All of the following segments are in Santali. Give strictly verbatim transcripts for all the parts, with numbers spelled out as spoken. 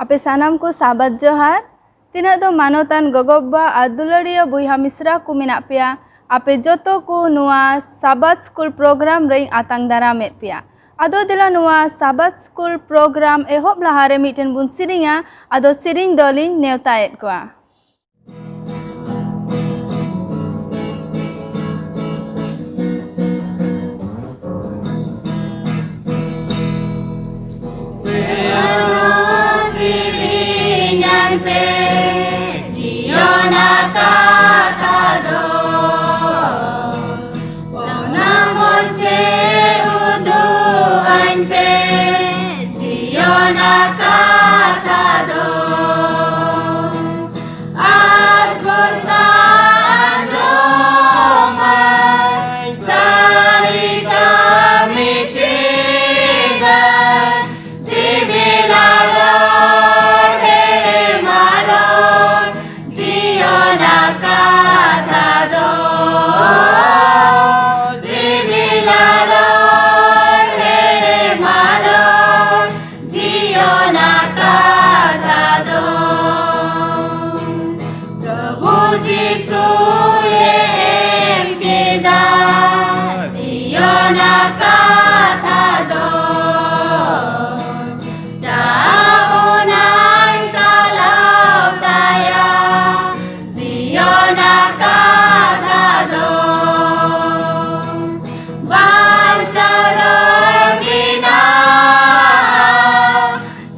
ᱟᱯᱮ ᱥᱟᱱᱟᱢ ᱠᱚ ᱥᱟᱵᱟᱫ ᱡᱚᱦᱟᱨ᱾ ᱛᱤᱱᱟᱹᱜ ᱫᱚ ᱢᱟᱱᱚᱛᱟᱱ ᱜᱚᱜᱚ ᱵᱟᱵᱟ ᱟᱨ ᱫᱩᱞᱟᱹᱲᱤᱭᱟᱹ ᱵᱚᱭᱦᱟ ᱢᱤᱥᱨᱟ ᱠᱚ ᱢᱮᱱᱟᱜ ᱯᱮᱭᱟ, ᱟᱯᱮ ᱡᱚᱛᱚ ᱠᱚ ᱱᱚᱣᱟ ᱥᱟᱵᱟᱫ ᱥᱠᱩᱞ ᱯᱨᱳᱜᱨᱟᱢ ᱨᱮᱧ ᱟᱛᱟᱝ ᱫᱟᱨᱟᱢᱮᱫ ᱯᱮᱭᱟ᱾ ᱟᱫᱚ ᱫᱮᱞᱟ ᱱᱚᱣᱟ ᱥᱟᱵᱟᱫ ᱥᱠᱩᱞ ᱯᱨᱳᱜᱨᱟᱢ ᱮᱦᱚᱵ ᱞᱟᱦᱟᱨᱮ ᱢᱤᱫᱴᱮᱱ ᱵᱚᱱ ᱥᱮᱨᱮᱧᱟ᱾ ᱟᱫᱚ ᱥᱮᱨᱮᱧ ᱫᱚᱞᱤᱧ ᱱᱮᱣᱛᱟᱭᱮᱫ ᱠᱚᱣᱟ᱾ ᱥᱮᱨᱮᱧᱟᱹᱧ ᱯᱮ ᱡᱤᱭᱚᱱᱟ ᱠᱟᱛᱷᱟ ᱫᱚ, ᱥᱟᱱᱟᱢ ᱢᱚᱡᱽ ᱛᱮ ᱩᱫᱩᱜ ᱟᱹᱧ ᱯᱮ ᱡᱤᱭᱚᱱᱟ ᱠᱟᱛᱷᱟ ᱫᱚ᱾ ᱟᱥ ᱵᱷᱚᱨᱥᱟ ᱟᱸᱡᱚᱢᱟᱭ, ᱥᱟᱹᱨᱤ ᱠᱟᱹᱢᱤ ᱪᱮᱫᱟᱭ, ᱥᱤᱵᱤᱞᱟ ᱨᱚᱲ, ᱦᱮᱲᱮᱢᱟ ᱨᱚᱲ, ᱡᱤᱭᱚᱱᱟ ᱠᱟᱛᱷᱟ ᱫᱚ᱾ ᱥᱤᱵᱤᱞᱟ ᱨᱚᱲ, ᱦᱮᱲᱮᱢᱟ ᱨᱚᱲ, ᱡᱤᱭᱚᱱᱟ ᱠᱟᱛᱷᱟ ᱫᱚ᱾ ᱯᱨᱚᱵᱷᱩ ᱡᱤᱥᱩᱭ ᱮᱢ ᱠᱮᱫᱟ ᱡᱤᱭᱚᱱᱟ ᱠᱟᱛᱷᱟ ᱫᱚ᱾ ᱪᱟ ᱚᱱᱟᱧ ᱠᱟᱞᱟᱣ ᱛᱟᱭᱟ ᱡᱤᱭᱚᱱᱟ ᱠᱟᱛᱷᱟ ᱫᱚ᱾ ᱵᱟᱧᱪᱟᱣ ᱨᱚᱲ ᱢᱮᱱᱟᱜᱼᱟ,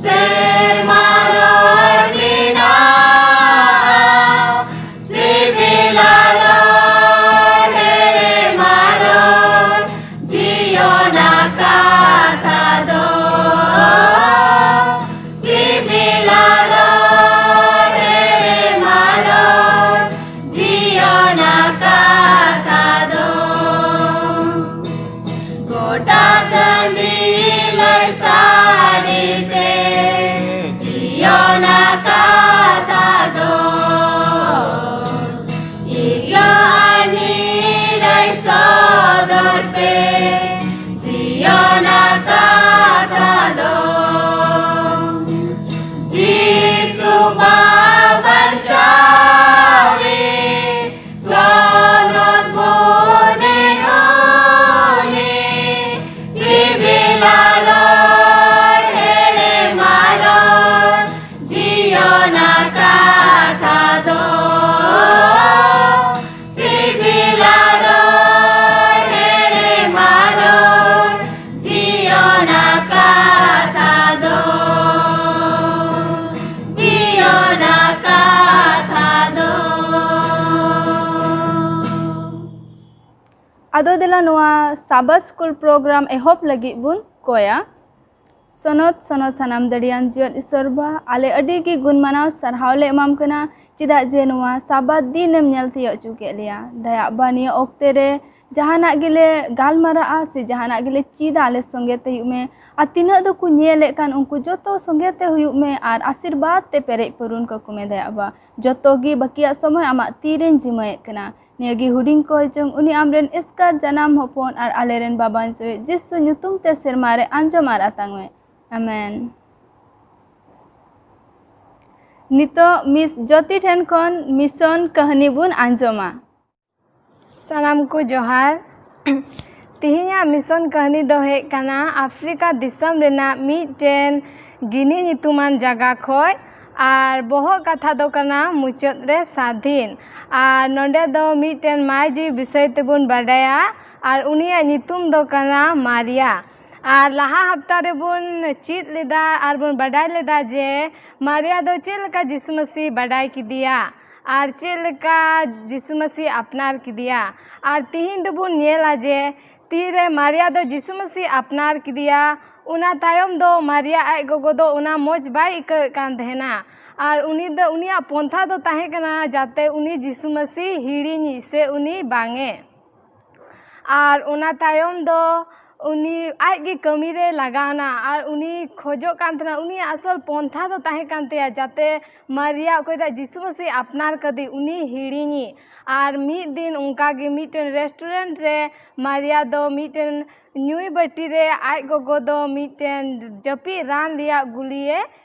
ᱥᱮᱨᱢᱟ ᱨᱚᱲ ᱢᱮᱱᱟᱜᱼᱟ, ᱥᱤᱵᱤᱞᱟ ᱨᱚᱲ, ᱦᱮᱲᱮᱢᱟ ᱨᱚᱲ, ᱡᱤᱭᱚᱱᱟ ᱠᱟᱛᱷᱟ ᱫᱚ᱾ ᱥᱤᱵᱤᱞᱟ ᱨᱚᱲ, ᱦᱮᱲᱮᱢᱟ ᱨᱚᱲ, ᱡᱤᱭᱚᱱᱟ ᱠᱟᱛᱷᱟ ᱫᱚ᱾ ᱜᱚᱴᱟ ᱴᱟᱺᱰᱤ ᱞᱟᱹᱭ ᱥᱟᱰᱮ ᱯᱮ, ᱡᱤᱭᱚᱱᱟ ᱠᱟᱛᱷᱟ ᱫᱚ᱾ ᱤᱠᱟᱹ ᱟᱹᱱᱤ ᱨᱟᱭ ᱥᱚᱫᱚᱨ ᱯᱮ, ᱡᱤᱭᱚᱱᱟ ᱠᱟᱛᱷᱟ ᱫᱚ᱾ ᱟᱫᱚ ᱫᱮᱞᱟ ᱱᱚᱣᱟ ᱥᱟᱵᱟᱛ ᱥᱠᱩᱞ ᱯᱨᱳᱜᱨᱟᱢ ᱮᱦᱚᱵ ᱞᱟᱹᱜᱤᱫ ᱵᱚᱱ ᱠᱚᱭᱟ᱾ ᱥᱚᱱᱚᱛ ᱥᱚᱱᱚᱛ ᱥᱟᱱᱟᱢ ᱫᱟᱲᱮᱭᱟᱱ ᱡᱤᱭᱚᱱ ᱤᱥᱚᱨ ᱵᱟ, ᱟᱞᱮ ᱟᱹᱰᱤ ᱜᱮ ᱜᱩᱱ ᱢᱟᱱᱟᱣ ᱥᱟᱨᱦᱟᱣ ᱞᱮ ᱮᱢᱟᱢ ᱠᱟᱱᱟ, ᱪᱮᱫᱟᱜ ᱡᱮ ᱱᱚᱣᱟ ᱥᱟᱵᱟᱛ ᱫᱤᱱᱮᱢ ᱧᱮᱞ ᱛᱤᱭᱳᱜ ᱦᱚᱪᱚ ᱠᱮᱫ ᱞᱮᱭᱟ᱾ ᱫᱟᱭᱟ ᱵᱟ, ᱱᱤᱭᱟᱹ ᱚᱠᱛᱮ ᱨᱮ ᱡᱟᱦᱟᱱᱟᱜ ᱜᱮᱞᱮ ᱜᱟᱞᱢᱟᱨᱟᱜᱼᱟ ᱥᱮ ᱡᱟᱦᱟᱱᱟᱜ ᱜᱮᱞᱮ ᱪᱮᱫᱟ, ᱟᱞᱮ ᱥᱚᱸᱜᱮ ᱛᱮ ᱦᱩᱭᱩᱜ ᱢᱮ᱾ ᱟᱨ ᱛᱤᱱᱟᱹᱜ ᱫᱚᱠᱚ ᱧᱮᱞᱮᱫ ᱠᱟᱱ, ᱩᱱᱠᱩ ᱡᱚᱛᱚ ᱥᱚᱸᱜᱮ ᱛᱮ ᱦᱩᱭᱩᱜ ᱢᱮ ᱟᱨ ᱟᱥᱤᱨᱵᱟᱫᱽ ᱛᱮ ᱯᱮᱨᱮᱡ ᱯᱩᱨᱩᱱ ᱠᱟᱠᱚ ᱢᱮ ᱫᱟᱭᱟ ᱵᱟ᱾ ᱡᱚᱛᱚ ᱜᱮ ᱵᱟᱹᱠᱤᱭᱟᱜ ᱥᱚᱢᱚᱭ ᱟᱢᱟᱜ ᱛᱤᱨᱮᱧ ᱡᱤᱢᱟᱹᱭᱮᱫ ᱠᱟᱱᱟ᱾ ᱱᱤᱭᱟᱹ ᱜᱮ ᱦᱩᱰᱤᱧ ᱠᱚᱭ ᱪᱚᱝ, ᱩᱱᱤ ᱟᱢᱨᱮᱱ ᱮᱥᱠᱟᱨ ᱡᱟᱱᱟᱢ ᱦᱚᱯᱚᱱ ᱟᱨ ᱟᱞᱮᱨᱮᱱ ᱵᱟᱵᱟᱧ ᱪᱚᱭᱮᱫ ᱡᱤᱥᱩ ᱧᱩᱛᱩᱢ ᱛᱮ ᱥᱮᱨᱢᱟ ᱨᱮ ᱟᱸᱡᱚᱢ ᱟᱨ ᱟᱛᱟᱝ ᱢᱮ᱾ ᱟᱢᱮᱱ᱾ ᱱᱤᱛᱚᱜ ᱢᱤᱥ ᱡᱳᱛᱤ ᱴᱷᱮᱱ ᱠᱷᱚᱱ ᱢᱤᱥᱚᱱ ᱠᱟᱹᱦᱱᱤ ᱵᱚᱱ ᱟᱸᱡᱚᱢᱟ᱾ ᱥᱟᱱᱟᱢ ᱠᱚ ᱡᱚᱦᱟᱨ᱾ ᱛᱤᱦᱤᱧᱟᱜ ᱢᱤᱥᱚᱱ ᱠᱟᱹᱦᱱᱤ ᱫᱚ ᱦᱮᱡ ᱠᱟᱱᱟ ᱟᱯᱷᱨᱤᱠᱟ ᱫᱤᱥᱚᱢ ᱨᱮᱱᱟᱜ ᱢᱤᱫᱴᱮᱱ ᱜᱤᱱᱤ ᱧᱩᱛᱩᱢᱟᱱ ᱡᱟᱭᱜᱟ ᱠᱷᱚᱡ᱾ ᱟᱨ ᱵᱚᱦᱚᱜ ᱠᱟᱛᱷᱟ ᱫᱚ ᱠᱟᱱᱟ ᱢᱩᱪᱟᱹᱫ ᱨᱮ ᱥᱟᱫᱷᱤᱱ᱾ ᱟᱨ ᱱᱚᱰᱮ ᱫᱚ ᱢᱤᱫᱴᱮᱱ ᱢᱟᱹᱭ ᱡᱤᱣᱤ ᱵᱤᱥᱚᱭ ᱛᱮᱵᱚᱱ ᱵᱟᱰᱟᱭᱟ᱾ ᱟᱨ ᱩᱱᱤᱭᱟᱜ ᱧᱩᱛᱩᱢ ᱫᱚ ᱠᱟᱱᱟ ᱢᱟᱨᱤᱭᱟ᱾ ᱟᱨ ᱞᱟᱦᱟ ᱦᱟᱯᱛᱟ ᱨᱮᱵᱚᱱ ᱪᱮᱫ ᱞᱮᱫᱟ ᱟᱨ ᱵᱚᱱ ᱵᱟᱰᱟᱭ ᱞᱮᱫᱟ ᱡᱮ ᱢᱟᱨᱤᱭᱟ ᱫᱚ ᱪᱮᱫ ᱞᱮᱠᱟ ᱡᱤᱥᱩ ᱢᱟᱹᱥᱤ ᱵᱟᱰᱟᱭ ᱠᱮᱫᱮᱭᱟ ᱟᱨ ᱪᱮᱫ ᱞᱮᱠᱟ ᱡᱤᱥᱩ ᱢᱟᱹᱥᱤ ᱟᱯᱱᱟᱨ ᱠᱮᱫᱮᱭᱟ᱾ ᱟᱨ ᱛᱤᱦᱤᱧ ᱫᱚᱵᱚᱱ ᱧᱮᱞᱟ ᱡᱮ ᱛᱤᱨᱮ ᱢᱟᱨᱤᱭᱟ ᱫᱚ ᱡᱤᱥᱩ ᱢᱟᱹᱥᱤ ᱟᱯᱱᱟᱨ ᱠᱮᱫᱮᱭᱟ, ᱚᱱᱟ ᱛᱟᱭᱚᱢ ᱫᱚ ᱢᱟᱨᱤᱭᱟ ᱟᱡ ᱜᱚᱜᱚ ᱫᱚ ᱚᱱᱟ ᱢᱚᱡᱽ ᱵᱟᱭ ᱟᱹᱭᱠᱟᱹᱣᱮᱫ ᱠᱟᱱ ᱛᱟᱦᱮᱱᱟ᱾ ᱟᱨ ᱩᱱᱤ ᱫᱚ, ᱩᱱᱤᱭᱟᱜ ᱯᱚᱱᱛᱷᱟ ᱫᱚ ᱛᱟᱦᱮᱸ ᱠᱟᱱᱟ ᱡᱟᱛᱮ ᱩᱱᱤ ᱡᱤᱥᱩ ᱢᱟᱹᱥᱤ ᱦᱤᱲᱤᱧᱤᱡ ᱥᱮ ᱩᱱᱤ ᱵᱟᱝᱮ᱾ ᱟᱨ ᱚᱱᱟ ᱛᱟᱭᱚᱢ ᱫᱚ ᱩᱱᱤ ᱟᱡ ᱜᱮ ᱠᱟᱹᱢᱤ ᱨᱮ ᱞᱟᱜᱟᱣᱱᱟ᱾ ᱟᱨ ᱩᱱᱤ ᱠᱷᱚᱡᱚᱜ ᱠᱟᱱ ᱛᱟᱦᱮᱱᱟ, ᱩᱱᱤᱭᱟᱜ ᱟᱥᱚᱞ ᱯᱚᱱᱛᱷᱟ ᱫᱚ ᱛᱟᱦᱮᱸ ᱠᱟᱱ ᱛᱟᱭᱟ ᱡᱟᱛᱮ ᱢᱟᱨᱤᱭᱟ, ᱚᱠᱚᱭᱴᱟᱜ ᱡᱤᱥᱩ ᱢᱟᱹᱥᱤ ᱟᱯᱱᱟᱨ ᱠᱟᱫᱮ, ᱩᱱᱤ ᱦᱤᱲᱤᱧᱤ᱾ ᱟᱨ ᱢᱤᱫ ᱫᱤᱱ ᱚᱱᱠᱟ ᱜᱮ ᱢᱤᱫᱴᱮᱱ ᱨᱮᱥᱴᱩᱨᱮᱱᱴ ᱨᱮ ᱢᱟᱨᱤᱭᱟ ᱫᱚ ᱢᱤᱫᱴᱮᱱ ᱧᱩᱭ ᱵᱟᱹᱴᱤ ᱨᱮ ᱟᱡ ᱜᱚᱜᱚ ᱫᱚ ᱢᱤᱫᱴᱮᱱ ᱡᱟᱹᱯᱤᱫ ᱨᱟᱱ ᱨᱮᱭᱟᱜ ᱜᱩᱞᱤᱭᱮ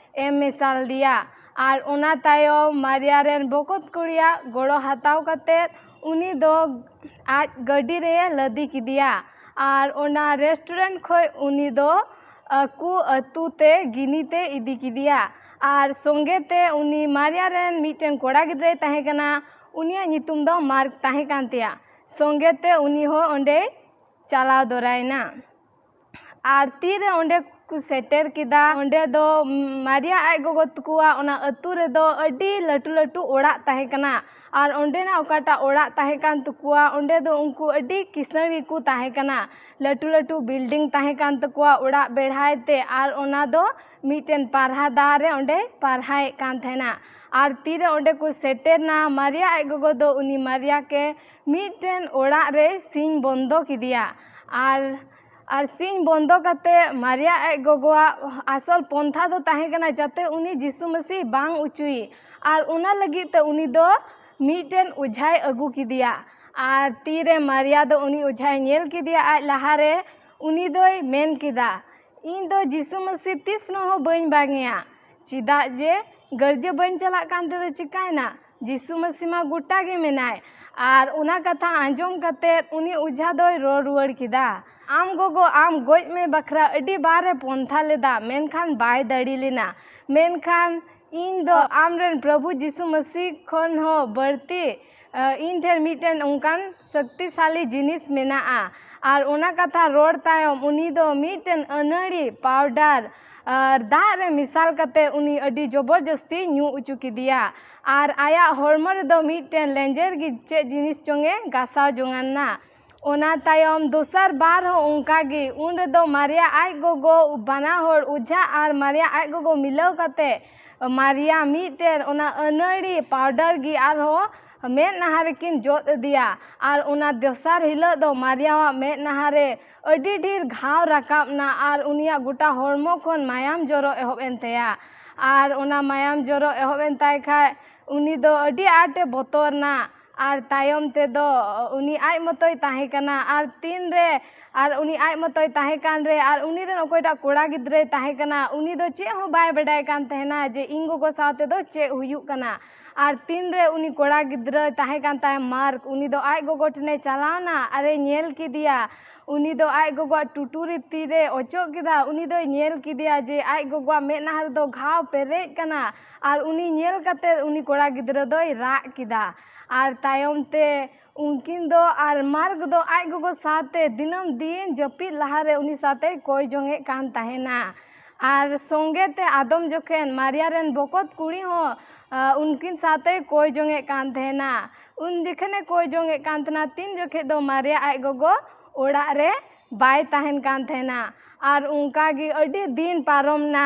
ᱮᱢ ᱢᱮᱥᱟ ᱞᱮᱫᱮᱭᱟ᱾ ᱟᱨ ᱚᱱᱟ ᱛᱟᱭᱚᱢ ᱢᱟᱨᱤᱭᱟ ᱨᱮᱱ ᱵᱚᱠᱚᱛ ᱠᱩᱲᱤᱭᱟᱜ ᱜᱚᱲᱚ ᱦᱟᱛᱟᱣ ᱠᱟᱛᱮ ᱩᱱᱤ ᱫᱚ ᱟᱡ ᱜᱟᱹᱰᱤ ᱨᱮᱭ ᱞᱟᱫᱮ ᱠᱮᱫᱮᱭᱟ᱾ ᱟᱨ ᱚᱱᱟ ᱨᱮᱥᱴᱩᱨᱮᱱᱴ ᱠᱷᱚᱡ ᱩᱱᱤ ᱫᱚ ᱟᱠᱚ ᱟᱹᱛᱩ ᱛᱮ ᱜᱤᱱᱤ ᱛᱮ ᱤᱫᱤ ᱠᱮᱫᱮᱭᱟ᱾ ᱟᱨ ᱥᱚᱸᱜᱮ ᱛᱮ ᱩᱱᱤ ᱢᱟᱨᱤᱭᱟ ᱨᱮᱱ ᱢᱤᱫᱴᱮᱱ ᱠᱚᱲᱟ ᱜᱤᱫᱽᱨᱟᱹᱭ ᱛᱟᱦᱮᱸ ᱠᱟᱱᱟ, ᱩᱱᱤᱭᱟᱜ ᱧᱩᱛᱩᱢ ᱫᱚ ᱢᱟᱨᱠ ᱛᱟᱦᱮᱸ ᱠᱟᱱ ᱛᱟᱭᱟ᱾ ᱥᱚᱸᱜᱮ ᱛᱮ ᱩᱱᱤ ᱦᱚᱸ ᱚᱸᱰᱮᱭ ᱪᱟᱞᱟᱣ ᱫᱚᱨᱟᱭᱮᱱᱟ᱾ ᱟᱨ ᱛᱤᱨᱮ ᱚᱸᱰᱮ ᱠᱚ ᱥᱮᱴᱮᱨ ᱠᱮᱫᱟ᱾ ᱚᱸᱰᱮ ᱫᱚ ᱢᱟᱨᱤᱭᱟ ᱟᱡ ᱜᱚᱜᱚ ᱛᱟᱠᱚᱣᱟᱜ ᱚᱱᱟ ᱟᱹᱛᱩ ᱨᱮᱫᱚ ᱟᱹᱰᱤ ᱞᱟᱹᱴᱩ ᱞᱟᱹᱴᱩ ᱚᱲᱟᱜ ᱛᱟᱦᱮᱸ ᱠᱟᱱᱟ᱾ ᱟᱨ ᱚᱸᱰᱮᱱᱟᱜ ᱚᱠᱟᱴᱟᱜ ᱚᱲᱟᱜ ᱛᱟᱦᱮᱸ ᱠᱟᱱ ᱛᱟᱠᱚᱣᱟ, ᱚᱸᱰᱮ ᱫᱚ ᱩᱱᱠᱩ ᱟᱹᱰᱤ ᱠᱤᱥᱟᱹᱬ ᱜᱮᱠᱚ ᱛᱟᱦᱮᱸ ᱠᱟᱱᱟ᱾ ᱞᱟᱹᱴᱩ ᱞᱟᱹᱴᱩ ᱵᱤᱞᱰᱤᱝ ᱛᱟᱦᱮᱸ ᱠᱟᱱ ᱛᱟᱠᱚᱣᱟ ᱚᱲᱟᱜ ᱵᱮᱲᱦᱟᱭ ᱛᱮ, ᱟᱨ ᱚᱱᱟ ᱫᱚ ᱢᱤᱫᱴᱮᱱ ᱯᱟᱨᱦᱟ ᱫᱟᱨ ᱨᱮ ᱚᱸᱰᱮ ᱯᱟᱨᱦᱟᱭᱮᱫ ᱠᱟᱱ ᱛᱟᱦᱮᱱᱟ᱾ ᱟᱨ ᱛᱤᱨᱮ ᱚᱸᱰᱮ ᱠᱚ ᱥᱮᱴᱮᱨ ᱱᱟ, ᱢᱟᱨᱤᱭᱟ ᱟᱡ ᱜᱚᱜᱚ ᱫᱚ ᱩᱱᱤ ᱢᱟᱨᱤᱭᱟ ᱠᱮ ᱢᱤᱫᱴᱮᱱ ᱚᱲᱟᱜ ᱨᱮ ᱥᱤᱧ ᱵᱚᱱᱫᱚ ᱠᱮᱫᱮᱭᱟ᱾ ᱟᱨ ᱟᱨ ᱥᱤᱧ ᱵᱚᱱᱫᱚ ᱠᱟᱛᱮ ᱢᱟᱨᱤᱭᱟ ᱟᱡ ᱜᱚᱜᱚᱣᱟᱜ ᱟᱥᱚᱞ ᱯᱚᱱᱛᱷᱟ ᱫᱚ ᱛᱟᱦᱮᱸ ᱠᱟᱱᱟ ᱡᱟᱛᱮ ᱩᱱᱤ ᱡᱤᱥᱩ ᱢᱟᱹᱥᱤ ᱵᱟᱝ ᱚᱪᱚᱭᱮ᱾ ᱟᱨ ᱚᱱᱟ ᱞᱟᱹᱜᱤᱫ ᱛᱮ ᱩᱱᱤ ᱫᱚ ᱢᱤᱫᱴᱮᱱ ᱚᱡᱷᱟᱭ ᱟᱹᱜᱩ ᱠᱮᱫᱮᱭᱟ᱾ ᱟᱨ ᱛᱤᱨᱮ ᱢᱟᱨᱤᱭᱟ ᱫᱚ ᱩᱱᱤ ᱚᱡᱷᱟᱭ ᱧᱮᱞ ᱠᱮᱫᱮᱭᱟ ᱟᱡ ᱞᱟᱦᱟᱨᱮ, ᱩᱱᱤ ᱫᱚᱭ ᱢᱮᱱ ᱠᱮᱫᱟ, "ᱤᱧ ᱫᱚ ᱡᱤᱥᱩ ᱢᱟᱹᱥᱤ ᱛᱤᱥ ᱨᱮᱦᱚᱸ ᱵᱟᱹᱧ ᱵᱟᱝᱮᱭᱟ, ᱪᱮᱫᱟᱜ ᱡᱮ ᱜᱤᱨᱡᱟᱹ ᱵᱟᱹᱧ ᱪᱟᱞᱟᱜ ᱠᱟᱱ ᱛᱮᱫᱚ ᱪᱤᱠᱟᱭᱮᱱᱟ? ᱡᱤᱥᱩ ᱢᱟᱹᱥᱤ ᱢᱟ ᱜᱚᱴᱟ ᱜᱮ ᱢᱮᱱᱟᱭ᱾" ᱟᱨ ᱚᱱᱟ ᱠᱟᱛᱷᱟ ᱟᱸᱡᱚᱢ ᱠᱟᱛᱮ ᱩᱱᱤ ᱚᱡᱷᱟ ᱫᱚᱭ ᱨᱚᱲ ᱨᱩᱣᱟᱹᱲ ᱠᱮᱫᱟ, "ᱟᱢ ᱜᱚᱜᱚ, ᱟᱢ ᱜᱚᱡ ᱢᱮ ᱵᱟᱠᱷᱨᱟ ᱟᱹᱰᱤ ᱵᱟᱨ ᱮ ᱯᱚᱱᱛᱷᱟ ᱞᱮᱫᱟ, ᱢᱮᱱᱠᱷᱟᱱ ᱵᱟᱭ ᱫᱟᱲᱮ ᱞᱮᱱᱟ᱾ ᱢᱮᱱᱠᱷᱟᱱ ᱤᱧ ᱫᱚ ᱟᱢᱨᱮᱱ ᱯᱨᱚᱵᱷᱩ ᱡᱤᱥᱩ ᱢᱟᱹᱥᱤ ᱠᱷᱚᱱ ᱦᱚᱸ ᱵᱟᱹᱲᱛᱤ, ᱟᱸ, ᱤᱧ ᱴᱷᱮᱱ ᱢᱤᱫᱴᱮᱱ ᱚᱱᱠᱟᱱ ᱥᱚᱠᱛᱤᱥᱟᱞᱤ ᱡᱤᱱᱤᱥ ᱢᱮᱱᱟᱜᱼᱟ᱾" ᱟᱨ ᱚᱱᱟ ᱠᱟᱛᱷᱟ ᱨᱚᱲ ᱛᱟᱭᱚᱢ ᱩᱱᱤ ᱫᱚ ᱢᱤᱫᱴᱮᱱ ᱟᱹᱱᱟᱹᱲᱤ ᱯᱟᱣᱰᱟᱨ ᱟᱨ ᱫᱟᱜ ᱨᱮ ᱢᱮᱥᱟᱞ ᱠᱟᱛᱮ ᱩᱱᱤ ᱟᱹᱰᱤ ᱡᱚᱵᱚᱨᱡᱚᱥᱛᱤ ᱧᱩ ᱚᱪᱚ ᱠᱮᱫᱮᱭᱟ᱾ ᱟᱨ ᱟᱭᱟᱜ ᱦᱚᱲᱢᱚ ᱨᱮᱫᱚ ᱢᱤᱫᱴᱮᱱ ᱞᱮᱸᱡᱮᱨ ᱜᱮ ᱪᱮᱫ ᱡᱤᱱᱤᱥ ᱪᱚᱝ ᱮ ᱜᱟᱥᱟᱣ ᱡᱚᱝᱟᱱᱟ᱾ ᱚᱱᱟ ᱛᱟᱭᱚᱢ ᱫᱚᱥᱟᱨ ᱵᱟᱨ ᱦᱚᱸ ᱚᱱᱠᱟ ᱜᱮ᱾ ᱩᱱ ᱨᱮᱫᱚ ᱢᱟᱨᱤᱭᱟ ᱟᱡ ᱜᱚᱜᱚ, ᱵᱟᱱᱟ ᱦᱚᱲ ᱚᱡᱷᱟ ᱟᱨ ᱢᱟᱨᱤᱭᱟ ᱟᱡ ᱜᱚᱜᱚ ᱢᱤᱞᱟᱹᱣ ᱠᱟᱛᱮ ᱢᱟᱨᱤᱭᱟ ᱢᱤᱫᱴᱮᱱ ᱚᱱᱟ ᱟᱹᱱᱟᱹᱲᱤ ᱯᱟᱣᱰᱟᱨ ᱜᱮ ᱟᱨᱦᱚᱸ ᱢᱮᱫ ᱱᱟᱦᱟ ᱨᱮᱠᱤᱱ ᱡᱚᱫ ᱟᱫᱮᱭᱟ᱾ ᱟᱨ ᱚᱱᱟ ᱫᱚᱥᱟᱨ ᱦᱤᱞᱳᱜ ᱫᱚ ᱢᱟᱨᱤᱭᱟᱣᱟᱜ ᱢᱮᱫ ᱱᱟᱦᱟ ᱨᱮ ᱟᱹᱰᱤ ᱰᱷᱮᱨ ᱜᱷᱟᱣ ᱨᱟᱠᱟᱵ ᱱᱟ ᱟᱨ ᱩᱱᱤᱭᱟᱜ ᱜᱚᱴᱟ ᱦᱚᱲᱢᱚ ᱠᱷᱚᱱ ᱢᱟᱭᱟᱢ ᱡᱚᱨᱚ ᱮᱦᱚᱵ ᱮᱱ ᱛᱟᱭᱟ᱾ ᱟᱨ ᱚᱱᱟ ᱢᱟᱭᱟᱢ ᱡᱚᱨᱚ ᱮᱦᱚᱵ ᱮᱱ ᱛᱟᱭ ᱠᱷᱟᱡ ᱩᱱᱤ ᱫᱚ ᱟᱹᱰᱤ ᱟᱸᱴᱮ ᱵᱚᱛᱚᱨ ᱱᱟ᱾ ᱟᱨ ᱛᱟᱭᱚᱢ ᱛᱮᱫᱚ ᱩᱱᱤ ᱟᱡ ᱢᱚᱛᱚᱭ ᱛᱟᱦᱮᱸ ᱠᱟᱱᱟ᱾ ᱟᱨ ᱛᱤᱱ ᱨᱮ, ᱟᱨ ᱩᱱᱤ ᱟᱡ ᱢᱚᱛᱚᱭ ᱛᱟᱦᱮᱸ ᱠᱟᱱ ᱨᱮ, ᱟᱨ ᱩᱱᱤ ᱨᱮᱱ ᱚᱠᱚᱭᱴᱟᱜ ᱠᱚᱲᱟ ᱜᱤᱫᱽᱨᱟᱹᱭ ᱛᱟᱦᱮᱸ ᱠᱟᱱᱟ, ᱩᱱᱤ ᱫᱚ ᱪᱮᱫ ᱦᱚᱸ ᱵᱟᱭ ᱵᱟᱰᱟᱭ ᱠᱟᱱ ᱛᱟᱦᱮᱱᱟ ᱡᱮ ᱤᱧ ᱜᱚᱜᱚ ᱥᱟᱶ ᱛᱮᱫᱚ ᱪᱮᱫ ᱦᱩᱭᱩᱜ ᱠᱟᱱᱟ᱾ ᱟᱨ ᱛᱤᱱ ᱨᱮ ᱩᱱᱤ ᱠᱚᱲᱟ ᱜᱤᱫᱽᱨᱟᱹᱭ ᱛᱟᱦᱮᱸ ᱠᱟᱱ ᱛᱟᱭ ᱢᱟᱨᱠ, ᱩᱱᱤ ᱫᱚ ᱟᱡ ᱜᱚᱜᱚ ᱴᱷᱮᱱᱮ ᱪᱟᱞᱟᱣᱱᱟ ᱟᱨᱮ ᱧᱮᱞ ᱠᱮᱫᱮᱭᱟ᱾ ᱩᱱᱤ ᱫᱚ ᱟᱡ ᱜᱚᱜᱚᱣᱟᱜ ᱴᱩᱴᱩᱨᱤ ᱛᱤ ᱨᱮ ᱚᱪᱚᱜ ᱠᱮᱫᱟ᱾ ᱩᱱᱤ ᱫᱚᱭ ᱧᱮᱞ ᱠᱮᱫᱮᱭᱟ ᱡᱮ ᱟᱡ ᱜᱚᱜᱚᱣᱟᱜ ᱢᱮᱫ ᱱᱟᱦᱟ ᱨᱮᱫᱚ ᱜᱷᱟᱣ ᱯᱮᱨᱮᱡ ᱠᱟᱱᱟ᱾ ᱟᱨ ᱩᱱᱤ ᱧᱮᱞ ᱠᱟᱛᱮ ᱩᱱᱤ ᱠᱚᱲᱟ ᱜᱤᱫᱽᱨᱟᱹ ᱫᱚᱭ ᱨᱟᱜ ᱠᱮᱫᱟ᱾ ᱟᱨ ᱛᱟᱭᱚᱢ ᱛᱮ ᱩᱱᱠᱤᱱ ᱫᱚ ᱟᱨ ᱢᱟᱨᱠ ᱫᱚ ᱟᱡ ᱜᱚᱜᱚ ᱥᱟᱶᱛᱮ ᱫᱤᱱᱟᱹᱢ ᱫᱤᱱ ᱡᱟᱹᱯᱤᱫ ᱞᱟᱦᱟᱨᱮ ᱩᱱᱤ ᱥᱟᱶᱛᱮᱭ ᱠᱚᱭ ᱡᱚᱝᱮᱫ ᱠᱟᱱ ᱛᱟᱦᱮᱱᱟ᱾ ᱟᱨ ᱥᱚᱸᱜᱮ ᱛᱮ ᱟᱫᱚᱢ ᱡᱚᱠᱷᱮᱱ ᱢᱟᱨᱤᱭᱟ ᱨᱮᱱ ᱵᱚᱠᱚᱛ ᱠᱩᱲᱤ ᱦᱚᱸ, ᱟ, ᱩᱱᱠᱤᱱ ᱥᱟᱶᱛᱮᱭ ᱠᱚᱭ ᱡᱚᱝᱮᱫ ᱠᱟᱱ ᱛᱟᱦᱮᱱᱟ᱾ ᱩᱱ ᱡᱚᱠᱷᱮᱱᱮ ᱠᱚᱭ ᱡᱚᱝᱮᱫ ᱠᱟᱱ ᱛᱟᱦᱮᱱᱟ, ᱛᱤᱱ ᱡᱚᱠᱷᱮᱡ ᱫᱚ ᱢᱟᱨᱤᱭᱟ ᱟᱡ ᱜᱚᱜᱚ ᱚᱲᱟᱜ ᱨᱮ ᱵᱟᱭ ᱛᱟᱦᱮᱱ ᱠᱟᱱ ᱛᱟᱦᱮᱱᱟ᱾ ᱟᱨ ᱚᱱᱠᱟ ᱜᱮ ᱟᱹᱰᱤ ᱫᱤᱱ ᱯᱟᱨᱚᱢ ᱱᱟ᱾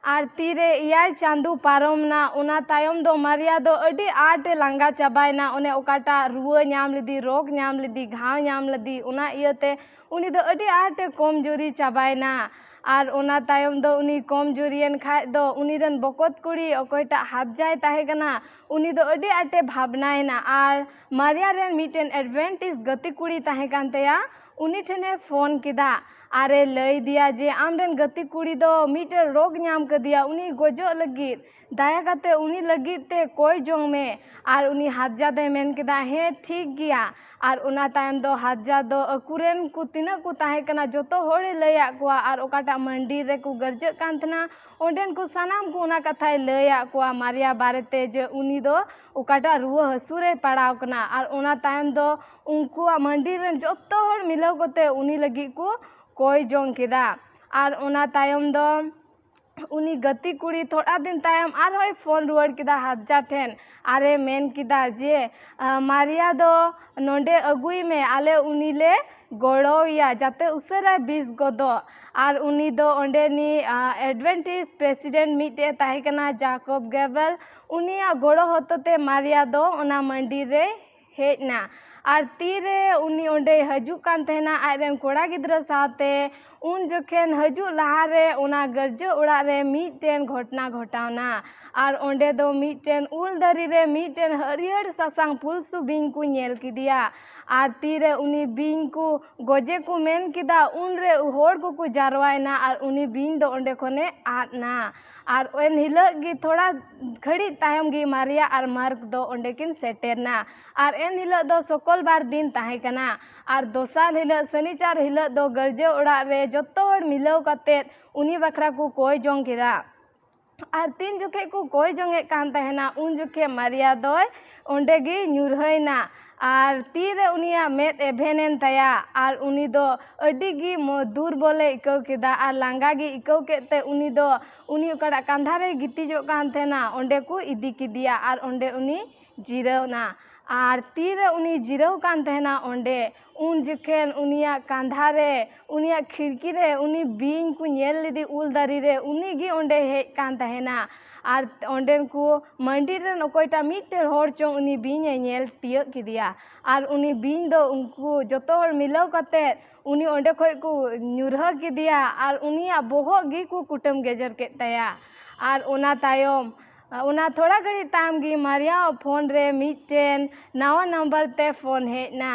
ᱟᱨ ᱛᱤᱨᱮ ᱮᱭᱟᱭ ᱪᱟᱸᱫᱚ ᱯᱟᱨᱚᱢ ᱱᱟ, ᱚᱱᱟ ᱛᱟᱭᱚᱢ ᱫᱚ ᱢᱟᱨᱤᱭᱟ ᱫᱚ ᱟᱹᱰᱤ ᱟᱸᱴᱮ ᱞᱟᱸᱜᱟ ᱪᱟᱵᱟᱭᱱᱟ᱾ ᱚᱱᱮ ᱚᱠᱟᱴᱟᱜ ᱨᱩᱣᱟᱹ ᱧᱟᱢ ᱞᱮᱫᱮ, ᱨᱳᱜᱽ ᱧᱟᱢ ᱞᱮᱫᱮ, ᱜᱷᱟᱣ ᱧᱟᱢ ᱞᱮᱫᱮ, ᱚᱱᱟ ᱤᱭᱟᱹᱛᱮ ᱩᱱᱤ ᱫᱚ ᱟᱹᱰᱤ ᱟᱸᱴᱮ ᱠᱚᱢᱡᱩᱨᱤ ᱪᱟᱵᱟᱭᱱᱟ᱾ ᱟᱨ ᱚᱱᱟ ᱛᱟᱭᱚᱢ ᱫᱚ ᱩᱱᱤ ᱠᱚᱢᱡᱩᱨᱤᱭᱮᱱ ᱠᱷᱟᱡ ᱫᱚ ᱩᱱᱤ ᱨᱮᱱ ᱵᱚᱠᱚᱛ ᱠᱩᱲᱤ, ᱚᱠᱚᱭᱴᱟᱜ ᱦᱟᱫᱡᱟᱭ ᱛᱟᱦᱮᱸ ᱠᱟᱱᱟ, ᱩᱱᱤ ᱫᱚ ᱟᱹᱰᱤ ᱟᱸᱴᱮ ᱵᱷᱟᱵᱽᱱᱟᱭᱮᱱᱟ᱾ ᱟᱨ ᱢᱟᱨᱤᱭᱟ ᱨᱮᱱ ᱢᱤᱫᱴᱮᱱ ᱮᱰᱵᱷᱮᱱᱴᱤᱥ ᱜᱟᱛᱮ ᱠᱩᱲᱤ ᱛᱟᱦᱮᱸ ᱠᱟᱱ ᱛᱟᱭᱟ, ᱩᱱᱤ ᱴᱷᱮᱱᱮ ᱯᱷᱳᱱ ᱠᱮᱫᱟ᱾ ᱟᱨᱮ ᱞᱟᱹᱭ ᱫᱮᱭᱟ ᱡᱮ, "ᱟᱢᱨᱮᱱ ᱜᱟᱛᱮ ᱠᱩᱲᱤ ᱫᱚ ᱢᱤᱫᱴᱮᱱ ᱨᱳᱜᱽ ᱧᱟᱢ ᱠᱟᱫᱮᱭᱟ, ᱩᱱᱤ ᱜᱚᱡᱚᱜ ᱞᱟᱹᱜᱤᱫ, ᱫᱟᱭᱟ ᱠᱟᱛᱮ ᱩᱱᱤ ᱞᱟᱹᱜᱤᱫ ᱛᱮ ᱠᱚᱭ ᱡᱚᱝ ᱢᱮ ᱟᱨ ᱩᱱᱤ ᱦᱟᱫᱡᱟ ᱫᱚᱭ ᱢᱮᱱ ᱠᱮᱫᱟ, 'ᱦᱮᱸ, ᱴᱷᱤᱠ ᱜᱮᱭᱟ.'" ᱟᱨ ᱚᱱᱟ ᱛᱟᱭᱚᱢ ᱫᱚ ᱦᱟᱫᱡᱟ ᱫᱚ ᱟᱠᱚᱨᱮᱱ ᱠᱚ ᱛᱤᱱᱟᱹᱜ ᱠᱚ ᱛᱟᱦᱮᱸ ᱠᱟᱱᱟ, ᱡᱚᱛᱚ ᱦᱚᱲᱮ ᱞᱟᱹᱭᱟᱫ ᱠᱚᱣᱟ᱾ ᱟᱨ ᱚᱠᱟᱴᱟᱜ ᱢᱟᱱᱰᱤᱨ ᱨᱮᱠᱚ ᱜᱟᱨᱡᱟᱹᱜ ᱠᱟᱱ ᱛᱟᱦᱮᱱᱟ, ᱚᱸᱰᱮᱱ ᱠᱚ ᱥᱟᱱᱟᱢ ᱠᱚ ᱚᱱᱟ ᱠᱟᱛᱷᱟᱭ ᱞᱟᱹᱭᱟᱫ ᱠᱚᱣᱟ ᱢᱟᱨᱤᱭᱟ ᱵᱟᱨᱮᱛᱮ, ᱡᱮ ᱩᱱᱤ ᱫᱚ ᱚᱠᱟᱴᱟᱜ ᱨᱩᱣᱟᱹ ᱦᱟᱹᱥᱩ ᱨᱮᱭ ᱯᱟᱲᱟᱣ ᱠᱟᱱᱟ᱾ ᱟᱨ ᱚᱱᱟ ᱛᱟᱭᱚᱢ ᱫᱚ ᱩᱱᱠᱩᱣᱟᱜ ᱢᱟᱱᱰᱤᱨ ᱨᱮᱱ ᱡᱚᱛᱚ ᱦᱚᱲ ᱢᱤᱞᱟᱹᱣ ᱠᱟᱛᱮ ᱩᱱᱤ ᱞᱟᱹᱜᱤᱫ ᱠᱚ ᱠᱚᱭ ᱡᱚᱝ ᱠᱮᱫᱟ᱾ ᱟᱨ ᱚᱱᱟ ᱛᱟᱭᱚᱢ ᱫᱚ ᱩᱱᱤ ᱜᱟᱛᱮ ᱠᱩᱲᱤ ᱛᱷᱚᱲᱟ ᱫᱤᱱ ᱛᱟᱭᱚᱢ ᱟᱨᱦᱚᱸᱭ ᱯᱷᱳᱱ ᱨᱩᱣᱟᱹᱲ ᱠᱮᱫᱟ ᱦᱟᱫᱡᱟ ᱴᱷᱮᱱ᱾ ᱟᱨᱮ ᱢᱮᱱ ᱠᱮᱫᱟ ᱡᱮ, "ᱟ, ᱢᱟᱨᱤᱭᱟ ᱫᱚ ᱱᱚᱰᱮ ᱟᱹᱜᱩᱭ ᱢᱮ, ᱟᱞᱮ ᱩᱱᱤ ᱞᱮ ᱜᱚᱲᱚᱣᱟᱭᱟ ᱡᱟᱛᱮ ᱩᱥᱟᱹᱨᱟᱭ ᱵᱮᱥ ᱜᱚᱫᱚᱜ᱾" ᱟᱨ ᱩᱱᱤ ᱫᱚ ᱚᱸᱰᱮᱱᱤᱡ, ᱟ, ᱮᱰᱵᱷᱮᱱᱴᱤᱥ ᱯᱨᱮᱥᱤᱰᱮᱱᱴ ᱢᱤᱫᱴᱮᱡ ᱮ ᱛᱟᱦᱮᱸ ᱠᱟᱱᱟ, ᱡᱟᱠᱚᱵ ᱜᱮᱵᱮᱞ, ᱩᱱᱤᱭᱟᱜ ᱜᱚᱲᱚ ᱦᱚᱛᱮᱛᱮ ᱢᱟᱨᱤᱭᱟ ᱫᱚ ᱚᱱᱟ ᱢᱟᱹᱱᱰᱤᱨ ᱨᱮ ᱦᱮᱡ ᱱᱟ᱾ ᱟᱨ ᱛᱤᱨᱮ ᱩᱱᱤ ᱚᱸᱰᱮᱭ ᱦᱤᱡᱩᱜ ᱠᱟᱱ ᱛᱟᱦᱮᱱᱟ, ᱟᱡᱨᱮᱱ ᱠᱚᱲᱟ ᱜᱤᱫᱽᱨᱟᱹ ᱥᱟᱶᱛᱮ, ᱩᱱ ᱡᱚᱠᱷᱮᱱ ᱦᱤᱡᱩᱜ ᱞᱟᱦᱟᱨᱮ ᱚᱱᱟ ᱜᱤᱨᱡᱟᱹ ᱚᱲᱟᱜ ᱨᱮ ᱢᱤᱫᱴᱮᱱ ᱜᱷᱚᱴᱱᱟ ᱜᱷᱚᱴᱟᱣᱱᱟ᱾ ᱟᱨ ᱚᱸᱰᱮ ᱫᱚ ᱢᱤᱫᱴᱮᱱ ᱩᱞ ᱫᱟᱨᱮ ᱨᱮ ᱢᱤᱫᱴᱮᱱ ᱦᱟᱹᱨᱭᱟᱹᱲ ᱥᱟᱥᱟᱝ ᱯᱩᱞᱥᱩ ᱵᱤᱧ ᱠᱚ ᱧᱮᱞ ᱠᱮᱫᱮᱭᱟ᱾ ᱟᱨ ᱛᱤᱨᱮ ᱩᱱᱤ ᱵᱤᱧ ᱠᱚ ᱜᱚᱡᱮ ᱠᱚ ᱢᱮᱱ ᱠᱮᱫᱟ, ᱩᱱᱨᱮ ᱦᱚᱲ ᱠᱚᱠᱚ ᱡᱟᱨᱣᱟᱭᱮᱱᱟ ᱟᱨ ᱩᱱᱤ ᱵᱤᱧ ᱫᱚ ᱚᱸᱰᱮ ᱠᱷᱚᱱᱮ ᱟᱫ ᱱᱟ᱾ ᱟᱨ ᱮᱱ ᱦᱤᱞᱳᱜ ᱜᱮ ᱛᱷᱚᱲᱟ ᱜᱷᱟᱹᱲᱤᱡ ᱛᱟᱭᱚᱢ ᱜᱮ ᱢᱟᱨᱤᱭᱟ ᱟᱨ ᱢᱟᱨᱠ ᱫᱚ ᱚᱸᱰᱮ ᱠᱤᱱ ᱥᱮᱴᱮᱨ ᱱᱟ᱾ ᱟᱨ ᱮᱱ ᱦᱤᱞᱳᱜ ᱫᱚ ᱥᱚᱠᱚᱞᱵᱟᱨ ᱫᱤᱱ ᱛᱟᱦᱮᱸ ᱠᱟᱱᱟ᱾ ᱟᱨ ᱫᱚᱥᱟᱨ ᱦᱤᱞᱳᱜ, ᱥᱟᱹᱱᱤᱪᱟᱨ ᱦᱤᱞᱳᱜ ᱫᱚ ᱜᱤᱨᱡᱟᱹ ᱚᱲᱟᱜ ᱨᱮ ᱡᱚᱛᱚ ᱦᱚᱲ ᱢᱤᱞᱟᱹᱣ ᱠᱟᱛᱮᱫ ᱩᱱᱤ ᱵᱟᱠᱷᱨᱟ ᱠᱚ ᱠᱚᱭ ᱡᱚᱝ ᱠᱮᱫᱟ᱾ ᱟᱨ ᱛᱤᱱ ᱡᱚᱠᱷᱮᱡ ᱠᱚ ᱠᱚᱭ ᱡᱚᱝᱮᱫ ᱠᱟᱱ ᱛᱟᱦᱮᱱᱟ, ᱩᱱ ᱡᱚᱠᱷᱮᱡ ᱢᱟᱨᱤᱭᱟ ᱫᱚᱭ ᱚᱸᱰᱮ ᱜᱮᱭ ᱧᱩᱨᱦᱟᱹᱭᱮᱱᱟ᱾ ᱟᱨ ᱛᱤᱨᱮ ᱩᱱᱤᱭᱟᱜ ᱢᱮᱫ ᱮᱵᱷᱮᱱᱮᱱ ᱛᱟᱭᱟ, ᱟᱨ ᱩᱱᱤ ᱫᱚ ᱟᱹᱰᱤ ᱜᱮ ᱢᱚ-, ᱫᱩᱨᱵᱚᱞᱮ ᱟᱹᱭᱠᱟᱹᱣ ᱠᱮᱫᱟ ᱟᱨ ᱞᱟᱸᱜᱟ ᱜᱮ ᱟᱹᱭᱠᱟᱹᱣ ᱠᱮᱫ ᱛᱮ ᱩᱱᱤ ᱫᱚ ᱩᱱᱤ ᱚᱠᱟᱴᱟᱜ ᱠᱟᱸᱫᱷᱟ ᱨᱮᱭ ᱜᱤᱛᱤᱡᱚᱜ ᱠᱟᱱ ᱛᱟᱦᱮᱱᱟ, ᱚᱸᱰᱮ ᱠᱚ ᱤᱫᱤ ᱠᱮᱫᱮᱭᱟ ᱟᱨ ᱚᱸᱰᱮ ᱩᱱᱤ ᱡᱤᱨᱟᱹᱣ ᱮᱱᱟ᱾ ᱟᱨ ᱛᱤᱨᱮ ᱩᱱᱤ ᱡᱤᱨᱟᱹᱣ ᱠᱟᱱ ᱛᱟᱦᱮᱱᱟ ᱚᱸᱰᱮ, ᱩᱱ ᱡᱚᱠᱷᱮᱱ ᱩᱱᱤᱭᱟᱜ ᱠᱟᱸᱫᱷᱟ ᱨᱮ, ᱩᱱᱤᱭᱟᱜ ᱠᱷᱤᱲᱠᱤ ᱨᱮ ᱩᱱᱤ ᱵᱤᱧ ᱠᱚ ᱧᱮᱞ ᱞᱮᱫᱮ ᱩᱞ ᱫᱟᱨᱮ ᱨᱮ, ᱩᱱᱤ ᱜᱮ ᱚᱸᱰᱮ ᱦᱮᱡ ᱠᱟᱱ ᱛᱟᱦᱮᱱᱟ᱾ ᱟᱨ ᱚᱸᱰᱮᱱ ᱠᱚ ᱢᱟᱹᱱᱰᱤ ᱨᱮᱱ ᱚᱠᱚᱭᱴᱟᱜ ᱢᱤᱫᱴᱮᱱ ᱦᱚᱲ ᱪᱚᱝ ᱩᱱᱤ ᱵᱤᱧ ᱮ ᱧᱮᱞ ᱛᱤᱭᱟᱹᱜ ᱠᱮᱫᱮᱭᱟ᱾ ᱟᱨ ᱩᱱᱤ ᱵᱤᱧ ᱫᱚ ᱩᱱᱠᱩ ᱡᱚᱛᱚ ᱦᱚᱲ ᱢᱤᱞᱟᱹᱣ ᱠᱟᱛᱮ ᱩᱱᱤ ᱚᱸᱰᱮ ᱠᱷᱚᱡ ᱠᱚ ᱧᱩᱨᱦᱟᱹ ᱠᱮᱫᱮᱭᱟ ᱟᱨ ᱩᱱᱤᱭᱟᱜ ᱵᱚᱦᱚᱜ ᱜᱮᱠᱚ ᱠᱩᱴᱟᱹᱢ ᱜᱮᱡᱮᱨ ᱠᱮᱫ ᱛᱟᱭᱟ᱾ ᱟᱨ ᱚᱱᱟ ᱛᱟᱭᱚᱢ, ᱚᱱᱟ ᱛᱷᱚᱲᱟ ᱜᱷᱟᱹᱲᱤᱡ ᱛᱟᱭᱚᱢ ᱜᱮ ᱢᱟᱨᱤᱭᱟᱣᱟᱜ ᱯᱷᱳᱱ ᱨᱮ ᱢᱤᱫᱴᱮᱱ ᱱᱟᱣᱟ ᱱᱟᱢᱵᱟᱨ ᱛᱮ ᱯᱷᱳᱱ ᱦᱮᱡ ᱮᱱᱟ᱾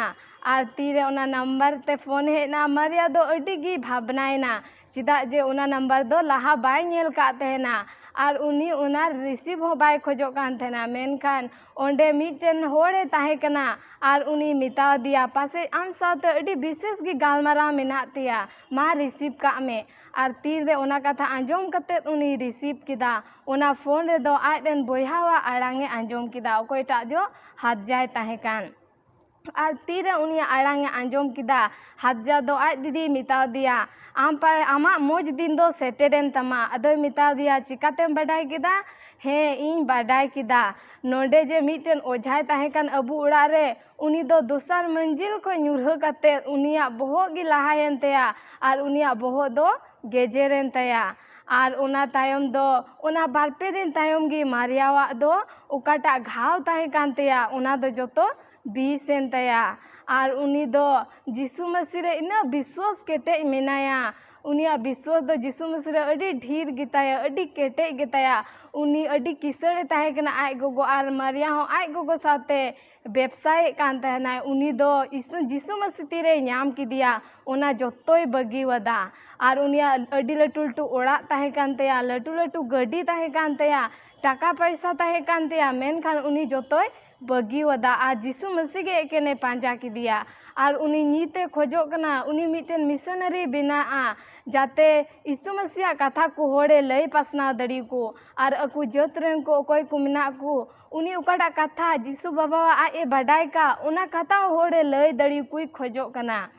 ᱟᱨ ᱛᱤᱨᱮ ᱚᱱᱟ ᱱᱟᱢᱵᱟᱨ ᱛᱮ ᱯᱷᱳᱱ ᱦᱮᱡ ᱮᱱᱟ, ᱢᱟᱨᱤᱭᱟ ᱫᱚ ᱟᱹᱰᱤ ᱜᱮ ᱵᱷᱟᱵᱽᱱᱟᱭᱮᱱᱟ, ᱪᱮᱫᱟᱜ ᱡᱮ ᱚᱱᱟ ᱱᱟᱢᱵᱟᱨ ᱫᱚ ᱞᱟᱦᱟ ᱵᱟᱭ ᱧᱮᱞ ᱠᱟᱜ ᱛᱟᱦᱮᱱᱟ᱾ ᱟᱨ ᱩᱱᱤ ᱚᱱᱟ ᱨᱤᱥᱤᱵᱷ ᱦᱚᱸ ᱵᱟᱭ ᱠᱷᱚᱡᱚᱜ ᱠᱟᱱ ᱛᱟᱦᱮᱱᱟ, ᱢᱮᱱᱠᱷᱟᱱ ᱚᱸᱰᱮ ᱢᱤᱫᱴᱮᱱ ᱦᱚᱲᱮ ᱛᱟᱦᱮᱸ ᱠᱟᱱᱟ ᱟᱨ ᱩᱱᱤ ᱢᱮᱛᱟᱣ ᱫᱮᱭᱟ, "ᱯᱟᱥᱮᱡ ᱟᱢ ᱥᱟᱶᱛᱮ ᱟᱹᱰᱤ ᱵᱤᱥᱮᱥ ᱜᱮ ᱜᱟᱞᱢᱟᱨᱟᱣ ᱢᱮᱱᱟᱜ ᱛᱮᱭᱟ, ᱢᱟ ᱨᱤᱥᱤᱵᱷ ᱠᱟᱜ ᱢᱮ᱾" ᱟᱨ ᱛᱤᱨᱮ ᱚᱱᱟ ᱠᱟᱛᱷᱟ ᱟᱸᱡᱚᱢ ᱠᱟᱛᱮᱫ ᱩᱱᱤ ᱨᱤᱥᱤᱵᱷ ᱠᱮᱫᱟ, ᱚᱱᱟ ᱯᱷᱳᱱ ᱨᱮᱫᱚ ᱟᱡ ᱨᱮᱱ ᱵᱚᱭᱦᱟᱣᱟᱜ ᱟᱲᱟᱝ ᱮ ᱟᱸᱡᱚᱢ ᱠᱮᱫᱟ, ᱚᱠᱚᱭᱴᱟᱜ ᱡᱚ ᱦᱟᱫᱡᱟᱭ ᱛᱟᱦᱮᱸ ᱠᱟᱱ᱾ ᱟᱨ ᱛᱤᱨᱮ ᱩᱱᱤᱭᱟᱜ ᱟᱲᱟᱝ ᱮ ᱟᱸᱡᱚᱢ ᱠᱮᱫᱟ, ᱦᱟᱫᱡᱟ ᱫᱚ ᱟᱡ ᱫᱤᱫᱤᱭ ᱢᱮᱛᱟᱣ ᱫᱮᱭᱟ, "ᱟᱢ ᱯᱟᱭ-, ᱟᱢᱟᱜ ᱢᱚᱡᱽ ᱫᱤᱱ ᱫᱚ ᱥᱮᱴᱮᱨᱮᱱ ᱛᱟᱢᱟ᱾" ᱟᱫᱚᱭ ᱢᱮᱛᱟᱣ ᱫᱮᱭᱟ, "ᱪᱤᱠᱟᱛᱮᱢ ᱵᱟᱰᱟᱭ ᱠᱮᱫᱟ?" "ᱦᱮᱸ, ᱤᱧ ᱵᱟᱰᱟᱭ ᱠᱮᱫᱟ᱾ ᱱᱚᱰᱮ ᱡᱮ ᱢᱤᱫᱴᱮᱱ ᱚᱡᱷᱟᱭ ᱛᱟᱦᱮᱸ ᱠᱟᱱ ᱟᱵᱚ ᱚᱲᱟᱜ ᱨᱮ, ᱩᱱᱤ ᱫᱚ ᱫᱚᱥᱟᱨ ᱢᱟᱹᱱᱡᱤᱞ ᱠᱷᱚᱱ ᱧᱩᱨᱦᱟᱹ ᱠᱟᱛᱮ ᱩᱱᱤᱭᱟᱜ ᱵᱚᱦᱚᱜ ᱜᱮ ᱞᱟᱦᱟᱭᱮᱱ ᱛᱟᱭᱟ ᱟᱨ ᱩᱱᱤᱭᱟᱜ ᱵᱚᱦᱚᱜ ᱫᱚ ᱜᱮᱡᱮᱨᱮᱱ ᱛᱟᱭᱟ᱾ ᱟᱨ ᱚᱱᱟ ᱛᱟᱭᱚᱢ ᱫᱚ, ᱚᱱᱟ ᱵᱟᱨ ᱯᱮ ᱫᱤᱱ ᱛᱟᱭᱚᱢ ᱜᱮ ᱢᱟᱨᱤᱭᱟᱣᱟᱜ ᱫᱚ ᱚᱠᱟᱴᱟᱜ ᱜᱷᱟᱣ ᱛᱟᱦᱮᱸ ᱠᱟᱱ ᱛᱟᱭᱟ, ᱚᱱᱟ ᱫᱚ ᱡᱚᱛᱚ ᱵᱤᱥ ᱮᱱ ᱛᱟᱭᱟ᱾ ᱟᱨ ᱩᱱᱤ ᱫᱚ ᱡᱤᱥᱩ ᱢᱟᱹᱥᱤ ᱨᱮ ᱤᱱᱟᱹᱜ ᱵᱤᱥᱣᱟᱥ ᱠᱮᱴᱮᱡ ᱢᱮᱱᱟᱭᱟ, ᱩᱱᱤᱭᱟᱜ ᱵᱤᱥᱣᱟᱥ ᱫᱚ ᱡᱤᱥᱩ ᱢᱟᱹᱥᱤ ᱨᱮ ᱟᱹᱰᱤ ᱰᱷᱮᱨ ᱜᱮᱛᱟᱭᱟ, ᱟᱹᱰᱤ ᱠᱮᱴᱮᱡ ᱜᱮᱛᱟᱭᱟ᱾ ᱩᱱᱤ ᱟᱹᱰᱤ ᱠᱤᱥᱟᱹᱬᱮ ᱛᱟᱦᱮᱸ ᱠᱟᱱᱟ, ᱟᱡ ᱜᱚᱜᱚ ᱟᱨ ᱢᱟᱨᱤᱭᱟ ᱦᱚᱸ ᱟᱡ ᱜᱚᱜᱚ ᱥᱟᱶᱛᱮ ᱵᱮᱵᱥᱟᱭᱮᱫ ᱠᱟᱱ ᱛᱟᱦᱮᱱᱟᱭ᱾ ᱩᱱᱤ ᱫᱚ ᱤᱥᱩ, ᱡᱤᱥᱩ ᱢᱟᱹᱥᱤ ᱛᱤᱨᱮᱭ ᱧᱟᱢ ᱠᱮᱫᱮᱭᱟ, ᱚᱱᱟ ᱡᱚᱛᱚᱭ ᱵᱟᱹᱜᱤᱣᱟᱫᱟ᱾ ᱟᱨ ᱩᱱᱤᱭᱟᱜ ᱟᱹᱰᱤ ᱞᱟᱹᱴᱩ ᱞᱟᱹᱴᱩ ᱚᱲᱟᱜ ᱛᱟᱦᱮᱸ ᱠᱟᱱ ᱛᱟᱭᱟ, ᱞᱟᱹᱴᱩ ᱞᱟᱹᱴᱩ ᱜᱟᱹᱰᱤ ᱛᱟᱦᱮᱸ ᱠᱟᱱ ᱛᱟᱭᱟ, ᱴᱟᱠᱟ ᱯᱟᱭᱥᱟ ᱛᱟᱦᱮᱸ ᱠᱟᱱ ᱛᱟᱭᱟ, ᱢᱮᱱᱠᱷᱟᱱ ᱩᱱᱤ ᱡᱚᱛᱚᱭ ᱵᱟᱹᱜᱤᱣᱟᱫᱟ ᱟᱨ ᱡᱤᱥᱩ ᱢᱟᱹᱥᱤ ᱜᱮ ᱮᱠᱮᱱᱮ ᱯᱟᱸᱡᱟ ᱠᱮᱫᱮᱭᱟ᱾ ᱟᱨ ᱩᱱᱤ ᱱᱤᱛ ᱮ ᱠᱷᱚᱡᱚᱜ ᱠᱟᱱᱟ, ᱩᱱᱤ ᱢᱤᱫᱴᱮᱱ ᱢᱤᱥᱚᱱᱟᱨᱤ ᱵᱮᱱᱟᱜᱼᱟ, ᱡᱟᱛᱮ ᱡᱤᱥᱩ ᱢᱟᱹᱥᱤᱭᱟᱜ ᱠᱟᱛᱷᱟ ᱠᱚ ᱦᱚᱲᱮ ᱞᱟᱹᱭ ᱯᱟᱥᱱᱟᱣ ᱫᱟᱲᱮᱭᱟᱠᱚ᱾ ᱟᱨ ᱟᱠᱚ ᱡᱟᱹᱛ ᱨᱮᱱ ᱠᱚ ᱚᱠᱚᱭ ᱠᱚ ᱢᱮᱱᱟᱜ ᱠᱚ, ᱩᱱᱤ ᱚᱠᱟᱴᱟᱜ ᱠᱟᱛᱷᱟ ᱡᱤᱥᱩ ᱵᱟᱵᱟᱣᱟᱜ ᱟᱡ ᱮ ᱵᱟᱰᱟᱭ ᱠᱟᱜ, ᱚᱱᱟ ᱠᱟᱛᱷᱟ ᱦᱚᱲᱮ ᱞᱟᱹᱭ ᱫᱟᱲᱮᱭᱟᱠᱚᱭ ᱠᱷᱚᱡᱚᱜ ᱠᱟᱱᱟ᱾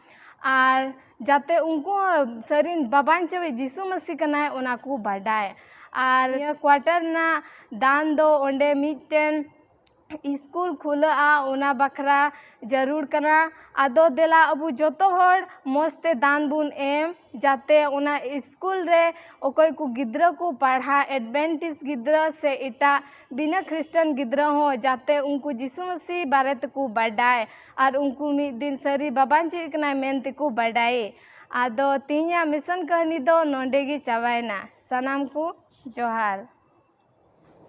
ᱟᱨ ᱡᱟᱛᱮ ᱩᱱᱠᱩ ᱦᱚᱸ ᱥᱟᱹᱨᱤ ᱵᱟᱵᱟᱧᱪᱟᱣᱤᱡ ᱡᱤᱥᱩ ᱢᱟᱹᱥᱤ ᱠᱟᱱᱟᱭ, ᱚᱱᱟ ᱠᱚ ᱵᱟᱰᱟᱭ᱾ ᱟᱨ ᱱᱤᱭᱟᱹ quarter ᱨᱮᱱᱟᱜ ᱫᱟᱱ ᱫᱚ ᱚᱸᱰᱮ ᱢᱤᱫᱴᱮᱱ ᱥᱠᱩᱞ ᱠᱷᱩᱞᱟᱹᱜᱼᱟ, ᱚᱱᱟ ᱵᱟᱠᱷᱨᱟ ᱡᱟᱹᱨᱩᱲ ᱠᱟᱱᱟ᱾ ᱟᱫᱚ ᱫᱮᱞᱟ ᱟᱵᱚ ᱡᱚᱛᱚ ᱦᱚᱲ ᱢᱚᱡᱽ ᱛᱮ ᱫᱟᱱ ᱵᱚᱱ ᱮᱢ, ᱡᱟᱛᱮ ᱚᱱᱟ ᱥᱠᱩᱞ ᱨᱮ ᱚᱠᱚᱭ ᱠᱚ ᱜᱤᱫᱽᱨᱟᱹ ᱠᱚ ᱯᱟᱲᱦᱟᱜ, Adventist ᱜᱤᱫᱽᱨᱟᱹ ᱥᱮ ᱮᱴᱟᱜ ᱵᱤᱱᱟᱹ ᱠᱷᱨᱤᱥᱴᱟᱱ ᱜᱤᱫᱽᱨᱟᱹ ᱦᱚᱸ, ᱡᱟᱛᱮ ᱩᱱᱠᱩ ᱡᱤᱥᱩ ᱢᱟᱹᱥᱤ ᱵᱟᱨᱮ ᱛᱮᱠᱚ ᱵᱟᱰᱟᱭ ᱟᱨ ᱩᱱᱠᱩ ᱢᱤᱫ ᱫᱤᱱ ᱥᱟᱹᱨᱤ ᱵᱟᱵᱟᱧᱪᱤ ᱠᱟᱱᱟᱭ ᱢᱮᱱ ᱛᱮᱠᱚ ᱵᱟᱰᱟᱭ᱾ ᱟᱫᱚ ᱛᱮᱦᱮᱧᱟᱜ ᱢᱤᱥᱚᱱ ᱠᱟᱹᱦᱱᱤ ᱫᱚ ᱱᱚᱰᱮ ᱜᱮ ᱪᱟᱵᱟᱭᱮᱱᱟ᱾ ᱥᱟᱱᱟᱢ ᱠᱚ ᱡᱚᱦᱟᱨ᱾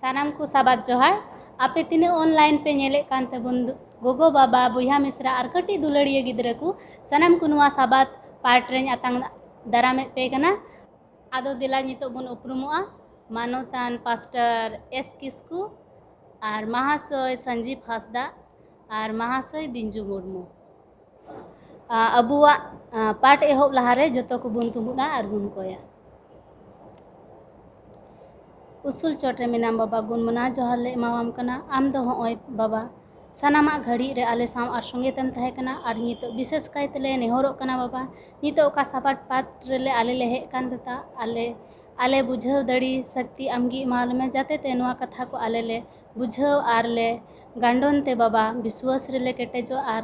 ᱥᱟᱱᱟᱢ ᱠᱚ ᱥᱟᱵᱟᱫ ᱡᱚᱦᱟᱨ᱾ ᱟᱯᱮ ᱛᱤᱱᱟᱹᱜ online ᱯᱮ ᱧᱮᱞᱮᱫ ᱠᱟᱱ ᱛᱟᱵᱚᱱ ᱫᱩ-, ᱜᱚᱜᱚ ᱵᱟᱵᱟ, ᱵᱚᱭᱦᱟ ᱢᱤᱥᱨᱟ ᱟᱨ ᱠᱟᱹᱴᱤᱡ ᱫᱩᱞᱟᱹᱲᱤᱭᱟᱹ ᱜᱤᱫᱽᱨᱟᱹ ᱠᱚ, ᱥᱟᱱᱟᱢ ᱠᱚ ᱱᱚᱣᱟ ᱥᱟᱵᱟᱫ part ᱨᱮᱧ ᱟᱛᱟᱝ ᱫᱟᱨᱟᱢᱮᱫ ᱯᱮ ᱠᱟᱱᱟ᱾ ᱟᱫᱚ ᱫᱮᱞᱟ ᱱᱤᱛᱚᱜ ᱵᱚᱱ ᱩᱯᱨᱩᱢᱚᱜᱼᱟ ᱢᱟᱱᱚᱛᱟᱱ pastor S ᱠᱤᱥᱠᱩ ᱟᱨ ᱢᱟᱦᱟᱥᱚᱭ ᱥᱟᱱᱡᱤᱵ ᱦᱟᱸᱥᱫᱟ ᱟᱨ ᱢᱟᱦᱟᱥᱚᱭ ᱵᱤᱧᱡᱩ ᱢᱩᱨᱢᱩ᱾ ᱟ, ᱟᱵᱚᱣᱟᱜ, ᱟ, part ᱮᱦᱚᱵ ᱞᱟᱦᱟᱨᱮ ᱡᱚᱛᱚ ᱠᱚᱵᱚᱱ ᱛᱩᱢᱩᱫᱼᱟ ᱟᱨ ᱵᱚᱱ ᱠᱚᱭᱟ᱾ ᱩᱥᱩᱞ ᱪᱚᱴ ᱨᱮ ᱢᱮᱱᱟᱢ ᱵᱟᱵᱟ, ᱜᱩᱱ ᱢᱟᱱᱟᱣ ᱡᱚᱦᱟᱨ ᱞᱮ ᱮᱢᱟᱣᱟᱢ ᱠᱟᱱᱟ᱾ ᱟᱢ ᱫᱚ ᱦᱚᱸᱜᱼᱚᱭ ᱵᱟᱵᱟ, ᱥᱟᱱᱟᱢᱟᱜ ᱜᱷᱟᱹᱲᱤᱡ ᱨᱮ ᱟᱞᱮ ᱥᱟᱶ ᱟᱨ ᱥᱚᱸᱜᱮ ᱛᱮᱢ ᱛᱟᱦᱮᱸ ᱠᱟᱱᱟ᱾ ᱟᱨ ᱱᱤᱛᱚᱜ ᱵᱤᱥᱮᱥ ᱠᱟᱭ ᱛᱮᱞᱮ ᱱᱮᱦᱚᱨᱚᱜ ᱠᱟᱱᱟ ᱵᱟᱵᱟ, ᱱᱤᱛᱚᱜ ᱚᱠᱟ ᱥᱟᱵᱟᱫ part ᱨᱮᱞᱮ ᱟᱞᱮ ᱞᱮ ᱦᱮᱡ ᱠᱟᱱ ᱛᱟᱛᱟ, ᱟᱞᱮ, ᱟᱞᱮ ᱵᱩᱡᱷᱟᱹᱣ ᱫᱟᱲᱮ ᱥᱚᱠᱛᱤ ᱟᱢᱜᱮ ᱮᱢᱟ ᱞᱮᱢᱮ, ᱡᱟᱛᱮ ᱛᱮ ᱱᱚᱣᱟ ᱠᱟᱛᱷᱟ ᱠᱚ ᱟᱞᱮ ᱞᱮ ᱵᱩᱡᱷᱟᱹᱣ ᱟᱨ ᱞᱮ ᱜᱟᱱᱰᱚᱱ ᱛᱮ ᱵᱟᱵᱟ, ᱵᱤᱥᱣᱟᱥ ᱨᱮᱞᱮ ᱠᱮᱴᱮᱡᱚᱜ ᱟᱨ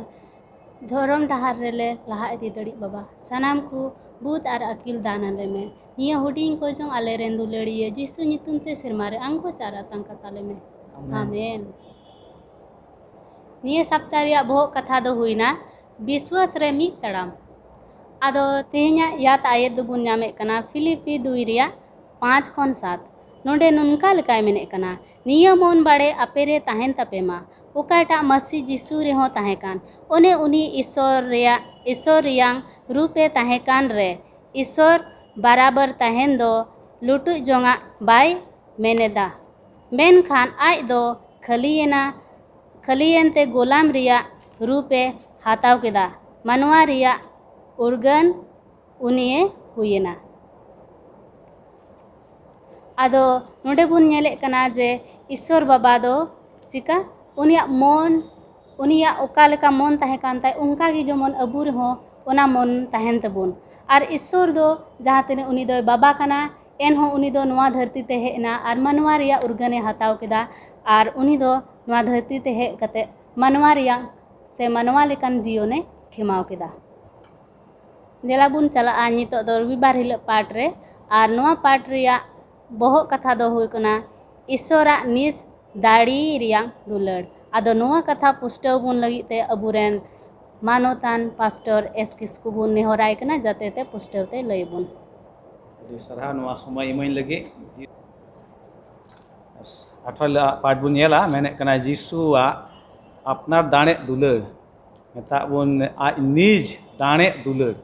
ᱫᱷᱚᱨᱚᱢ ᱰᱟᱦᱟᱨ ᱨᱮᱞᱮ ᱞᱟᱦᱟ ᱤᱫᱤ ᱫᱟᱲᱮᱜ ᱵᱟᱵᱟ᱾ ᱥᱟᱱᱟᱢ ᱠᱚ ᱵᱩᱫ ᱟᱨ ᱟᱹᱠᱤᱞ ᱫᱟᱱ ᱟᱞᱮ ᱢᱮ᱾ ᱱᱤᱭᱟᱹ ᱦᱩᱰᱤᱧ ᱠᱚ ᱡᱚᱝ ᱟᱞᱮ ᱨᱮᱱ ᱫᱩᱞᱟᱹᱲᱤᱭᱟᱹ ᱡᱤᱥᱩ ᱧᱩᱛᱩᱢ ᱛᱮ ᱥᱮᱨᱢᱟ ᱨᱮ ᱟᱬᱜᱚ ᱪᱟᱨ ᱟᱛᱟᱝ ᱠᱟᱛᱟ ᱞᱮ ᱢᱮ᱾ ᱟᱢᱮᱱ᱾ ᱟᱢᱮᱱ᱾ ᱱᱤᱭᱟᱹ ᱥᱟᱯᱛᱟ ᱨᱮᱭᱟᱜ ᱵᱚᱦᱚᱜ ᱠᱟᱛᱷᱟ ᱫᱚ ᱦᱩᱭᱱᱟ ᱵᱤᱥᱣᱟᱥ ᱨᱮ ᱢᱤᱫ ᱛᱟᱲᱟᱢ᱾ ᱟᱫᱚ ᱛᱮᱦᱮᱧᱟᱜ ᱭᱟᱛ ᱟᱭᱮᱛ ᱫᱚᱵᱚᱱ ᱧᱟᱢᱮᱫ ᱠᱟᱱᱟ ᱯᱷᱤᱞᱤᱯᱤ ᱫᱩᱭ ᱨᱮᱭᱟᱜ ᱯᱟᱸᱪ ᱠᱷᱚᱱ ᱥᱟᱛ᱾ ᱱᱚᱰᱮ ᱱᱚᱝᱠᱟ ᱞᱮᱠᱟᱭ ᱢᱮᱱᱮᱫ ᱠᱟᱱᱟ, ᱱᱤᱭᱟᱹ ᱢᱚᱱ ᱵᱟᱲᱮ ᱟᱯᱮ ᱨᱮ ᱛᱟᱦᱮᱱ ᱛᱟᱯᱮ ᱢᱟ, ᱚᱠᱟᱴᱟᱜ ᱢᱟᱹᱥᱤ ᱡᱤᱥᱩ ᱨᱮᱦᱚᱸ ᱛᱟᱦᱮᱸ ᱠᱟᱱ, ᱚᱱᱮ ᱩᱱᱤ ᱤᱥᱚᱨ ᱨᱮᱭᱟᱜ, ᱤᱥᱚᱨ ᱨᱮᱭᱟᱝ ᱨᱩᱯ ᱮ ᱛᱟᱦᱮᱸ ᱠᱟᱱ ᱨᱮ, ᱤᱥᱚᱨ ᱵᱟᱨᱟᱵᱟᱨ ᱛᱟᱦᱮᱱ ᱫᱚ ᱞᱩᱴᱩᱡ ᱡᱚᱝᱟᱜ ᱵᱟᱭ ᱢᱮᱱᱮᱫᱟ, ᱢᱮᱱᱠᱷᱟᱱ ᱟᱡ ᱫᱚ ᱠᱷᱟᱹᱞᱤᱭᱮᱱᱟ, ᱠᱷᱟᱹᱞᱤᱭᱮᱱᱛᱮ ᱜᱳᱞᱟᱢ ᱨᱮᱭᱟᱜ ᱨᱩᱯ ᱮ ᱦᱟᱛᱟᱣ ᱠᱮᱫᱟ᱾ ᱢᱟᱱᱣᱟ ᱨᱮᱭᱟᱜ ᱩᱨᱜᱟᱹᱱ ᱩᱱᱤᱭᱮ ᱦᱩᱭᱮᱱᱟ᱾ ᱟᱫᱚ ᱱᱚᱰᱮ ᱵᱚᱱ ᱧᱮᱞᱮᱫ ᱠᱟᱱᱟ ᱡᱮ ᱤᱥᱥᱚᱨ ᱵᱟᱵᱟ ᱫᱚ ᱪᱤᱠᱟ ᱩᱱᱤᱭᱟᱜ ᱢᱚᱱ, ᱩᱱᱤᱭᱟᱜ ᱚᱠᱟ ᱞᱮᱠᱟ ᱢᱚᱱ ᱛᱟᱦᱮᱸ ᱠᱟᱱ ᱛᱟᱭ, ᱚᱱᱠᱟ ᱜᱮ ᱡᱮᱢᱚᱱ ᱟᱵᱚ ᱨᱮᱦᱚᱸ ᱚᱱᱟ ᱢᱚᱱ ᱛᱟᱦᱮᱱ ᱛᱟᱵᱚᱱ᱾ ᱟᱨ ᱤᱥᱥᱚᱨ ᱫᱚ ᱡᱟᱦᱟᱸ ᱛᱤᱱᱟᱹᱜ ᱩᱱᱤ ᱫᱚᱭ ᱵᱟᱵᱟ ᱠᱟᱱᱟ, ᱮᱱᱦᱚᱸ ᱩᱱᱤ ᱫᱚ ᱱᱚᱣᱟ ᱫᱷᱟᱹᱨᱛᱤ ᱛᱮ ᱦᱮᱡ ᱮᱱᱟ ᱟᱨ ᱢᱟᱱᱣᱟ ᱨᱮᱭᱟᱜ ᱩᱨᱜᱟᱹᱱᱮ ᱦᱟᱛᱟᱣ ᱠᱮᱫᱟ᱾ ᱟᱨ ᱩᱱᱤ ᱫᱚ ᱱᱚᱣᱟ ᱫᱷᱟᱹᱨᱛᱤ ᱛᱮ ᱦᱮᱡ ᱠᱟᱛᱮ ᱢᱟᱱᱣᱟ ᱨᱮᱭᱟᱜ ᱥᱮ ᱢᱟᱱᱣᱟ ᱞᱮᱠᱟᱱ ᱡᱤᱭᱚᱱᱮ ᱠᱷᱮᱢᱟᱣ ᱠᱮᱫᱟ᱾ ᱫᱮᱞᱟ ᱵᱚᱱ ᱪᱟᱞᱟᱜᱼᱟ ᱱᱤᱛᱚᱜ ᱫᱚ ᱨᱚᱵᱤᱵᱟᱨ ᱦᱤᱞᱳᱜ ᱯᱟᱴ ᱨᱮ᱾ ᱟᱨ ᱱᱚᱣᱟ ᱯᱟᱴ ᱨᱮᱭᱟᱜ ᱵᱚᱦᱚᱜ ᱠᱟᱛᱷᱟ ᱫᱚ ᱦᱩᱭᱩᱜ ᱠᱟᱱᱟ ᱤᱥᱥᱚᱨᱟᱜ ᱱᱤᱡᱽ ᱫᱟᱲᱮ ᱨᱮᱭᱟᱜ ᱫᱩᱞᱟᱹᱲ᱾ ᱟᱫᱚ ᱱᱚᱣᱟ ᱠᱟᱛᱷᱟ ᱯᱩᱥᱴᱟᱹᱣ ᱵᱚᱱ ᱞᱟᱹᱜᱤᱫ ᱛᱮ ᱟᱵᱚᱨᱮᱱ ᱢᱟᱱᱚᱛᱟᱱ ᱯᱟᱥᱴᱚᱨ ᱮᱥ ᱠᱤᱥᱠᱩ ᱵᱚᱱ ᱱᱮᱦᱚᱨᱟᱭ ᱠᱟᱱᱟ, ᱡᱟᱛᱮ ᱛᱮ ᱯᱩᱥᱴᱟᱹᱣ ᱛᱮ ᱞᱟᱹᱭ ᱟᱵᱚᱱ᱾ ᱟᱹᱰᱤ ᱥᱟᱨᱦᱟᱣ ᱱᱚᱣᱟ ᱥᱚᱢᱚᱭ ᱤᱢᱟᱹᱧ ᱞᱟᱹᱜᱤᱫ᱾ ᱟᱴᱷᱟᱨᱚ ᱯᱟᱴ ᱵᱚᱱ ᱧᱮᱞᱟ, ᱢᱮᱱᱮᱫ ᱠᱟᱱᱟ ᱡᱤᱥᱩᱣᱟᱜ ᱟᱯᱱᱟᱨ ᱫᱟᱲᱮ ᱫᱩᱞᱟᱹᱲ, ᱢᱮᱛᱟᱜ ᱵᱚᱱ ᱟᱡ ᱱᱤᱡᱽ ᱫᱟᱲᱮ ᱫᱩᱞᱟᱹᱲ᱾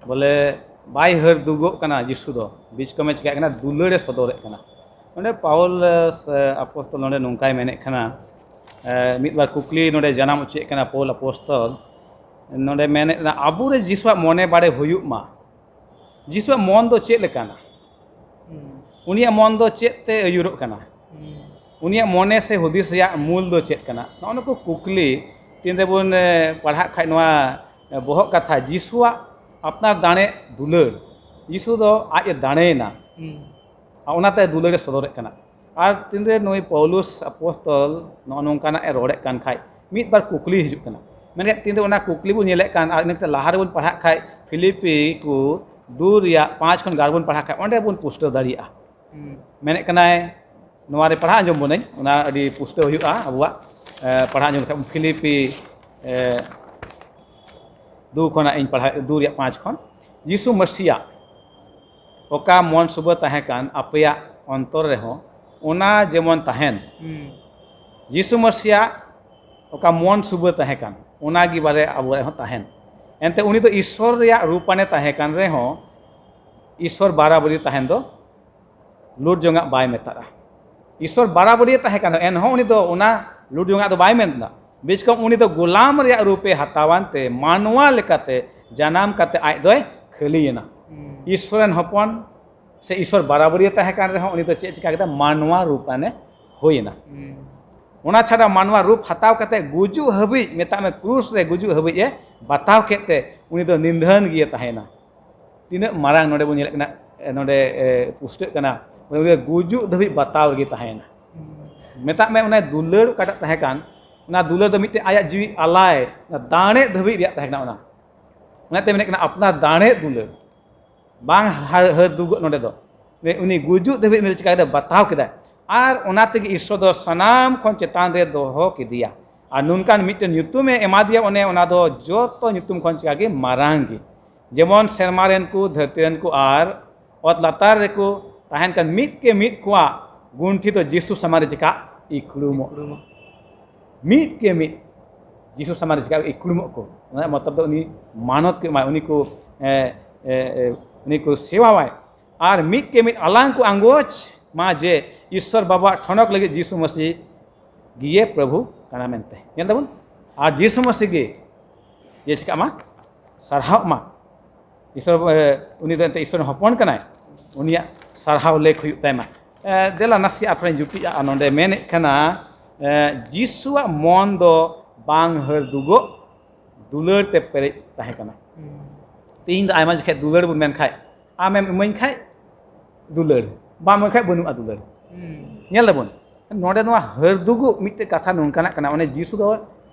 ᱵᱚᱞᱮ ᱵᱟᱭ ᱦᱟᱹᱨ ᱫᱩᱜᱚᱜ ᱠᱟᱱᱟ ᱡᱤᱥᱩ ᱫᱚ, ᱵᱤᱪ ᱠᱚᱢᱮ ᱪᱤᱠᱟᱹᱜ ᱠᱟᱱᱟ, ᱫᱩᱞᱟᱹᱲᱮ ᱥᱚᱫᱚᱨᱮᱫ ᱠᱟᱱᱟ᱾ ᱱᱚᱰᱮ ᱯᱟᱣᱩᱞ ᱟᱯᱚᱥᱛᱚᱞ ᱱᱚᱰᱮ ᱱᱚᱝᱠᱟᱭ ᱢᱮᱱᱮᱫ ᱠᱟᱱᱟ, ᱢᱤᱫ ᱵᱟᱨ ᱠᱩᱠᱞᱤ ᱱᱚᱰᱮ ᱡᱟᱱᱟᱢ ᱦᱚᱪᱚᱭᱮᱫ ᱠᱟᱱᱟ ᱯᱟᱣᱩᱞ ᱟᱯᱚᱥᱛᱚᱞ᱾ ᱱᱚᱰᱮ ᱢᱮᱱᱮᱫ ᱠᱟᱱᱟ, ᱟᱵᱚᱨᱮ ᱡᱤᱥᱩᱣᱟᱜ ᱢᱚᱱᱮ ᱵᱟᱲᱮ ᱦᱩᱭᱩᱜ ᱢᱟ᱾ ᱡᱤᱥᱩᱣᱟᱜ ᱢᱚᱱ ᱫᱚ ᱪᱮᱫ ᱞᱮᱠᱟᱱᱟ? ᱩᱱᱤᱭᱟᱜ ᱢᱚᱱ ᱫᱚ ᱪᱮᱫ ᱛᱮ ᱟᱹᱭᱩᱨᱚᱜ ᱠᱟᱱᱟ? ᱩᱱᱤᱭᱟᱜ ᱢᱚᱱᱮ ᱥᱮ ᱦᱩᱫᱤᱥ ᱨᱮᱭᱟᱜ ᱢᱩᱞ ᱫᱚ ᱪᱮᱫ ᱠᱟᱱᱟ? ᱱᱚᱜᱼᱚ ᱱᱩᱠᱩ ᱠᱩᱠᱞᱤ ᱛᱤᱱ ᱨᱮᱵᱚᱱ ᱯᱟᱲᱦᱟᱜ ᱠᱷᱟᱡ ᱱᱚᱣᱟ ᱵᱚᱦᱚᱜ ᱠᱟᱛᱷᱟ, ᱡᱤᱥᱩᱣᱟᱜ ᱟᱯᱱᱟᱨ ᱫᱟᱲᱮ ᱫᱩᱞᱟᱹᱲ, ᱡᱤᱥᱩ ᱫᱚ ᱟᱡ ᱮ ᱫᱟᱲᱮᱭᱮᱱᱟ᱾ ᱟᱨ ᱚᱱᱟᱛᱮ ᱫᱩᱞᱟᱹᱲ ᱮ ᱥᱚᱫᱚᱨᱮᱫ ᱠᱟᱱᱟ᱾ ᱟᱨ ᱛᱤᱱᱨᱮ ᱱᱩᱭ ᱯᱟᱣᱞᱩᱥ ᱟᱯᱚᱥᱛᱚᱞ ᱱᱚᱜᱼᱚ ᱱᱚᱝᱠᱟᱱᱟᱜ ᱮ ᱨᱚᱲᱮᱫ ᱠᱟᱱ ᱠᱷᱟᱡ, ᱢᱤᱫ ᱵᱟᱨ ᱠᱩᱠᱞᱤ ᱦᱤᱡᱩᱜ ᱠᱟᱱᱟ᱾ ᱢᱮᱱᱠᱷᱟᱱ ᱛᱤᱱᱨᱮ ᱚᱱᱟ ᱠᱩᱠᱞᱤ ᱵᱚᱱ ᱧᱮᱞᱮᱫ ᱠᱟᱱ, ᱟᱨ ᱤᱱᱟᱹ ᱠᱟᱛᱮ ᱞᱟᱦᱟ ᱨᱮᱵᱚᱱ ᱯᱟᱲᱦᱟᱜ ᱠᱷᱟᱡ, ᱯᱷᱤᱞᱤᱯᱤ ᱠᱚ ᱫᱩ ᱨᱮᱭᱟᱜ ᱯᱟᱸᱪ ᱠᱷᱚᱱ ᱜᱟᱨ ᱵᱚᱱ ᱯᱟᱲᱦᱟᱜ ᱠᱷᱟᱡ, ᱚᱸᱰᱮ ᱵᱚᱱ ᱯᱩᱥᱴᱟᱹᱣ ᱫᱟᱲᱮᱭᱟᱜᱼᱟ᱾ ᱢᱮᱱᱮᱫ ᱠᱟᱱᱟᱭ, ᱱᱚᱣᱟ ᱨᱮ ᱯᱟᱲᱦᱟᱣ ᱟᱸᱡᱚᱢ ᱵᱚᱱᱟᱹᱧ, ᱚᱱᱟ ᱟᱹᱰᱤ ᱯᱩᱥᱴᱟᱹᱣ ᱦᱩᱭᱩᱜᱼᱟ ᱟᱵᱚᱣᱟᱜ᱾ ᱯᱟᱲᱦᱟᱣ ᱟᱸᱡᱚᱢ ᱞᱮᱠᱷᱟᱡ ᱯᱷᱤᱞᱤᱯᱤ ᱫᱩ ᱠᱷᱚᱱᱟᱜ ᱤᱧ ᱯᱟᱲᱦᱟᱣ, ᱫᱩ ᱨᱮᱭᱟᱜ ᱯᱟᱸᱪ ᱠᱷᱚᱱ᱾ ᱡᱤᱥᱩ ᱢᱟᱹᱥᱤᱭᱟᱜ ᱚᱠᱟ ᱢᱚᱱ ᱥᱩᱵᱟᱹ ᱛᱟᱦᱮᱸ ᱠᱟᱱ ᱟᱯᱮᱭᱟᱜ ᱚᱱᱛᱚᱨ ᱨᱮᱦᱚᱸ ᱚᱱᱟ ᱡᱮᱢᱚᱱ ᱛᱟᱦᱮᱱ᱾ ᱡᱤᱥᱩ ᱢᱟᱹᱥᱤᱭᱟᱜ ᱚᱠᱟ ᱢᱚᱱ ᱥᱩᱵᱟᱹ ᱛᱟᱦᱮᱸ ᱠᱟᱱ, ᱚᱱᱟ ᱜᱮ ᱵᱟᱨᱮ ᱟᱵᱚ ᱨᱮᱦᱚᱸ ᱛᱟᱦᱮᱱ᱾ ᱮᱱᱛᱮ ᱩᱱᱤ ᱫᱚ ᱤᱥᱥᱚᱨ ᱨᱮᱭᱟᱜ ᱨᱩᱯᱟᱱᱮ ᱛᱟᱦᱮᱸ ᱠᱟᱱ ᱨᱮᱦᱚᱸ, ᱤᱥᱥᱚᱨ ᱵᱟᱨᱟᱵᱟᱹᱨᱤ ᱛᱟᱦᱮᱱ ᱫᱚ ᱞᱩᱴ ᱡᱚᱝᱟᱜ ᱵᱟᱭ ᱢᱮᱛᱟᱜᱼᱟ᱾ ᱤᱥᱥᱚᱨ ᱵᱟᱨᱟᱵᱟᱹᱨᱤ ᱛᱟᱦᱮᱸ ᱠᱟᱱ ᱨᱮᱦᱚᱸ, ᱮᱱᱦᱚᱸ ᱩᱱᱤ ᱫᱚ ᱚᱱᱟ ᱞᱩᱴ ᱡᱚᱝᱟᱜ ᱫᱚ ᱵᱟᱭ ᱢᱮᱱ ᱮᱫᱟ᱾ ᱵᱮᱥ ᱠᱚᱢ ᱩᱱᱤ ᱫᱚ ᱜᱳᱞᱟᱢ ᱨᱮᱭᱟᱜ ᱨᱩᱯᱮ ᱦᱟᱛᱟᱣᱟᱱ ᱛᱮ ᱢᱟᱱᱣᱟ ᱞᱮᱠᱟᱛᱮ ᱡᱟᱱᱟᱢ ᱠᱟᱛᱮ ᱟᱡ ᱫᱚᱭ ᱠᱷᱟᱹᱞᱤᱭᱮᱱᱟ᱾ ᱦᱩᱸ᱾ ᱤᱥᱥᱚᱨ ᱨᱮᱱ ᱦᱚᱯᱚᱱ ᱥᱮ ᱤᱥᱥᱚᱨ ᱵᱟᱨᱟᱵᱟᱹᱨᱤᱭᱟᱹ ᱛᱟᱦᱮᱸ ᱠᱟᱱ ᱨᱮᱦᱚᱸ ᱩᱱᱤ ᱫᱚ ᱪᱮᱫ ᱪᱤᱠᱟ ᱠᱮᱫᱟ? ᱢᱟᱱᱣᱟ ᱨᱩᱯᱟᱱᱮ ᱦᱩᱭᱮᱱᱟ᱾ ᱦᱩᱸ᱾ ᱚᱱᱟ ᱪᱷᱟᱰᱟ ᱢᱟᱱᱣᱟ ᱨᱩᱯ ᱦᱟᱛᱟᱣ ᱠᱟᱛᱮ ᱜᱩᱡᱩᱜ ᱦᱟᱹᱵᱤᱡ, ᱢᱮᱛᱟᱜ ᱢᱮ ᱠᱨᱩᱥ ᱨᱮ ᱜᱩᱡᱩᱜ ᱦᱟᱹᱵᱤᱡ ᱮ ᱵᱟᱛᱟᱣ ᱠᱮᱫ ᱛᱮ ᱩᱱᱤ ᱫᱚ ᱱᱤᱫᱷᱟᱹᱱ ᱜᱮ ᱛᱟᱦᱮᱸᱭᱮᱱᱟ᱾ ᱛᱤᱱᱟᱹᱜ ᱢᱟᱨᱟᱝ ᱱᱚᱰᱮ ᱵᱚᱱ ᱧᱮᱞᱮᱫ ᱠᱟᱱᱟ, ᱮ, ᱱᱚᱰᱮ, ᱮ, ᱯᱩᱥᱴᱟᱹᱜ ᱠᱟᱱᱟ, ᱩᱱᱤ ᱫᱚ ᱜᱩᱡᱩᱜ ᱫᱷᱟᱹᱵᱤᱡ ᱵᱟᱛᱟᱣ ᱨᱮᱜᱮ ᱛᱟᱦᱮᱸᱭᱮᱱᱟ᱾ ᱦᱩᱸ᱾ ᱢᱮᱛᱟᱜ ᱢᱮ ᱚᱱᱟ ᱫᱩᱞᱟᱹᱲ ᱚᱠᱟᱴᱟᱜ ᱛᱟᱦᱮᱸ ᱠᱟᱱ, ᱚᱱᱟ ᱫᱩᱞᱟᱹᱲ ᱫᱚ ᱢᱤᱫᱴᱮᱱ ᱟᱭᱟᱜ ᱡᱤᱣᱤ ᱟᱞᱟᱭ, ᱚᱱᱟ ᱫᱟᱲᱮ ᱫᱷᱟᱹᱵᱤᱡ ᱨᱮᱭᱟᱜ ᱛᱟᱦᱮᱸ ᱠᱟᱱᱟ ᱚᱱᱟ᱾ ᱚᱱᱟᱛᱮ ᱢᱮᱱᱮᱫ ᱠᱟᱱᱟ ᱟᱯᱱᱟᱨ ᱫᱟᱲᱮ ᱫᱩᱞᱟᱹᱲ᱾ ᱵᱟᱝ ᱦᱟᱨ-, ᱦᱟᱹᱨ ᱫᱩᱜᱚᱜ ᱱᱚᱰᱮ ᱫᱚ᱾ ᱩᱱᱤ ᱜᱩᱡᱩᱜ ᱫᱷᱟᱹᱵᱤᱡ ᱩᱱᱤ ᱫᱚ ᱪᱤᱠᱟ ᱠᱮᱫᱟ? ᱵᱟᱛᱟᱣ ᱠᱮᱫᱟᱭ᱾ ᱟᱨ ᱚᱱᱟ ᱛᱮᱜᱮ ᱤᱥᱥᱚᱨ ᱫᱚ ᱥᱟᱱᱟᱢ ᱠᱷᱚᱱ ᱪᱮᱛᱟᱱ ᱨᱮ ᱫᱚᱦᱚ ᱠᱮᱫᱮᱭᱟ᱾ ᱟᱨ ᱱᱚᱝᱠᱟᱱ ᱢᱤᱫᱴᱮᱱ ᱧᱩᱛᱩᱢᱮ ᱮᱢᱟ ᱫᱮᱭᱟ, ᱚᱱᱮ ᱚᱱᱟ ᱫᱚ ᱡᱚᱛᱚ ᱧᱩᱛᱩᱢ ᱠᱷᱚᱱ ᱪᱤᱠᱟ ᱜᱮ ᱢᱟᱨᱟᱝ ᱜᱮ᱾ ᱡᱮᱢᱚᱱ ᱥᱮᱨᱢᱟ ᱨᱮᱱ ᱠᱚ, ᱫᱷᱟᱹᱨᱛᱤ ᱨᱮᱱ ᱠᱚ ᱟᱨ ᱚᱛ ᱞᱟᱛᱟᱨ ᱨᱮᱠᱚ ᱛᱟᱦᱮᱱ ᱠᱟᱱ ᱢᱤᱫ ᱠᱮ ᱢᱤᱫ ᱠᱚᱣᱟᱜ ᱜᱩᱱᱴᱷᱤ ᱫᱚ ᱡᱤᱥᱩ ᱥᱟᱢᱟᱝ ᱨᱮ ᱪᱤᱠᱟ? ᱤᱠᱲᱩᱢᱚᱜ᱾ ᱤᱠᱲᱩᱢᱚᱜ᱾ ᱢᱤᱫ ᱠᱮ ᱢᱤᱫ ᱡᱤᱥᱩ ᱥᱟᱢᱟᱝ ᱨᱮ ᱪᱤᱠᱟ ᱤᱠᱲᱩᱢᱚᱜ ᱠᱚ? ᱚᱱᱟ ᱢᱚᱛᱞᱚᱵ ᱫᱚ ᱩᱱᱤ ᱢᱟᱱᱚᱛ ᱠᱚ ᱮᱢᱟᱭ, ᱩᱱᱤ ᱠᱚ, ᱮ, ᱮ, ᱮ, ᱩᱱᱤ ᱠᱚ ᱥᱮᱣᱟᱣᱟᱭ᱾ ᱟᱨ ᱢᱤᱫ ᱠᱮ ᱢᱤᱫ ᱟᱞᱟᱝ ᱠᱚ ᱟᱸᱜᱚᱪ ᱢᱟ ᱡᱮ ᱤᱥᱥᱚᱨ ᱵᱟᱵᱟᱣᱟᱜ ᱴᱷᱚᱱᱚᱠ ᱞᱟᱹᱜᱤᱫ ᱡᱤᱥᱩ ᱢᱟᱹᱥᱤ ᱜᱮ ᱯᱨᱚᱵᱷᱩ ᱠᱟᱱᱟ ᱢᱮᱱᱛᱮ᱾ ᱧᱮᱞ ᱫᱟᱵᱚᱱ? ᱟᱨ ᱡᱤᱥᱩ ᱢᱟᱹᱥᱤ ᱜᱮ ᱡᱮ ᱪᱤᱠᱟᱜ ᱢᱟ, ᱥᱟᱨᱦᱟᱣ ᱢᱟ᱾ ᱤᱥᱥᱚᱨ, ᱮ, ᱩᱱᱤ ᱫᱚ ᱮᱱᱛᱮ ᱤᱥᱥᱚᱨ ᱨᱮᱱ ᱦᱚᱯᱚᱱ ᱠᱟᱱᱟᱭ, ᱩᱱᱤᱭᱟᱜ ᱥᱟᱨᱦᱟᱣ ᱞᱮᱠ ᱦᱩᱭᱩᱜ ᱛᱟᱭᱢᱟ᱾ ᱮ, ᱫᱮᱞᱟ ᱱᱟᱥᱮᱭᱟᱜ ᱟᱨ ᱛᱷᱚᱲᱟᱧ ᱡᱩᱴᱤᱡᱟᱜᱼᱟ᱾ ᱱᱚᱰᱮ ᱢᱮᱱᱮᱫ ᱠᱟᱱᱟ, ᱮ, ᱡᱤᱥᱩᱣᱟᱜ ᱢᱚᱱ ᱫᱚ ᱵᱟᱝ ᱦᱟᱹᱨ ᱫᱩᱜᱚᱜ, ᱫᱩᱞᱟᱹᱲ ᱛᱮ ᱯᱮᱨᱮᱡ ᱛᱟᱦᱮᱸ ᱠᱟᱱᱟ᱾ ᱦᱩᱸ᱾ ᱛᱮᱦᱮᱧ ᱫᱚ ᱟᱭᱢᱟ ᱡᱚᱠᱷᱮᱡ ᱫᱩᱞᱟᱹᱲ ᱵᱚᱱ ᱢᱮᱱ ᱠᱷᱟᱡ, ᱟᱢᱮᱢ ᱤᱢᱟᱹᱧ ᱠᱷᱟᱡ ᱫᱩᱞᱟᱹᱲ, ᱵᱟᱢ ᱤᱢᱟᱹᱧ ᱠᱷᱟᱡ ᱵᱟᱹᱱᱩᱜᱼᱟ ᱫᱩᱞᱟᱹᱲ᱾ ᱦᱩᱸ᱾ ᱧᱮᱞ ᱫᱟᱵᱚᱱ, ᱱᱚᱰᱮ ᱱᱚᱣᱟ ᱦᱟᱹᱨ ᱫᱩᱜᱩᱜ ᱢᱤᱫᱴᱮᱡ ᱠᱟᱛᱷᱟ ᱱᱚᱝᱠᱟᱱᱟᱜ ᱠᱟᱱᱟ, ᱚᱱᱮ ᱡᱤᱥᱩ ᱫᱚ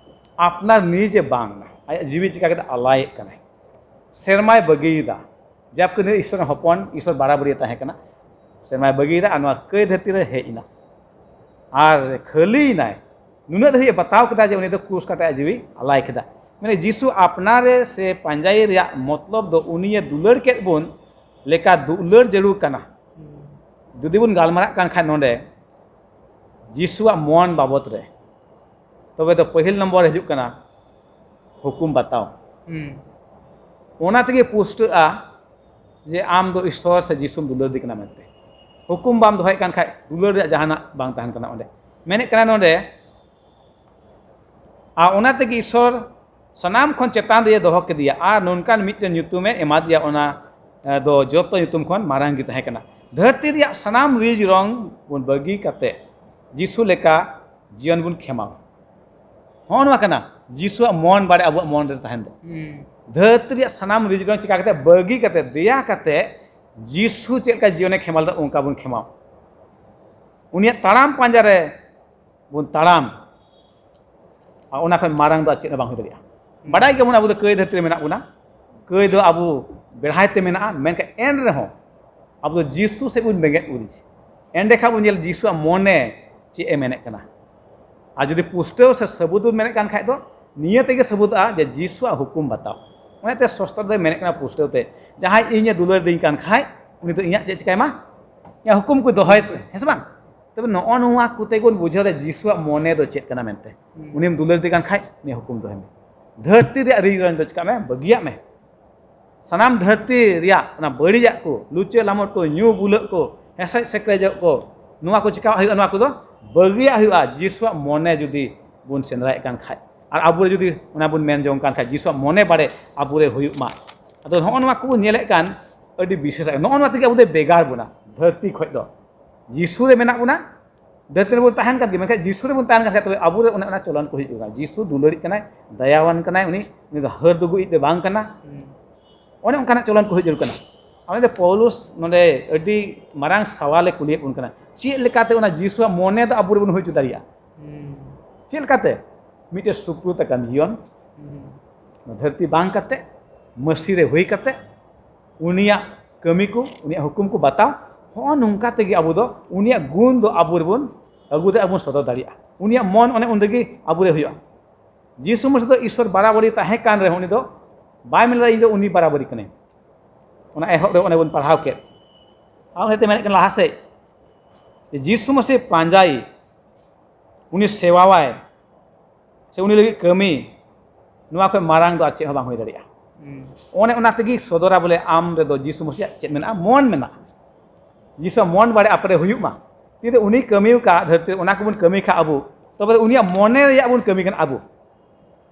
ᱟᱯᱱᱟᱨ ᱱᱤᱡᱮ ᱵᱟᱝ, ᱟᱭᱟᱜ ᱡᱤᱣᱤ ᱪᱤᱠᱟ ᱠᱟᱛᱮ ᱟᱞᱟᱭᱮᱫ ᱠᱟᱱᱟᱭ᱾ ᱥᱮᱨᱢᱟᱭ ᱵᱟᱹᱜᱤᱭᱮᱫᱟ, ᱡᱟᱵᱠᱤ ᱱᱩᱭ ᱤᱥᱥᱚᱨ ᱨᱮᱱ ᱦᱚᱯᱚᱱ, ᱤᱥᱥᱚᱨ ᱵᱟᱨᱟᱵᱟᱹᱨᱤᱭᱟᱹ ᱛᱟᱦᱮᱸ ᱠᱟᱱᱟ᱾ ᱥᱮᱨᱢᱟᱭ ᱵᱟᱹᱜᱤᱭᱮᱫᱟ ᱟᱨ ᱱᱚᱣᱟ ᱠᱟᱹᱭ ᱫᱷᱟᱹᱨᱛᱤ ᱨᱮ ᱦᱮᱡ ᱮᱱᱟ ᱟᱨ ᱠᱷᱟᱹᱞᱤᱭᱮᱱᱟᱭ᱾ ᱱᱩᱱᱟᱹᱜ ᱫᱷᱟᱹᱵᱤᱡ ᱮ ᱵᱟᱛᱟᱣ ᱠᱮᱫᱟ ᱡᱮ ᱩᱱᱤ ᱫᱚ ᱠᱨᱩᱥ ᱠᱟᱴᱟ ᱟᱡ ᱡᱤᱣᱤ ᱟᱞᱟᱭ ᱠᱮᱫᱟ᱾ ᱢᱟᱱᱮ ᱡᱤᱥᱩ ᱟᱯᱱᱟᱨᱮ ᱥᱮ ᱯᱟᱸᱡᱟᱭᱮ ᱨᱮᱭᱟᱜ ᱢᱚᱛᱞᱚᱵ ᱫᱚ ᱩᱱᱤᱭᱮ ᱫᱩᱞᱟᱹᱲ ᱠᱮᱫ ᱵᱚᱱ ᱞᱮᱠᱟ ᱫᱩᱞᱟᱹᱲ ᱡᱟᱹᱨᱩᱲ ᱠᱟᱱᱟ᱾ ᱡᱩᱫᱤ ᱵᱚᱱ ᱜᱟᱞᱢᱟᱨᱟᱜ ᱠᱟᱱ ᱠᱷᱟᱱ ᱱᱚᱰᱮ ᱡᱤᱥᱩᱣᱟᱜ ᱢᱚᱱ ᱵᱟᱵᱚᱛ ᱨᱮ, ᱛᱚᱵᱮ ᱫᱚ ᱯᱟᱹᱦᱤᱞ ᱱᱚᱢᱵᱚᱨ ᱨᱮ ᱦᱤᱡᱩᱜ ᱠᱟᱱᱟ ᱦᱩᱠᱩᱢ ᱵᱟᱛᱟᱣ᱾ ᱦᱩᱸ᱾ ᱚᱱᱟ ᱛᱮᱜᱮ ᱯᱩᱥᱴᱟᱹᱜᱼᱟ ᱡᱮ ᱟᱢ ᱫᱚ ᱤᱥᱥᱚᱨ ᱥᱮ ᱡᱤᱥᱩᱢ ᱫᱩᱞᱟᱹᱲ ᱫᱮ ᱠᱟᱱᱟ ᱢᱮᱱᱛᱮ᱾ ᱦᱩᱠᱩᱢ ᱵᱟᱢ ᱫᱚᱦᱚᱭᱮᱫ ᱠᱟᱱ ᱠᱷᱟᱡ ᱫᱩᱞᱟᱹᱲ ᱨᱮᱭᱟᱜ ᱡᱟᱦᱟᱱᱟᱜ ᱵᱟᱝ ᱛᱟᱦᱮᱱ ᱠᱟᱱᱟ ᱚᱸᱰᱮ᱾ ᱢᱮᱱᱮᱫ ᱠᱟᱱᱟ ᱱᱚᱰᱮ, ᱟᱨ ᱚᱱᱟ ᱛᱮᱜᱮ ᱤᱥᱚᱨ ᱥᱟᱱᱟᱢ ᱠᱷᱚᱱ ᱪᱮᱛᱟᱱ ᱨᱮᱭ ᱫᱚᱦᱚ ᱠᱮᱫᱮᱭᱟ ᱟᱨ ᱱᱚᱝᱠᱟᱱ ᱢᱤᱫᱴᱮᱱ ᱧᱩᱛᱩᱢᱮ ᱮᱢᱟᱫᱮᱭᱟ, ᱚᱱᱟ ᱫᱚ ᱡᱚᱛᱚ ᱧᱩᱛᱩᱢ ᱠᱷᱚᱱ ᱢᱟᱨᱟᱝ ᱜᱮ ᱛᱟᱦᱮᱸ ᱠᱟᱱᱟ᱾ ᱫᱷᱟᱹᱨᱛᱤ ᱨᱮᱭᱟᱜ ᱥᱟᱱᱟᱢ ᱨᱤᱡ ᱨᱚᱝ ᱵᱚᱱ ᱵᱟᱹᱜᱤ ᱠᱟᱛᱮ ᱡᱤᱥᱩ ᱞᱮᱠᱟ ᱡᱤᱭᱚᱱ ᱵᱚᱱ ᱠᱷᱮᱢᱟᱣᱟ᱾ ᱦᱚᱸᱜᱼᱚ ᱱᱚᱣᱟ ᱠᱟᱱᱟ ᱡᱤᱥᱩᱣᱟᱜ ᱢᱚᱱ ᱵᱟᱲᱮ ᱟᱵᱚᱣᱟᱜ ᱢᱚᱱ ᱨᱮ ᱛᱟᱦᱮᱱ ᱫᱚ᱾ ᱫᱷᱟᱹᱨᱛᱤ ᱨᱮᱭᱟᱜ ᱥᱟᱱᱟᱢ ᱨᱤᱡ ᱨᱚᱝ ᱪᱤᱠᱟ ᱠᱟᱛᱮ ᱵᱟᱹᱜᱤ ᱠᱟᱛᱮ, ᱫᱮᱭᱟ ᱠᱟᱛᱮ ᱡᱤᱥᱩ ᱪᱮᱫ ᱞᱮᱠᱟ ᱡᱤᱭᱚᱱᱮ ᱠᱷᱮᱢᱟᱣ ᱞᱮᱫᱟ, ᱚᱱᱠᱟ ᱵᱚᱱ ᱠᱷᱮᱢᱟᱣ᱾ ᱩᱱᱤᱭᱟᱜ ᱛᱟᱲᱟᱢ ᱯᱟᱸᱡᱟ ᱨᱮ ᱵᱚᱱ ᱛᱟᱲᱟᱢ᱾ ᱟᱨ ᱚᱱᱟ ᱠᱷᱚᱱ ᱢᱟᱨᱟᱝ ᱫᱚ ᱟᱨ ᱪᱮᱫ ᱦᱚᱸ ᱵᱟᱝ ᱦᱩᱭ ᱫᱟᱲᱮᱭᱟᱜᱼᱟ᱾ ᱵᱟᱰᱟᱭ ᱜᱮᱭᱟᱵᱚᱱ ᱟᱵᱚ ᱫᱚ ᱠᱟᱹᱭ ᱫᱷᱟᱹᱨᱛᱤ ᱨᱮ ᱢᱮᱱᱟᱜ ᱵᱚᱱᱟ, ᱠᱟᱹᱭ ᱫᱚ ᱟᱵᱚ ᱵᱮᱲᱦᱟᱭ ᱛᱮ ᱢᱮᱱᱟᱜᱼᱟ, ᱢᱮᱱᱠᱷᱟᱱ ᱮᱱ ᱨᱮᱦᱚᱸ ᱟᱵᱚ ᱫᱚ ᱡᱤᱥᱩ ᱥᱮᱫ ᱵᱚᱱ ᱵᱮᱸᱜᱮᱫ ᱩᱨᱤᱡ᱾ ᱮᱸᱰᱮᱠᱷᱟᱱ ᱵᱚᱱ ᱧᱮᱞ ᱡᱤᱥᱩᱣᱟᱜ ᱢᱚᱱᱮ ᱪᱮᱫ ᱮ ᱢᱮᱱᱮᱫ ᱠᱟᱱᱟ᱾ ᱟᱨ ᱡᱩᱫᱤ ᱯᱩᱥᱴᱟᱹᱣ ᱥᱮ ᱥᱟᱹᱵᱩᱫ ᱵᱚᱱ ᱢᱮᱱᱮᱫ ᱠᱟᱱ ᱠᱷᱟᱡ ᱫᱚ ᱱᱤᱭᱟᱹ ᱛᱮᱜᱮ ᱥᱟᱹᱵᱩᱫᱚᱜᱼᱟ ᱡᱮ ᱡᱤᱥᱩᱣᱟᱜ ᱦᱩᱠᱩᱢ ᱵᱟᱛᱟᱣ᱾ ᱚᱱᱟᱛᱮ ᱥᱚᱥᱛᱨᱚ ᱫᱚᱭ ᱢᱮᱱᱮᱫ ᱠᱟᱱᱟ ᱯᱩᱥᱴᱟᱹᱣ ᱛᱮ, ᱡᱟᱦᱟᱸᱭ ᱤᱧᱮ ᱫᱩᱞᱟᱹᱲ ᱫᱤᱧ ᱠᱟᱱ ᱠᱷᱟᱡ ᱩᱱᱤ ᱫᱚ ᱤᱧᱟᱜ ᱪᱮᱫ ᱪᱤᱠᱟᱹᱭ ᱢᱟ? ᱤᱧᱟᱜ ᱦᱩᱠᱩᱢ ᱠᱚ ᱫᱚᱦᱚᱭ ᱛᱮ, ᱦᱮᱸ ᱥᱮ ᱵᱟᱝ? ᱛᱚᱵᱮ ᱱᱚᱜᱼᱚ ᱱᱚᱣᱟ ᱠᱚᱛᱮ ᱵᱚᱱ ᱵᱩᱡᱷᱟᱹᱣ ᱫᱟ ᱡᱤᱥᱩᱣᱟᱜ ᱢᱚᱱᱮ ᱫᱚ ᱪᱮᱫ ᱠᱟᱱᱟ ᱢᱮᱱᱛᱮ᱾ ᱦᱩᱸ᱾ ᱩᱱᱤᱢ ᱫᱩᱞᱟᱹᱲ ᱫᱮ ᱠᱟᱱ ᱠᱷᱟᱡ ᱩᱱᱤᱭᱟᱜ ᱦᱩᱠᱩᱢ ᱫᱚᱦᱚᱭ ᱢᱮ᱾ ᱫᱷᱟᱹᱨᱛᱤ ᱨᱮᱭᱟᱜ ᱨᱤᱡ ᱨᱚᱝ ᱫᱚ ᱪᱤᱠᱟᱜ ᱢᱮ? ᱵᱟᱹᱜᱤᱭᱟᱜ ᱢᱮ᱾ ᱥᱟᱱᱟᱢ ᱫᱷᱟᱹᱨᱛᱤ ᱨᱮᱭᱟᱜ ᱚᱱᱟ ᱵᱟᱹᱲᱤᱡᱟᱜ ᱠᱚ, ᱞᱩᱪᱟᱹ ᱞᱟᱢᱚᱴ ᱠᱚ, ᱧᱩ ᱵᱩᱞᱟᱹᱜ ᱠᱚ, ᱦᱮᱸᱥᱮᱡ ᱥᱮᱠᱨᱮᱡᱚᱜ ᱠᱚ, ᱱᱚᱣᱟ ᱠᱚ ᱪᱤᱠᱟᱣᱟᱜ ᱦᱩᱭᱩᱜᱼᱟ? ᱱᱚᱣᱟ ᱠᱚᱫᱚ ᱵᱟᱹᱜᱤᱭᱟᱜ ᱦᱩᱭᱩᱜᱼᱟ, ᱡᱤᱥᱩᱣᱟᱜ ᱢᱚᱱᱮ ᱡᱩᱫᱤ ᱵᱚᱱ ᱥᱮᱸᱫᱽᱨᱟᱭᱮᱫ ᱠᱟᱱ ᱠᱷᱟᱡ᱾ ᱟᱨ ᱟᱵᱚᱨᱮ ᱡᱩᱫᱤ ᱚᱱᱟ ᱵᱚᱱ ᱢᱮᱱ ᱡᱚᱝ ᱠᱟᱱ ᱠᱷᱟᱡ, ᱡᱤᱥᱩᱣᱟᱜ ᱢᱚᱱᱮ ᱵᱟᱲᱮ ᱟᱵᱚᱨᱮ ᱦᱩᱭᱩᱜ ᱢᱟ᱾ ᱟᱫᱚ ᱱᱚᱜᱼᱚ ᱱᱚᱣᱟ ᱠᱚᱵᱚᱱ ᱧᱮᱞᱮᱫ ᱠᱟᱱ ᱟᱹᱰᱤ ᱵᱤᱥᱮᱥ, ᱱᱚᱜᱼᱚ ᱱᱚᱣᱟ ᱛᱮᱜᱮ ᱟᱵᱚ ᱫᱚᱭ ᱵᱷᱮᱜᱟᱨ ᱵᱚᱱᱟ ᱫᱷᱟᱹᱨᱛᱤ ᱠᱷᱚᱡ ᱫᱚ᱾ ᱡᱤᱥᱩ ᱨᱮ ᱢᱮᱱᱟᱜ ᱵᱚᱱᱟ, ᱫᱷᱟᱹᱨᱛᱤ ᱨᱮᱵᱚᱱ ᱛᱟᱦᱮᱱ ᱠᱟᱱ ᱜᱮᱭᱟ, ᱢᱮᱱᱠᱷᱟᱱ ᱡᱤᱥᱩ ᱨᱮᱵᱚᱱ ᱛᱟᱦᱮᱱ ᱠᱟᱱ ᱠᱷᱟᱡ ᱛᱚᱵᱮ ᱟᱵᱚᱨᱮ ᱚᱱᱮ ᱚᱱᱟ ᱪᱚᱞᱚᱱ ᱠᱚ ᱦᱤᱡᱩᱜ ᱠᱟᱱᱟ᱾ ᱡᱤᱥᱩ ᱫᱩᱞᱟᱹᱲᱤᱡ ᱠᱟᱱᱟᱭ, ᱫᱟᱭᱟᱣᱟᱱ ᱠᱟᱱᱟᱭ, ᱩᱱᱤ, ᱩᱱᱤ ᱫᱚ ᱦᱟᱹᱨ ᱫᱩᱜᱩᱡ ᱫᱚ ᱵᱟᱝ ᱠᱟᱱᱟ᱾ ᱦᱩᱸ᱾ ᱚᱱᱮ ᱚᱱᱠᱟᱱᱟᱜ ᱪᱚᱞᱚᱱ ᱠᱚ ᱦᱩᱭ ᱡᱟᱹᱨᱩᱲ ᱠᱟᱱᱟ᱾ ᱚᱱᱟ ᱫᱚ ᱯᱟᱣᱞᱩᱥ ᱱᱚᱰᱮ ᱟᱹᱰᱤ ᱢᱟᱨᱟᱝ ᱥᱟᱣᱟᱞᱮ ᱠᱩᱞᱤᱭᱮᱫ ᱵᱚᱱ ᱠᱟᱱᱟ, ᱪᱮᱫ ᱞᱮᱠᱟᱛᱮ ᱚᱱᱟ ᱡᱤᱥᱩᱣᱟᱜ ᱢᱚᱱᱮ ᱫᱚ ᱟᱵᱚ ᱨᱮᱵᱚᱱ ᱦᱩᱭ ᱦᱚᱪᱚ ᱫᱟᱲᱮᱭᱟᱜᱼᱟ? ᱦᱩᱸ᱾ ᱪᱮᱫ ᱞᱮᱠᱟᱛᱮ? ᱢᱤᱫᱴᱮᱡ ᱥᱩᱯᱨᱩᱛ ᱟᱠᱟᱱ ᱡᱤᱭᱚᱱ, ᱦᱩᱸ᱾ ᱱᱚᱣᱟ ᱫᱷᱟᱹᱨᱛᱤ ᱵᱟᱝ ᱠᱟᱛᱮ, ᱢᱟᱹᱥᱤ ᱨᱮ ᱦᱩᱭ ᱠᱟᱛᱮ, ᱩᱱᱤᱭᱟᱜ ᱠᱟᱹᱢᱤ ᱠᱚ, ᱩᱱᱤᱭᱟᱜ ᱦᱩᱠᱩᱢ ᱠᱚ ᱵᱟᱛᱟᱣ, ᱦᱚᱸᱜᱼᱚ ᱱᱚᱝᱠᱟ ᱛᱮᱜᱮ ᱟᱵᱚ ᱫᱚ ᱩᱱᱤᱭᱟᱜ ᱜᱩᱱ ᱫᱚ ᱟᱵᱚ ᱨᱮᱵᱚᱱ ᱟᱹᱜᱩ ᱫᱟᱲᱮᱭᱟᱜᱼᱟ, ᱵᱚᱱ ᱥᱚᱫᱚᱨ ᱫᱟᱲᱮᱭᱟᱜᱼᱟ᱾ ᱩᱱᱤᱭᱟᱜ ᱢᱚᱱ ᱚᱱᱮ ᱩᱱ ᱨᱮᱜᱮ ᱟᱵᱚ ᱨᱮ ᱦᱩᱭᱩᱜᱼᱟ᱾ ᱡᱤᱥᱩ ᱢᱟᱹᱥᱤ ᱫᱚ ᱤᱥᱚᱨ ᱵᱟᱨᱟᱵᱟᱹᱨᱤ ᱛᱟᱦᱮᱸ ᱠᱟᱱ ᱨᱮᱦᱚᱸ ᱩᱱᱤ ᱫᱚ ᱵᱟᱭ ᱢᱮᱱ ᱞᱮᱫᱟ, "ᱤᱧ ᱫᱚ ᱩᱱᱤ ᱵᱟᱨᱟᱵᱟᱹᱨᱤ ᱠᱟᱹᱱᱟᱹᱧ᱾" ᱚᱱᱟ ᱮᱦᱚᱵ ᱨᱮ ᱚᱱᱮ ᱵᱚᱱ ᱯᱟᱲᱦᱟᱣ ᱠᱮᱫ᱾ ᱟᱨ ᱚᱱᱟᱛᱮ ᱢᱮᱱᱮᱫ ᱠᱟᱱᱟ ᱞᱟᱦᱟ ᱥᱮᱫ, ᱡᱤᱥᱩ ᱢᱟᱹᱥᱤ ᱯᱟᱸᱡᱟᱭ, ᱩᱱᱤ ᱥᱮᱵᱟᱣᱟᱭ, ᱥᱮ ᱩᱱᱤ ᱞᱟᱹᱜᱤᱫ ᱠᱟᱹᱢᱤ, ᱱᱚᱣᱟ ᱠᱷᱚᱱ ᱢᱟᱨᱟᱝ ᱫᱚ ᱟᱨ ᱪᱮᱫ ᱦᱚᱸ ᱵᱟᱝ ᱦᱩᱭ ᱫᱟᱲᱮᱭᱟᱜᱼᱟ᱾ ᱦᱩᱸ᱾ ᱚᱱᱮ ᱚᱱᱟ ᱛᱮᱜᱮ ᱥᱚᱫᱚᱨᱟ ᱵᱚᱞᱮ ᱟᱢ ᱨᱮᱫᱚ ᱡᱤᱥᱩ ᱢᱟᱹᱥᱤᱭᱟᱜ ᱪᱮᱫ ᱢᱮᱱᱟᱜᱼᱟ? ᱢᱚᱱ ᱢᱮᱱᱟᱜᱼᱟ᱾ ᱡᱤᱥᱩᱣᱟᱜ ᱢᱚᱱ ᱵᱟᱲᱮ ᱟᱯᱮ ᱨᱮ ᱦᱩᱭᱩᱜ ᱢᱟ᱾ ᱛᱤᱱᱟᱹᱜ ᱩᱱᱤ ᱠᱟᱹᱢᱤ ᱟᱠᱟᱫ ᱫᱷᱟᱹᱨᱛᱤ ᱨᱮ, ᱚᱱᱟ ᱠᱚᱵᱚᱱ ᱠᱟᱹᱢᱤ ᱠᱷᱟᱱ ᱟᱵᱚ, ᱛᱚᱵᱮ ᱩᱱᱤᱭᱟᱜ ᱢᱚᱱᱮ ᱨᱮᱭᱟᱜ ᱵᱚᱱ ᱠᱟᱹᱢᱤ ᱠᱟᱱᱟ ᱟᱵᱚ᱾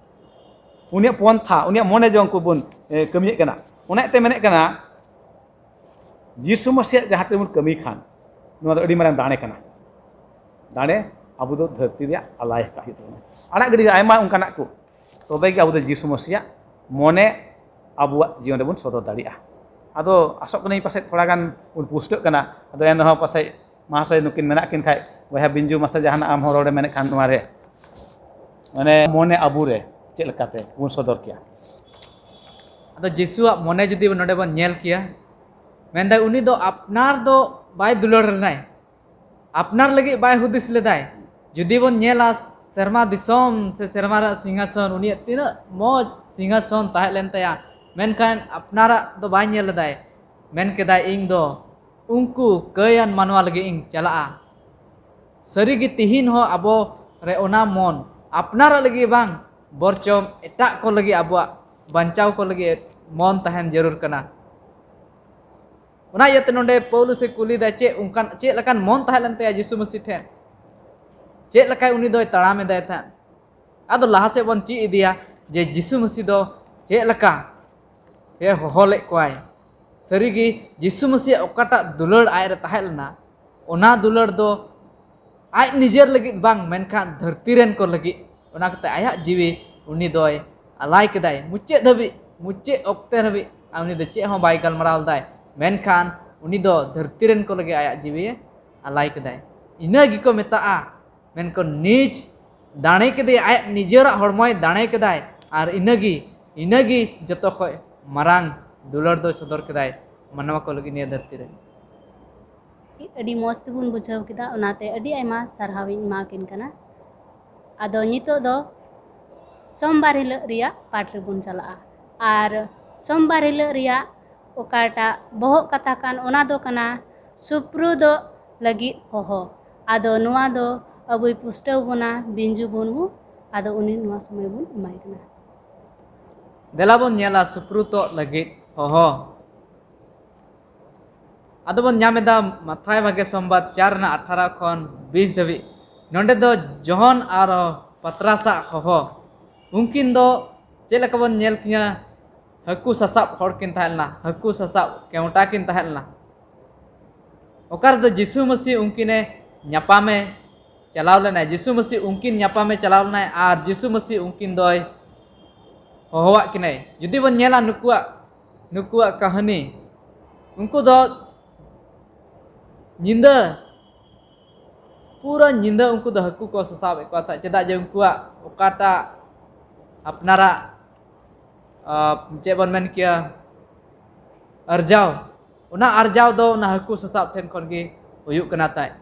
ᱩᱱᱤᱭᱟᱜ ᱯᱚᱱᱛᱷᱟ, ᱩᱱᱤᱭᱟᱜ ᱢᱚᱱᱮ ᱡᱚᱝ ᱠᱚᱵᱚᱱ ᱮ, ᱠᱟᱹᱢᱤᱭᱮᱫ ᱠᱟᱱᱟ᱾ ᱚᱱᱟ ᱛᱮ ᱢᱮᱱᱮᱫ ᱠᱟᱱᱟ, ᱡᱤᱥᱩ ᱢᱟᱹᱥᱤᱭᱟᱜ ᱡᱟᱦᱟᱸ ᱛᱤᱱᱟᱹᱜ ᱵᱚᱱ ᱠᱟᱹᱢᱤ ᱠᱷᱟᱱ, ᱱᱚᱣᱟ ᱫᱚ ᱟᱹᱰᱤ ᱢᱟᱨᱟᱝ ᱫᱟᱲᱮ ᱠᱟᱱᱟ᱾ ᱫᱟᱲᱮ ᱟᱵᱚ ᱫᱚ ᱫᱷᱟᱹᱨᱛᱤ ᱨᱮᱭᱟᱜ ᱟᱞᱟᱭ ᱟᱠᱟᱫ ᱦᱩᱭᱩᱜ ᱛᱟᱵᱚᱱᱟ᱾ ᱟᱲᱟᱜ ᱜᱤᱰᱤ ᱟᱭᱢᱟ ᱚᱱᱠᱟᱱᱟᱜ ᱠᱚ, ᱛᱚᱵᱮ ᱜᱮ ᱟᱵᱚ ᱫᱚ ᱡᱤᱥᱩ ᱢᱟᱹᱥᱤᱭᱟᱜ ᱢᱚᱱᱮ ᱟᱵᱚᱣᱟᱜ ᱡᱤᱭᱚᱱ ᱨᱮᱵᱚᱱ ᱥᱚᱫᱚᱨ ᱫᱟᱲᱮᱭᱟᱜᱼᱟ᱾ ᱟᱫᱚ ᱟᱥᱚᱜ ᱠᱟᱹᱱᱟᱹᱧ ᱯᱟᱥᱮᱡ ᱛᱷᱚᱲᱟ ᱜᱟᱱ ᱵᱚᱱ ᱯᱩᱥᱴᱟᱹᱜ ᱠᱟᱱᱟ, ᱟᱫᱚ ᱮᱱ ᱨᱮᱦᱚᱸ ᱯᱟᱥᱮᱡ ᱢᱟᱦᱟᱥᱚᱭ ᱱᱩᱠᱤᱱ ᱢᱮᱱᱟᱜ ᱠᱤᱱ ᱠᱷᱟᱡ, ᱵᱚᱭᱦᱟ ᱵᱤᱧᱡᱩ, ᱢᱟᱥᱮ ᱡᱟᱦᱟᱱᱟᱜ ᱟᱢ ᱦᱚᱸ ᱨᱚᱲᱮ ᱢᱮᱱᱮᱫ ᱠᱷᱟᱱ ᱱᱚᱣᱟ ᱨᱮ, ᱢᱟᱱᱮ ᱢᱚᱱᱮ ᱟᱵᱚ ᱨᱮ ᱪᱮᱫ ᱞᱮᱠᱟᱛᱮ ᱵᱚᱱ ᱥᱚᱫᱚᱨ ᱠᱮᱭᱟ? ᱟᱫᱚ ᱡᱤᱥᱩᱣᱟᱜ ᱢᱚᱱᱮ ᱡᱩᱫᱤ ᱱᱚᱰᱮ ᱵᱚᱱ ᱧᱮᱞ ᱠᱮᱭᱟ, ᱢᱮᱱᱫᱟᱭ ᱩᱱᱤ ᱫᱚ ᱟᱯᱱᱟᱨ ᱫᱚ ᱵᱟᱭ ᱫᱩᱞᱟᱹᱲ ᱞᱮᱱᱟᱭ, ᱟᱯᱱᱟᱨ ᱞᱟᱹᱜᱤᱫ ᱵᱟᱭ ᱦᱩᱫᱤᱥ ᱞᱮᱫᱟᱭ᱾ ᱡᱩᱫᱤ ᱵᱚᱱ ᱧᱮᱞᱟ ᱥᱮᱨᱢᱟ ᱫᱤᱥᱚᱢ ᱥᱮ ᱥᱮᱨᱢᱟ ᱨᱮᱭᱟᱜ ᱥᱤᱝᱦᱟᱥᱚᱱ, ᱩᱱᱤᱭᱟᱜ ᱛᱤᱱᱟᱹᱜ ᱢᱚᱡᱽ ᱥᱤᱝᱦᱟᱥᱚᱱ ᱛᱟᱦᱮᱸ ᱞᱮᱱ ᱛᱟᱭᱟ, ᱢᱮᱱᱠᱷᱟᱱ ᱟᱯᱱᱟᱨᱟᱜ ᱫᱚ ᱵᱟᱭ ᱧᱮᱞ ᱞᱮᱫᱟᱭ᱾ ᱢᱮᱱ ᱠᱮᱫᱟᱭ, ᱤᱧ ᱫᱚ ᱩᱱᱠᱩ ᱠᱟᱹᱭᱟᱱ ᱢᱟᱱᱣᱟ ᱞᱟᱹᱜᱤᱫ ᱤᱧ ᱪᱟᱞᱟᱜᱼᱟ᱾ ᱥᱟᱹᱨᱤᱜᱮ ᱛᱤᱦᱤᱧ ᱦᱚᱸ ᱟᱵᱚ ᱨᱮ ᱚᱱᱟ ᱢᱚᱱ, ᱟᱯᱱᱟᱨᱟᱜ ᱞᱟᱹᱜᱤᱫ ᱵᱟᱝ, ᱵᱚᱨᱪᱚᱢ ᱮᱴᱟᱜ ᱠᱚ ᱞᱟᱹᱜᱤᱫ, ᱟᱵᱚᱣᱟᱜ ᱵᱟᱧᱪᱟᱣ ᱠᱚ ᱞᱟᱹᱜᱤᱫ ᱢᱚᱱ ᱛᱟᱦᱮᱱ ᱡᱟᱹᱨᱩᱲ ᱠᱟᱱᱟ᱾ ᱚᱱᱟ ᱤᱭᱟᱹᱛᱮ ᱱᱚᱰᱮ ᱯᱟᱹᱣᱞᱩᱥ ᱮ ᱠᱩᱞᱤᱭᱮᱫᱟ, ᱪᱮᱫ ᱚᱱᱠᱟᱱ, ᱪᱮᱫ ᱞᱮᱠᱟᱱ ᱢᱚᱱ ᱛᱟᱦᱮᱸ ᱞᱮᱱ ᱛᱟᱭᱟ ᱡᱤᱥᱩ ᱢᱟᱹᱥᱤ ᱴᱷᱮᱱ? ᱪᱮᱫ ᱞᱮᱠᱟᱭ ᱩᱱᱤ ᱫᱚᱭ ᱛᱟᱲᱟᱢ ᱮᱫᱟᱭ ᱛᱟᱦᱮᱸᱫ? ᱟᱫᱚ ᱞᱟᱦᱟ ᱥᱮᱫ ᱵᱚᱱ ᱪᱮᱫ ᱤᱫᱤᱭᱟ ᱡᱮ ᱡᱤᱥᱩ ᱢᱟᱹᱥᱤ ᱫᱚ ᱪᱮᱫ ᱞᱮᱠᱟ ᱮ ᱦᱚᱦᱚ ᱞᱮᱫ ᱠᱚᱣᱟᱭ᱾ ᱥᱟᱹᱨᱤᱜᱮ ᱡᱤᱥᱩ ᱢᱟᱹᱥᱤᱭᱟᱜ ᱚᱠᱟᱴᱟᱜ ᱫᱩᱞᱟᱹᱲ ᱟᱡ ᱨᱮ ᱛᱟᱦᱮᱸ ᱞᱮᱱᱟ, ᱚᱱᱟ ᱫᱩᱞᱟᱹᱲ ᱫᱚ ᱟᱡ ᱱᱤᱡᱮᱨ ᱞᱟᱹᱜᱤᱫ ᱵᱟᱝ, ᱢᱮᱱᱠᱷᱟᱱ ᱫᱷᱟᱹᱨᱛᱤ ᱨᱮᱱ ᱠᱚ ᱞᱟᱹᱜᱤᱫ᱾ ᱚᱱᱟ ᱠᱟᱛᱮ ᱟᱭᱟᱜ ᱡᱤᱣᱤ ᱩᱱᱤ ᱫᱚᱭ ᱟᱞᱟᱭ ᱠᱮᱫᱟᱭ᱾ ᱢᱩᱪᱟᱹᱫ ᱫᱷᱟᱹᱵᱤᱡ, ᱢᱩᱪᱟᱹᱫ ᱚᱠᱛᱮ ᱫᱷᱟᱹᱵᱤᱡ ᱩᱱᱤ ᱫᱚ ᱪᱮᱫ ᱦᱚᱸ ᱵᱟᱭ ᱜᱟᱞᱢᱟᱨᱟᱣ ᱞᱮᱫᱟᱭ, ᱢᱮᱱᱠᱷᱟᱱ ᱩᱱᱤ ᱫᱚ ᱫᱷᱟᱹᱨᱛᱤ ᱨᱮᱱ ᱠᱚ ᱞᱟᱹᱜᱤᱫ ᱟᱭᱟᱜ ᱡᱤᱣᱤ ᱟᱞᱟᱭ ᱠᱮᱫᱟᱭ᱾ ᱤᱱᱟᱹ ᱜᱮᱠᱚ ᱢᱮᱛᱟᱜᱼᱟ, ᱢᱮᱱᱠᱚ ᱱᱤᱡᱽ ᱫᱟᱲᱮ ᱠᱮᱫᱮᱭᱟ, ᱟᱡ ᱱᱤᱡᱮᱨᱟᱜ ᱦᱚᱲᱢᱚᱭ ᱫᱟᱲᱮ ᱠᱮᱫᱟᱭ᱾ ᱟᱨ ᱤᱱᱟᱹᱜᱮ, ᱤᱱᱟᱹᱜᱮ ᱡᱚᱛᱚ ᱠᱷᱚᱡ ᱢᱟᱨᱟᱝ ᱫᱩᱞᱟᱹᱲ ᱫᱚᱭ ᱥᱚᱫᱚᱨ ᱠᱮᱫᱟᱭ ᱢᱟᱱᱣᱟ ᱠᱚ ᱞᱟᱹᱜᱤᱫ ᱱᱤᱭᱟᱹ ᱫᱷᱟᱹᱨᱛᱤ ᱨᱮ᱾ ᱟᱹᱰᱤ ᱢᱚᱡᱽ ᱛᱮᱵᱚᱱ ᱵᱩᱡᱷᱟᱹᱣ ᱠᱮᱫᱟ, ᱚᱱᱟᱛᱮ ᱟᱹᱰᱤ ᱟᱭᱢᱟ ᱥᱟᱨᱦᱟᱣ ᱤᱧ ᱮᱢᱟ ᱠᱤᱱ ᱠᱟᱱᱟ᱾ ᱟᱫᱚ ᱱᱤᱛᱚᱜ ᱫᱚ ᱥᱳᱢᱵᱟᱨ ᱦᱤᱞᱳᱜ ᱨᱮᱭᱟᱜ ᱯᱟᱴ ᱨᱮᱵᱚᱱ ᱪᱟᱞᱟᱜᱼᱟ᱾ ᱟᱨ ᱥᱳᱢᱵᱟᱨ ᱦᱤᱞᱳᱜ ᱨᱮᱭᱟᱜ ᱚᱠᱟᱴᱟᱜ ᱵᱚᱦᱚᱜ ᱠᱟᱛᱷᱟ ᱠᱟᱱ, ᱚᱱᱟ ᱫᱚ ᱠᱟᱱᱟ ᱥᱩᱯᱨᱩᱫᱚᱜ ᱞᱟᱹᱜᱤᱫ ᱦᱚᱦᱚ᱾ ᱟᱫᱚ ᱱᱚᱣᱟ ᱫᱚ ᱟᱵᱚᱭ ᱯᱩᱥᱴᱟᱹᱣ ᱵᱚᱱᱟ ᱵᱤᱧᱡᱩ ᱢᱩᱨᱢᱩ᱾ ᱟᱫᱚ ᱩᱱᱤ ᱱᱚᱣᱟ ᱥᱚᱢᱚᱭ ᱵᱚᱱ ᱮᱢᱟᱭ ᱠᱟᱱᱟ᱾ ᱫᱮᱞᱟ ᱵᱚᱱ ᱧᱮᱞᱟ ᱥᱩᱯᱨᱩᱛᱚᱜ ᱞᱟᱹᱜᱤᱫ ᱦᱚᱦᱚ᱾ ᱟᱫᱚ ᱵᱚᱱ ᱧᱟᱢ ᱮᱫᱟ ᱢᱟᱛᱷᱟᱭ ᱵᱷᱟᱜᱮ ᱥᱚᱢᱵᱟᱫ ᱪᱟᱨ ᱨᱮᱱᱟᱜ ᱟᱴᱷᱟᱨᱚ ᱠᱷᱚᱱ ᱵᱤᱥ ᱫᱷᱟᱹᱵᱤᱡ᱾ ᱱᱚᱰᱮ ᱫᱚ ᱡᱚᱦᱚᱱ ᱟᱨ ᱯᱟᱛᱨᱟᱥᱟᱜ ᱦᱚᱦᱚ᱾ ᱩᱱᱠᱤᱱ ᱫᱚ ᱪᱮᱫ ᱞᱮᱠᱟ ᱵᱚᱱ ᱧᱮᱞ ᱠᱤᱱᱟ, ᱦᱟᱹᱠᱩ ᱥᱟᱥᱟᱵ ᱦᱚᱲ ᱠᱤᱱ ᱛᱟᱦᱮᱸ ᱞᱮᱱᱟ, ᱦᱟᱹᱠᱩ ᱥᱟᱥᱟᱵ ᱠᱮᱣᱴᱟ ᱠᱤᱱ ᱛᱟᱦᱮᱸ ᱞᱮᱱᱟ᱾ ᱚᱠᱟ ᱨᱮᱫᱚ ᱡᱤᱥᱩ ᱢᱟᱹᱥᱤ ᱩᱱᱠᱤᱱᱮ ᱧᱟᱯᱟᱢᱮ ᱪᱟᱞᱟᱣ ᱞᱮᱱᱟᱭ, ᱡᱤᱥᱩ ᱢᱟᱹᱥᱤ ᱩᱱᱠᱤᱱ ᱧᱟᱯᱟᱢᱮ ᱪᱟᱞᱟᱣ ᱞᱮᱱᱟᱭ ᱟᱨ ᱡᱤᱥᱩ ᱢᱟᱹᱥᱤ ᱩᱱᱠᱤᱱ ᱫᱚᱭ ᱦᱚᱦᱚᱣᱟᱜ ᱠᱤᱱᱟᱭ᱾ ᱡᱩᱫᱤ ᱵᱚᱱ ᱧᱮᱞᱟ ᱱᱩᱠᱩᱣᱟᱜ, ᱱᱩᱠᱩᱣᱟᱜ ᱠᱟᱹᱦᱱᱤ, ᱩᱱᱠᱩ ᱫᱚ ᱧᱤᱫᱟᱹ, ᱯᱩᱨᱟᱹ ᱧᱤᱫᱟᱹ ᱩᱱᱠᱩ ᱫᱚ ᱦᱟᱹᱠᱩ ᱠᱚ ᱥᱟᱥᱟᱵᱮᱫ ᱠᱚᱣᱟ ᱛᱟᱦᱮᱸᱫ᱾ ᱪᱮᱫᱟᱜ ᱡᱮ ᱩᱱᱠᱩᱣᱟᱜ ᱚᱠᱟᱴᱟᱜ ᱟᱯᱱᱟᱨᱟᱜ, ᱟᱸ, ᱪᱮᱫ ᱵᱚᱱ ᱢᱮᱱ ᱠᱮᱭᱟ, ᱟᱨᱡᱟᱣ, ᱚᱱᱟ ᱟᱨᱡᱟᱣ ᱫᱚ ᱚᱱᱟ ᱦᱟᱹᱠᱩ ᱥᱟᱥᱟᱵ ᱴᱷᱮᱱ ᱠᱷᱚᱱ ᱜᱮ ᱦᱩᱭᱩᱜ ᱠᱟᱱᱟ ᱛᱟᱦᱮᱸᱫ᱾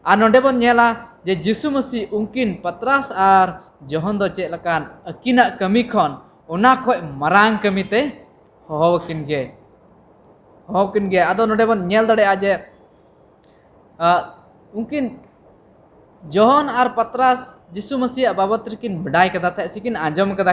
ᱟᱨ ᱱᱚᱰᱮ ᱵᱚᱱ ᱧᱮᱞᱟ ᱡᱮ ᱡᱤᱥᱩ ᱢᱟᱹᱥᱤ ᱩᱱᱠᱤᱱ ᱯᱟᱛᱨᱟᱥ ᱟᱨ ᱡᱚᱦᱚᱱ ᱫᱚ ᱪᱮᱫ ᱞᱮᱠᱟᱱ ᱟᱹᱠᱤᱱᱟᱜ ᱠᱟᱹᱢᱤ ᱠᱷᱚᱱ ᱚᱱᱟ ᱠᱷᱚᱱ ᱢᱟᱨᱟᱝ ᱠᱟᱹᱢᱤ ᱛᱮ ᱦᱚᱦᱚ ᱟᱹᱠᱤᱱ ᱜᱮ, ᱦᱚᱦᱚ ᱟᱹᱠᱤᱱ ᱜᱮ᱾ ᱟᱫᱚ ᱱᱚᱰᱮ ᱵᱚᱱ ᱧᱮᱞ ᱫᱟᱲᱮᱭᱟᱜᱼᱟ ᱡᱮ, ᱟᱸ, ᱩᱱᱠᱤᱱ ᱡᱚᱦᱚᱱ ᱟᱨ ᱯᱟᱛᱨᱟᱥ ᱡᱤᱥᱩ ᱢᱟᱹᱥᱤᱭᱟᱜ ᱵᱟᱵᱚᱫ ᱨᱮᱠᱤᱱ ᱵᱟᱰᱟᱭ ᱠᱟᱫᱟ ᱛᱟᱦᱮᱸᱫ, ᱥᱮᱠᱤᱱ ᱟᱸᱡᱚᱢ ᱠᱟᱫᱟ᱾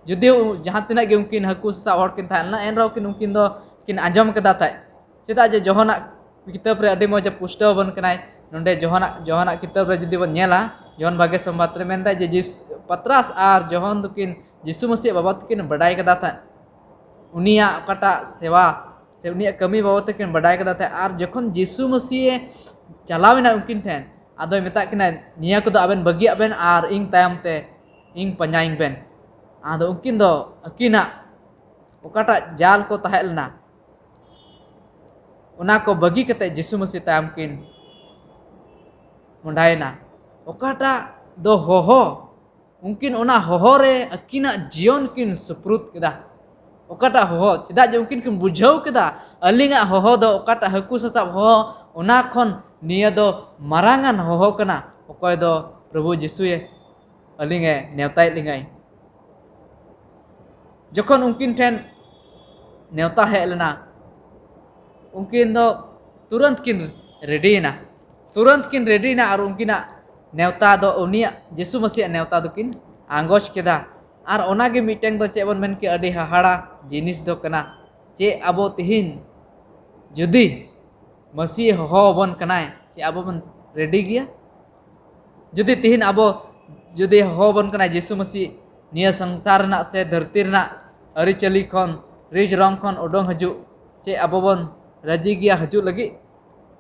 ᱡᱩᱫᱤ ᱡᱟᱦᱟᱸ ᱛᱤᱱᱟᱹᱜ ᱜᱮ ᱩᱱᱠᱤᱱ ᱦᱟᱹᱠᱩ ᱥᱟᱥᱟᱵ ᱦᱚᱲ ᱠᱤᱱ ᱛᱟᱦᱮᱸ ᱞᱮᱱᱟ, ᱮᱱ ᱨᱮᱦᱚᱸ ᱠᱤᱱ, ᱩᱱᱠᱤᱱ ᱫᱚ ᱠᱤᱱ ᱟᱸᱡᱚᱢ ᱠᱟᱫᱟ ᱛᱟᱦᱮᱸᱫ᱾ ᱪᱮᱫᱟᱜ ᱡᱮ ᱡᱚᱦᱚᱱᱟᱜ ᱠᱤᱛᱟᱹᱵ ᱨᱮ ᱟᱹᱰᱤ ᱢᱚᱡᱽ ᱮ ᱯᱩᱥᱴᱟᱹᱣ ᱟᱵᱚᱱ ᱠᱟᱱᱟᱭ᱾ ᱱᱚᱰᱮ ᱡᱚᱦᱚᱱᱟᱜ, ᱡᱚᱦᱚᱱᱟᱜ ᱠᱤᱛᱟᱹᱵ ᱨᱮ ᱡᱩᱫᱤ ᱵᱚᱱ ᱧᱮᱞᱟ, ᱡᱚᱦᱚᱱ ᱵᱟᱜᱮ ᱥᱚᱢᱵᱟᱫ ᱨᱮ ᱢᱮᱱᱫᱟᱭ ᱡᱮ ᱡᱤᱥ-, ᱯᱟᱛᱨᱟᱥ ᱟᱨ ᱡᱚᱦᱚᱱ ᱫᱚᱠᱤᱱ ᱡᱤᱥᱩ ᱢᱟᱹᱥᱤᱭᱟᱜ ᱵᱟᱵᱚᱫ ᱛᱮᱠᱤᱱ ᱵᱟᱰᱟᱭ ᱠᱟᱫᱟ ᱛᱟᱦᱮᱸᱫ᱾ ᱩᱱᱤᱭᱟᱜ ᱚᱠᱟᱴᱟᱜ ᱥᱮᱵᱟ ᱥᱮ ᱩᱱᱤᱭᱟᱜ ᱠᱟᱹᱢᱤ ᱵᱟᱵᱚᱫ ᱛᱮᱠᱤᱱ ᱵᱟᱰᱟᱭ ᱠᱟᱫᱟ ᱛᱟᱦᱮᱸᱫ᱾ ᱟᱨ ᱡᱚᱠᱷᱚᱱ ᱡᱤᱥᱩ ᱢᱟᱹᱥᱤᱭᱮ ᱪᱟᱞᱟᱣ ᱮᱱᱟ ᱩᱱᱠᱤᱱ ᱴᱷᱮᱱ, ᱟᱫᱚᱭ ᱢᱮᱛᱟᱜ ᱠᱤᱱᱟ, "ᱱᱤᱭᱟᱹ ᱠᱚᱫᱚ ᱟᱵᱮᱱ ᱵᱟᱹᱜᱤᱭᱟᱜ ᱵᱮᱱ ᱟᱨ ᱤᱧ ᱛᱟᱭᱚᱢ ᱛᱮ ᱤᱧ ᱯᱟᱸᱡᱟᱭᱤᱧ ᱵᱮᱱ᱾" ᱟᱫᱚ ᱩᱱᱠᱤᱱ ᱫᱚ ᱟᱹᱠᱤᱱᱟᱜ ᱚᱠᱟᱴᱟᱜ ᱡᱟᱞ ᱠᱚ ᱛᱟᱦᱮᱸ ᱞᱮᱱᱟ, ᱚᱱᱟ ᱠᱚ ᱵᱟᱹᱜᱤ ᱠᱟᱛᱮ ᱡᱤᱥᱩ ᱢᱟᱹᱥᱤ ᱛᱟᱭᱚᱢ ᱠᱤᱱ ᱢᱚᱦᱰᱟᱭᱮᱱᱟ᱾ ᱚᱠᱟᱴᱟᱜ ᱫᱚ ᱦᱚᱦᱚ, ᱩᱱᱠᱤᱱ ᱚᱱᱟ ᱦᱚᱦᱚ ᱨᱮ ᱟᱹᱠᱤᱱᱟᱜ ᱡᱤᱭᱚᱱ ᱠᱤᱱ ᱥᱩᱯᱨᱩᱫ ᱠᱮᱫᱟ᱾ ᱚᱠᱟᱴᱟᱜ ᱦᱚᱦᱚ? ᱪᱮᱫᱟᱜ ᱡᱮ ᱩᱱᱠᱤᱱ ᱠᱤᱱ ᱵᱩᱡᱷᱟᱹᱣ ᱠᱮᱫᱟ, ᱟᱹᱞᱤᱧᱟᱜ ᱦᱚᱦᱚ ᱫᱚ ᱚᱠᱟᱴᱟᱜ ᱦᱟᱹᱠᱩ ᱥᱟᱥᱟᱵ ᱦᱚᱦᱚ, ᱚᱱᱟ ᱠᱷᱚᱱ ᱱᱤᱭᱟᱹ ᱫᱚ ᱢᱟᱨᱟᱝᱟᱱ ᱦᱚᱦᱚ ᱠᱟᱱᱟ, ᱚᱠᱚᱭ ᱫᱚ ᱯᱨᱚᱵᱷᱩ ᱡᱤᱥᱩᱭᱮ ᱟᱹᱞᱤᱧᱮ ᱱᱮᱣᱛᱟᱭᱮᱫ ᱞᱤᱧᱟᱭ᱾ ᱡᱚᱠᱷᱚᱱ ᱩᱱᱠᱤᱱ ᱴᱷᱮᱱ ᱱᱮᱣᱛᱟ ᱦᱮᱡ ᱞᱮᱱᱟ, ᱩᱱᱠᱤᱱ ᱫᱚ ᱛᱩᱨᱟᱹᱱᱛ ᱠᱤᱱ ᱨᱮᱰᱤᱭᱮᱱᱟ᱾ ᱛᱩᱨᱟᱹᱱᱛ ᱠᱤᱱ ᱨᱮᱰᱤᱭᱮᱱᱟ ᱟᱨ ᱩᱱᱠᱤᱱᱟᱜ ᱱᱮᱣᱛᱟ ᱫᱚ, ᱩᱱᱤᱭᱟᱜ, ᱡᱤᱥᱩ ᱢᱟᱹᱥᱤᱭᱟᱜ ᱱᱮᱣᱛᱟ ᱫᱚᱠᱤᱱ ᱟᱸᱜᱚᱪ ᱠᱮᱫᱟ᱾ ᱟᱨ ᱚᱱᱟᱜᱮ ᱢᱤᱫᱴᱮᱱ ᱫᱚ ᱪᱮᱫ ᱵᱚᱱ ᱢᱮᱱ ᱠᱮᱭᱟ, ᱟᱹᱰᱤ ᱦᱟᱦᱟᱲᱟ ᱡᱤᱱᱤᱥ ᱫᱚ ᱠᱟᱱᱟ᱾ ᱪᱮᱫ ᱟᱵᱚ ᱛᱤᱦᱤᱧ ᱡᱩᱫᱤ ᱢᱟᱹᱥᱤ ᱦᱚᱦᱚ ᱟᱵᱚᱱ ᱠᱟᱱᱟᱭ, ᱪᱮᱫ ᱟᱵᱚ ᱵᱚᱱ ᱨᱮᱰᱤ ᱜᱮᱭᱟ? ᱡᱩᱫᱤ ᱛᱤᱦᱤᱧ ᱟᱵᱚ ᱡᱩᱫᱤ ᱦᱚᱦᱚ ᱟᱵᱚᱱ ᱠᱟᱱᱟᱭ ᱡᱤᱥᱩ ᱢᱟᱹᱥᱤ, ᱱᱤᱭᱟᱹ ᱥᱚᱝᱥᱟᱨ ᱨᱮᱱᱟᱜ ᱥᱮ ᱫᱷᱟᱹᱨᱛᱤ ᱨᱮᱱᱟᱜ ᱟᱹᱨᱤᱪᱟᱹᱞᱤ ᱠᱷᱚᱱ, ᱨᱤᱡ ᱨᱚᱝ ᱠᱷᱚᱱ ᱩᱰᱩᱝ ᱦᱤᱡᱩᱜ, ᱪᱮᱫ ᱟᱵᱚ ᱵᱚᱱ ᱨᱟᱹᱡᱤ ᱜᱮᱭᱟ ᱦᱤᱡᱩᱜ ᱞᱟᱹᱜᱤᱫ?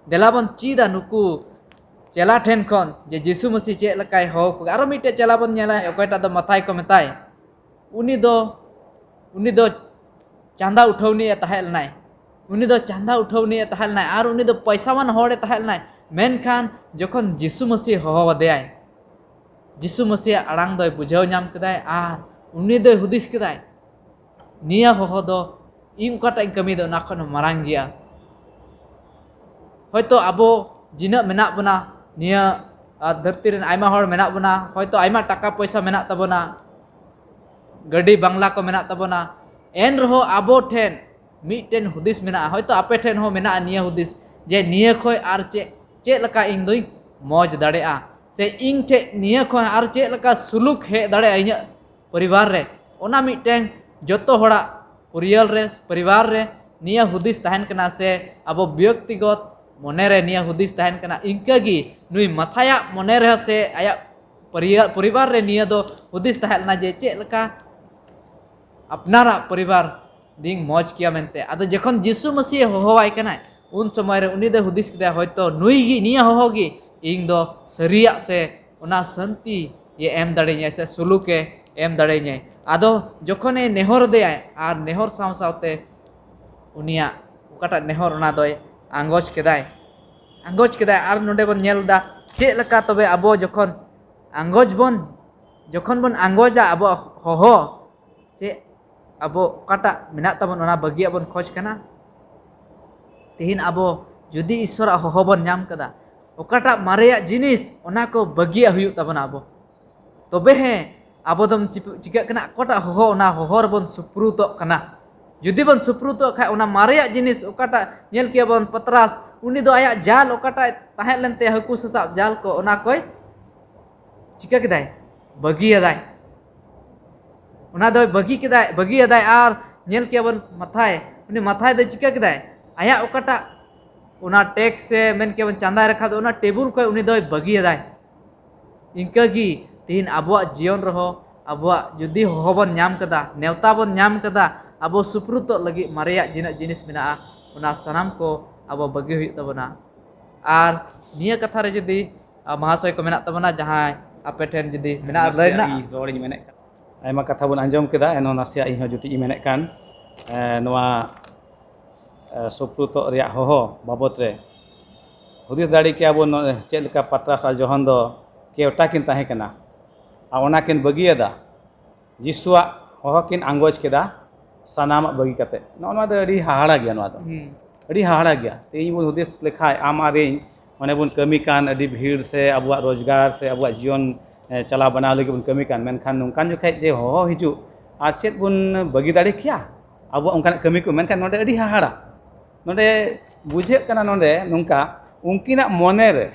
ᱫᱮᱞᱟ ᱵᱚᱱ ᱪᱮᱫᱟ ᱱᱩᱠᱩ ᱪᱮᱞᱟ ᱴᱷᱮᱱ ᱠᱷᱚᱱ ᱡᱮ ᱡᱤᱥᱩ ᱢᱟᱹᱥᱤ ᱪᱮᱫ ᱞᱮᱠᱟᱭ ᱦᱚᱦᱚ ᱠᱚᱣᱟ᱾ ᱟᱨᱚ ᱢᱤᱫᱴᱮᱡ ᱪᱮᱞᱟ ᱵᱚᱱ ᱧᱮᱞᱟ, ᱚᱠᱚᱭᱴᱟᱜ ᱫᱚ ᱢᱟᱛᱷᱟᱭ ᱠᱚ ᱢᱮᱛᱟᱭ᱾ ᱩᱱᱤ ᱫᱚ, ᱩᱱᱤ ᱫᱚ ᱪᱟᱸᱫᱟ ᱩᱴᱷᱟᱹᱣᱱᱤᱡ ᱮ ᱛᱟᱦᱮᱸ ᱞᱮᱱᱟᱭ᱾ ᱩᱱᱤ ᱫᱚ ᱪᱟᱸᱫᱟ ᱩᱴᱷᱟᱹᱣᱱᱤᱡ ᱮ ᱛᱟᱦᱮᱸ ᱞᱮᱱᱟᱭ ᱟᱨ ᱩᱱᱤ ᱫᱚ ᱯᱚᱭᱥᱟᱣᱟᱱ ᱦᱚᱲ ᱮ ᱛᱟᱦᱮᱸ ᱞᱮᱱᱟᱭ᱾ ᱢᱮᱱᱠᱷᱟᱱ ᱡᱚᱠᱷᱚᱱ ᱡᱤᱥᱩ ᱢᱟᱹᱥᱤ ᱦᱚᱦᱚ ᱟᱫᱮᱭᱟᱭ, ᱡᱤᱥᱩ ᱢᱟᱹᱥᱤᱭᱟᱜ ᱟᱲᱟᱝ ᱫᱚᱭ ᱵᱩᱡᱷᱟᱹᱣ ᱧᱟᱢ ᱠᱮᱫᱟᱭ ᱟᱨ ᱩᱱᱤ ᱫᱚᱭ ᱦᱩᱫᱤᱥ ᱠᱮᱫᱟᱭ, ᱱᱤᱭᱟᱹ ᱦᱚᱦᱚ ᱫᱚ ᱤᱧ ᱚᱠᱟᱴᱟᱜ ᱤᱧ ᱠᱟᱹᱢᱤᱭᱮᱫᱟ ᱚᱱᱟ ᱠᱷᱚᱱ ᱦᱚᱸ ᱢᱟᱨᱟᱝ ᱜᱮᱭᱟ᱾ ᱦᱚᱭᱛᱳ ᱟᱵᱚ ᱡᱤᱱᱟᱹᱜ ᱢᱮᱱᱟᱜ ᱵᱚᱱᱟ, ᱱᱤᱭᱟᱹ, ᱟᱨ ᱫᱷᱟᱹᱨᱛᱤ ᱨᱮᱱ ᱟᱭᱢᱟ ᱦᱚᱲ ᱢᱮᱱᱟᱜ ᱵᱚᱱᱟ, ᱦᱚᱭᱛᱳ ᱟᱭᱢᱟ ᱴᱟᱠᱟ ᱯᱚᱭᱥᱟ ᱢᱮᱱᱟᱜ ᱛᱟᱵᱚᱱᱟ, ᱜᱟᱹᱰᱤ ᱵᱟᱝᱞᱟ ᱠᱚ ᱢᱮᱱᱟᱜ ᱛᱟᱵᱚᱱᱟ, ᱮᱱ ᱨᱮᱦᱚᱸ ᱟᱵᱚ ᱴᱷᱮᱱ ᱢᱤᱫᱴᱮᱱ ᱦᱩᱫᱤᱥ ᱢᱮᱱᱟᱜᱼᱟ᱾ ᱦᱚᱭᱛᱳ ᱟᱯᱮ ᱴᱷᱮᱱ ᱦᱚᱸ ᱢᱮᱱᱟᱜᱼᱟ ᱱᱤᱭᱟᱹ ᱦᱩᱫᱤᱥ ᱡᱮ ᱱᱤᱭᱟᱹ ᱠᱷᱚᱱ ᱟᱨ ᱪᱮᱫ, ᱪᱮᱫ ᱞᱮᱠᱟ ᱤᱧ ᱫᱚᱧ ᱢᱚᱡᱽ ᱫᱟᱲᱮᱭᱟᱜᱼᱟ, ᱥᱮ ᱤᱧ ᱴᱷᱮᱱ ᱱᱤᱭᱟᱹ ᱠᱷᱚᱱ ᱟᱨ ᱪᱮᱫ ᱞᱮᱠᱟ ᱥᱩᱞᱩᱠ ᱦᱮᱡ ᱫᱟᱲᱮᱭᱟᱜᱼᱟ ᱤᱧᱟᱹᱜ ᱯᱚᱨᱤᱵᱟᱨ ᱨᱮ᱾ ᱚᱱᱟ ᱢᱤᱫᱴᱮᱱ ᱡᱚᱛᱚ ᱦᱚᱲᱟᱜ ᱯᱚᱨᱤᱭᱟᱞ ᱨᱮ, ᱯᱚᱨᱤᱵᱟᱨ ᱨᱮ ᱱᱤᱭᱟᱹ ᱦᱩᱫᱤᱥ ᱛᱟᱦᱮᱱ ᱠᱟᱱᱟ, ᱥᱮ ᱟᱵᱚ ᱵᱮᱠᱛᱤᱜᱚᱛ ᱢᱚᱱᱮ ᱨᱮ ᱱᱤᱭᱟᱹ ᱦᱩᱫᱤᱥ ᱛᱟᱦᱮᱱ ᱠᱟᱱᱟ᱾ ᱤᱱᱠᱟᱹ ᱜᱮ ᱱᱩᱭ ᱢᱟᱛᱷᱟᱭᱟᱜ ᱢᱚᱱᱮ ᱨᱮᱦᱚᱸ ᱥᱮ ᱟᱭᱟᱜ ᱯᱚᱨᱤᱭᱟ-, ᱯᱚᱨᱤᱵᱟᱨ ᱨᱮ ᱱᱤᱭᱟᱹ ᱫᱚ ᱦᱩᱫᱤᱥ ᱛᱟᱦᱮᱸ ᱞᱮᱱᱟ ᱡᱮ ᱪᱮᱫ ᱞᱮᱠᱟ ᱟᱯᱱᱟᱨᱟᱜ ᱯᱚᱨᱤᱵᱟᱨ ᱫᱤᱧ ᱢᱚᱡᱽ ᱠᱮᱭᱟ ᱢᱮᱱᱛᱮ᱾ ᱟᱫᱚ ᱡᱚᱠᱷᱚᱱ ᱡᱤᱥᱩ ᱢᱟᱹᱥᱤᱭ ᱦᱚᱦᱚᱣᱟᱭ ᱠᱟᱱᱟᱭ, ᱩᱱ ᱥᱚᱢᱚᱭ ᱨᱮ ᱩᱱᱤ ᱫᱚᱭ ᱦᱩᱫᱤᱥ ᱠᱮᱫᱟ, ᱦᱚᱭᱛᱚ ᱱᱩᱭ ᱜᱮ, ᱱᱤᱭᱟᱹ ᱦᱚᱦᱚ ᱜᱮ ᱤᱧ ᱫᱚ ᱥᱟᱹᱨᱤᱭᱟᱜ ᱥᱮ ᱚᱱᱟ ᱥᱟᱹᱱᱛᱤ ᱮ ᱮᱢ ᱫᱟᱲᱮᱧᱟᱭ ᱥᱮ ᱥᱩᱞᱩᱠ ᱮ ᱮᱢ ᱫᱟᱲᱮᱧᱟᱭ᱾ ᱟᱫᱚ ᱡᱚᱠᱷᱚᱱᱮ ᱱᱮᱦᱚᱨ ᱟᱫᱮᱭᱟᱭ ᱟᱨ ᱱᱮᱦᱚᱨ ᱥᱟᱶ ᱥᱟᱶᱛᱮ ᱩᱱᱤᱭᱟᱜ ᱚᱠᱟᱴᱟᱜ ᱱᱮᱦᱚᱨ ᱚᱱᱟ ᱫᱚᱭ ᱟᱸᱜᱚᱪ ᱠᱮᱫᱟᱭ, ᱟᱸᱜᱚᱪ ᱠᱮᱫᱟᱭ᱾ ᱟᱨ ᱱᱚᱰᱮ ᱵᱚᱱ ᱧᱮᱞ ᱮᱫᱟ ᱪᱮᱫ ᱞᱮᱠᱟ ᱛᱚᱵᱮ ᱟᱵᱚ ᱡᱚᱠᱷᱚᱱ ᱟᱸᱜᱚᱪ ᱵᱚᱱ, ᱡᱚᱠᱷᱚᱱ ᱵᱚᱱ ᱟᱸᱜᱚᱪᱟ ᱟᱵᱚᱣᱟᱜ ᱦᱚᱦᱚ, ᱪᱮᱫ ᱟᱵᱚ ᱚᱠᱟᱴᱟᱜ ᱢᱮᱱᱟᱜ ᱛᱟᱵᱚᱱ ᱚᱱᱟ ᱵᱟᱹᱜᱤᱭᱟᱜ ᱵᱚᱱ ᱠᱷᱚᱡᱽ ᱠᱟᱱᱟ᱾ ᱛᱮᱦᱮᱧ ᱟᱵᱚ ᱡᱩᱫᱤ ᱤᱥᱥᱚᱨᱟᱜ ᱦᱚᱦᱚ ᱵᱚᱱ ᱧᱟᱢ ᱠᱟᱫᱟ, ᱚᱠᱟᱴᱟᱜ ᱢᱟᱨᱮᱭᱟᱜ ᱡᱤᱱᱤᱥ ᱚᱱᱟ ᱠᱚ ᱵᱟᱹᱜᱤᱭᱟᱜ ᱦᱩᱭᱩᱜ ᱛᱟᱵᱚᱱᱟ ᱟᱵᱚ᱾ ᱛᱚᱵᱮ ᱦᱮᱸ, ᱟᱵᱚ ᱫᱚᱢ ᱪᱤᱯ-, ᱪᱤᱠᱟᱹᱜ ᱠᱟᱱᱟ, ᱚᱠᱟᱴᱟᱜ ᱦᱚᱦᱚ, ᱚᱱᱟ ᱦᱚᱦᱚ ᱨᱮᱵᱚᱱ ᱥᱩᱯᱨᱩᱛᱚᱜ ᱠᱟᱱᱟ᱾ ᱡᱩᱫᱤ ᱵᱚᱱ ᱥᱩᱯᱨᱩᱛᱚᱜ ᱠᱷᱟᱡ, ᱚᱱᱟ ᱢᱟᱨᱮᱭᱟᱜ ᱡᱤᱱᱤᱥ ᱚᱠᱟᱴᱟᱜ ᱧᱮᱞ ᱠᱮᱭᱟ ᱵᱚᱱ, ᱯᱟᱛᱨᱟᱥ, ᱩᱱᱤ ᱫᱚ ᱟᱭᱟᱜ ᱡᱟᱞ ᱚᱠᱟᱴᱟᱜ ᱛᱟᱦᱮᱸ ᱞᱮᱱ ᱛᱟᱭᱟ, ᱦᱟᱹᱠᱩ ᱥᱟᱥᱟᱵ ᱡᱟᱞ ᱠᱚ, ᱚᱱᱟ ᱠᱚᱭ ᱪᱤᱠᱟᱹ ᱠᱮᱫᱟᱭ? ᱵᱟᱹᱜᱤᱭᱟᱫᱟᱭ᱾ ᱚᱱᱟ ᱫᱚᱭ ᱵᱟᱹᱜᱤ ᱠᱮᱫᱟᱭ, ᱵᱟᱹᱜᱤᱭᱟᱫᱟᱭ᱾ ᱟᱨ ᱧᱮᱞ ᱠᱮᱭᱟ ᱵᱚᱱ ᱢᱟᱛᱷᱟᱭ, ᱩᱱᱤ ᱢᱟᱛᱷᱟᱭ ᱫᱚᱭ ᱪᱤᱠᱟᱹ ᱠᱮᱫᱟᱭ? ᱟᱭᱟᱜ ᱚᱠᱟᱴᱟᱜ ᱚᱱᱟ ᱴᱮᱠᱥ ᱥᱮ ᱢᱮᱱ ᱠᱮᱭᱟ ᱵᱚᱱ ᱪᱟᱸᱫᱟᱭ ᱨᱟᱠᱷᱟ ᱫᱚ, ᱚᱱᱟ ᱴᱮᱵᱩᱞ ᱠᱷᱚᱱ ᱩᱱᱤ ᱫᱚᱭ ᱵᱟᱹᱜᱤᱭᱟᱫᱟᱭ᱾ ᱤᱱᱠᱟᱹ ᱜᱮ ᱛᱮᱦᱮᱧ ᱟᱵᱚᱣᱟᱜ ᱡᱤᱭᱚᱱ ᱨᱮᱦᱚᱸ ᱟᱵᱚᱣᱟᱜ ᱡᱩᱫᱤ ᱦᱚᱦᱚ ᱵᱚᱱ ᱧᱟᱢ ᱠᱟᱫᱟ, ᱱᱮᱣᱛᱟ ᱵᱚᱱ ᱧᱟᱢ ᱠᱟᱫᱟ, ᱟᱵᱚ ᱥᱩᱯᱨᱩᱛᱚᱜ ᱞᱟᱹᱜᱤᱫ ᱢᱟᱨᱮᱭᱟᱜ ᱡᱤᱱᱟᱹᱜ ᱡᱤᱱᱤᱥ ᱢᱮᱱᱟᱜᱼᱟ, ᱚᱱᱟ ᱥᱟᱱᱟᱢ ᱠᱚ ᱟᱵᱚ ᱵᱟᱹᱜᱤ ᱦᱩᱭᱩᱜ ᱛᱟᱵᱚᱱᱟ᱾ ᱟᱨ ᱱᱤᱭᱟᱹ ᱠᱟᱛᱷᱟ ᱨᱮ ᱡᱩᱫᱤ, ᱟ, ᱢᱚᱦᱟᱥᱚᱭ ᱠᱚ ᱢᱮᱱᱟᱜ ᱛᱟᱵᱚᱱᱟ, ᱡᱟᱦᱟᱸᱭ ᱟᱯᱮ ᱴᱷᱮᱱ ᱡᱩᱫᱤ ᱢᱮᱱᱟᱜ ᱞᱟᱹᱭ ᱱᱟᱥᱮᱭᱟᱜ ᱨᱮᱱᱟᱜ᱾ ᱤᱧ ᱨᱚᱲᱤᱧ ᱢᱮᱱᱮᱫ ᱠᱟᱱ᱾ ᱟᱭᱢᱟ ᱠᱟᱛᱷᱟ ᱵᱚᱱ ᱟᱸᱡᱚᱢ ᱠᱮᱫᱟ, ᱮᱱᱦᱚᱸ ᱱᱟᱥᱮᱭᱟᱜ ᱤᱧ ᱦᱚᱸ ᱡᱩᱴᱤᱡ ᱤᱧ ᱢᱮᱱᱮᱫ ᱠᱟᱱ, ᱮ, ᱱᱚᱣᱟ, ᱮ, ᱥᱩᱯᱨᱩᱛᱚᱜ ᱨᱮᱭᱟᱜ ᱦᱚᱦᱚ ᱵᱟᱵᱚᱛ ᱨᱮ ᱦᱩᱫᱤᱥ ᱫᱟᱲᱮ ᱠᱮᱭᱟ ᱵᱚᱱ, ᱱᱚᱰᱮ ᱪᱮᱫ ᱞᱮᱠᱟ ᱯᱟᱛᱨᱟᱥ ᱟᱨ ᱡᱚᱦᱚᱱ ᱫᱚ ᱠᱮᱣᱴᱟ ᱠᱤᱱ ᱛᱟᱦᱮᱸ ᱠᱟᱱᱟ ᱟᱨ ᱚᱱᱟ ᱠᱤᱱ ᱵᱟᱹᱜᱤᱭᱟᱫᱟ, ᱡᱤᱥᱩᱣᱟᱜ ᱦᱚᱦᱚ ᱠᱤᱱ ᱟᱸᱜᱚᱪ ᱠᱮᱫᱟ, ᱥᱟᱱᱟᱢᱟᱜ ᱵᱟᱹᱜᱤ ᱠᱟᱛᱮ᱾ ᱱᱚᱜᱼᱚ ᱱᱚᱣᱟ ᱫᱚ ᱟᱹᱰᱤ ᱦᱟᱦᱟᱲᱟ ᱜᱮᱭᱟ᱾ ᱱᱚᱣᱟ ᱫᱚ ᱦᱩᱸ᱾ ᱟᱹᱰᱤ ᱦᱟᱦᱟᱲᱟ ᱜᱮᱭᱟ᱾ ᱛᱮᱦᱮᱧ ᱵᱚᱱ ᱦᱩᱫᱤᱥ ᱞᱮᱠᱷᱟᱡ, ᱟᱢ ᱟᱨ ᱤᱧ ᱚᱱᱮ ᱵᱚᱱ ᱠᱟᱹᱢᱤ ᱠᱟᱱ, ᱟᱹᱰᱤ ᱵᱷᱤᱲ ᱥᱮ ᱟᱵᱚᱣᱟᱜ ᱨᱳᱡᱽᱜᱟᱨ ᱥᱮ ᱟᱵᱚᱣᱟᱜ ᱡᱤᱭᱚᱱ, ᱮ, ᱪᱟᱞᱟᱣ ᱵᱟᱱᱟᱣ ᱞᱟᱹᱜᱤᱫ ᱵᱚᱱ ᱠᱟᱹᱢᱤ ᱠᱟᱱ, ᱢᱮᱱᱠᱷᱟᱱ ᱱᱚᱝᱠᱟᱱ ᱡᱚᱠᱷᱮᱡ ᱡᱮ ᱦᱚᱦᱚ ᱦᱤᱡᱩᱜ, ᱟᱨ ᱪᱮᱫ ᱵᱚᱱ ᱵᱟᱹᱜᱤ ᱫᱟᱲᱮ ᱠᱮᱭᱟ ᱟᱵᱚᱣᱟᱜ ᱚᱱᱠᱟᱱᱟᱜ ᱠᱟᱹᱢᱤ ᱠᱚ? ᱢᱮᱱᱠᱷᱟᱱ ᱱᱚᱰᱮ ᱟᱹᱰᱤ ᱦᱟᱦᱟᱲᱟ᱾ ᱱᱚᱰᱮ ᱵᱩᱡᱷᱟᱹᱜ ᱠᱟᱱᱟ, ᱱᱚᱰᱮ ᱱᱚᱝᱠᱟ, ᱩᱱᱠᱤᱱᱟᱜ ᱢᱚᱱᱮ ᱨᱮ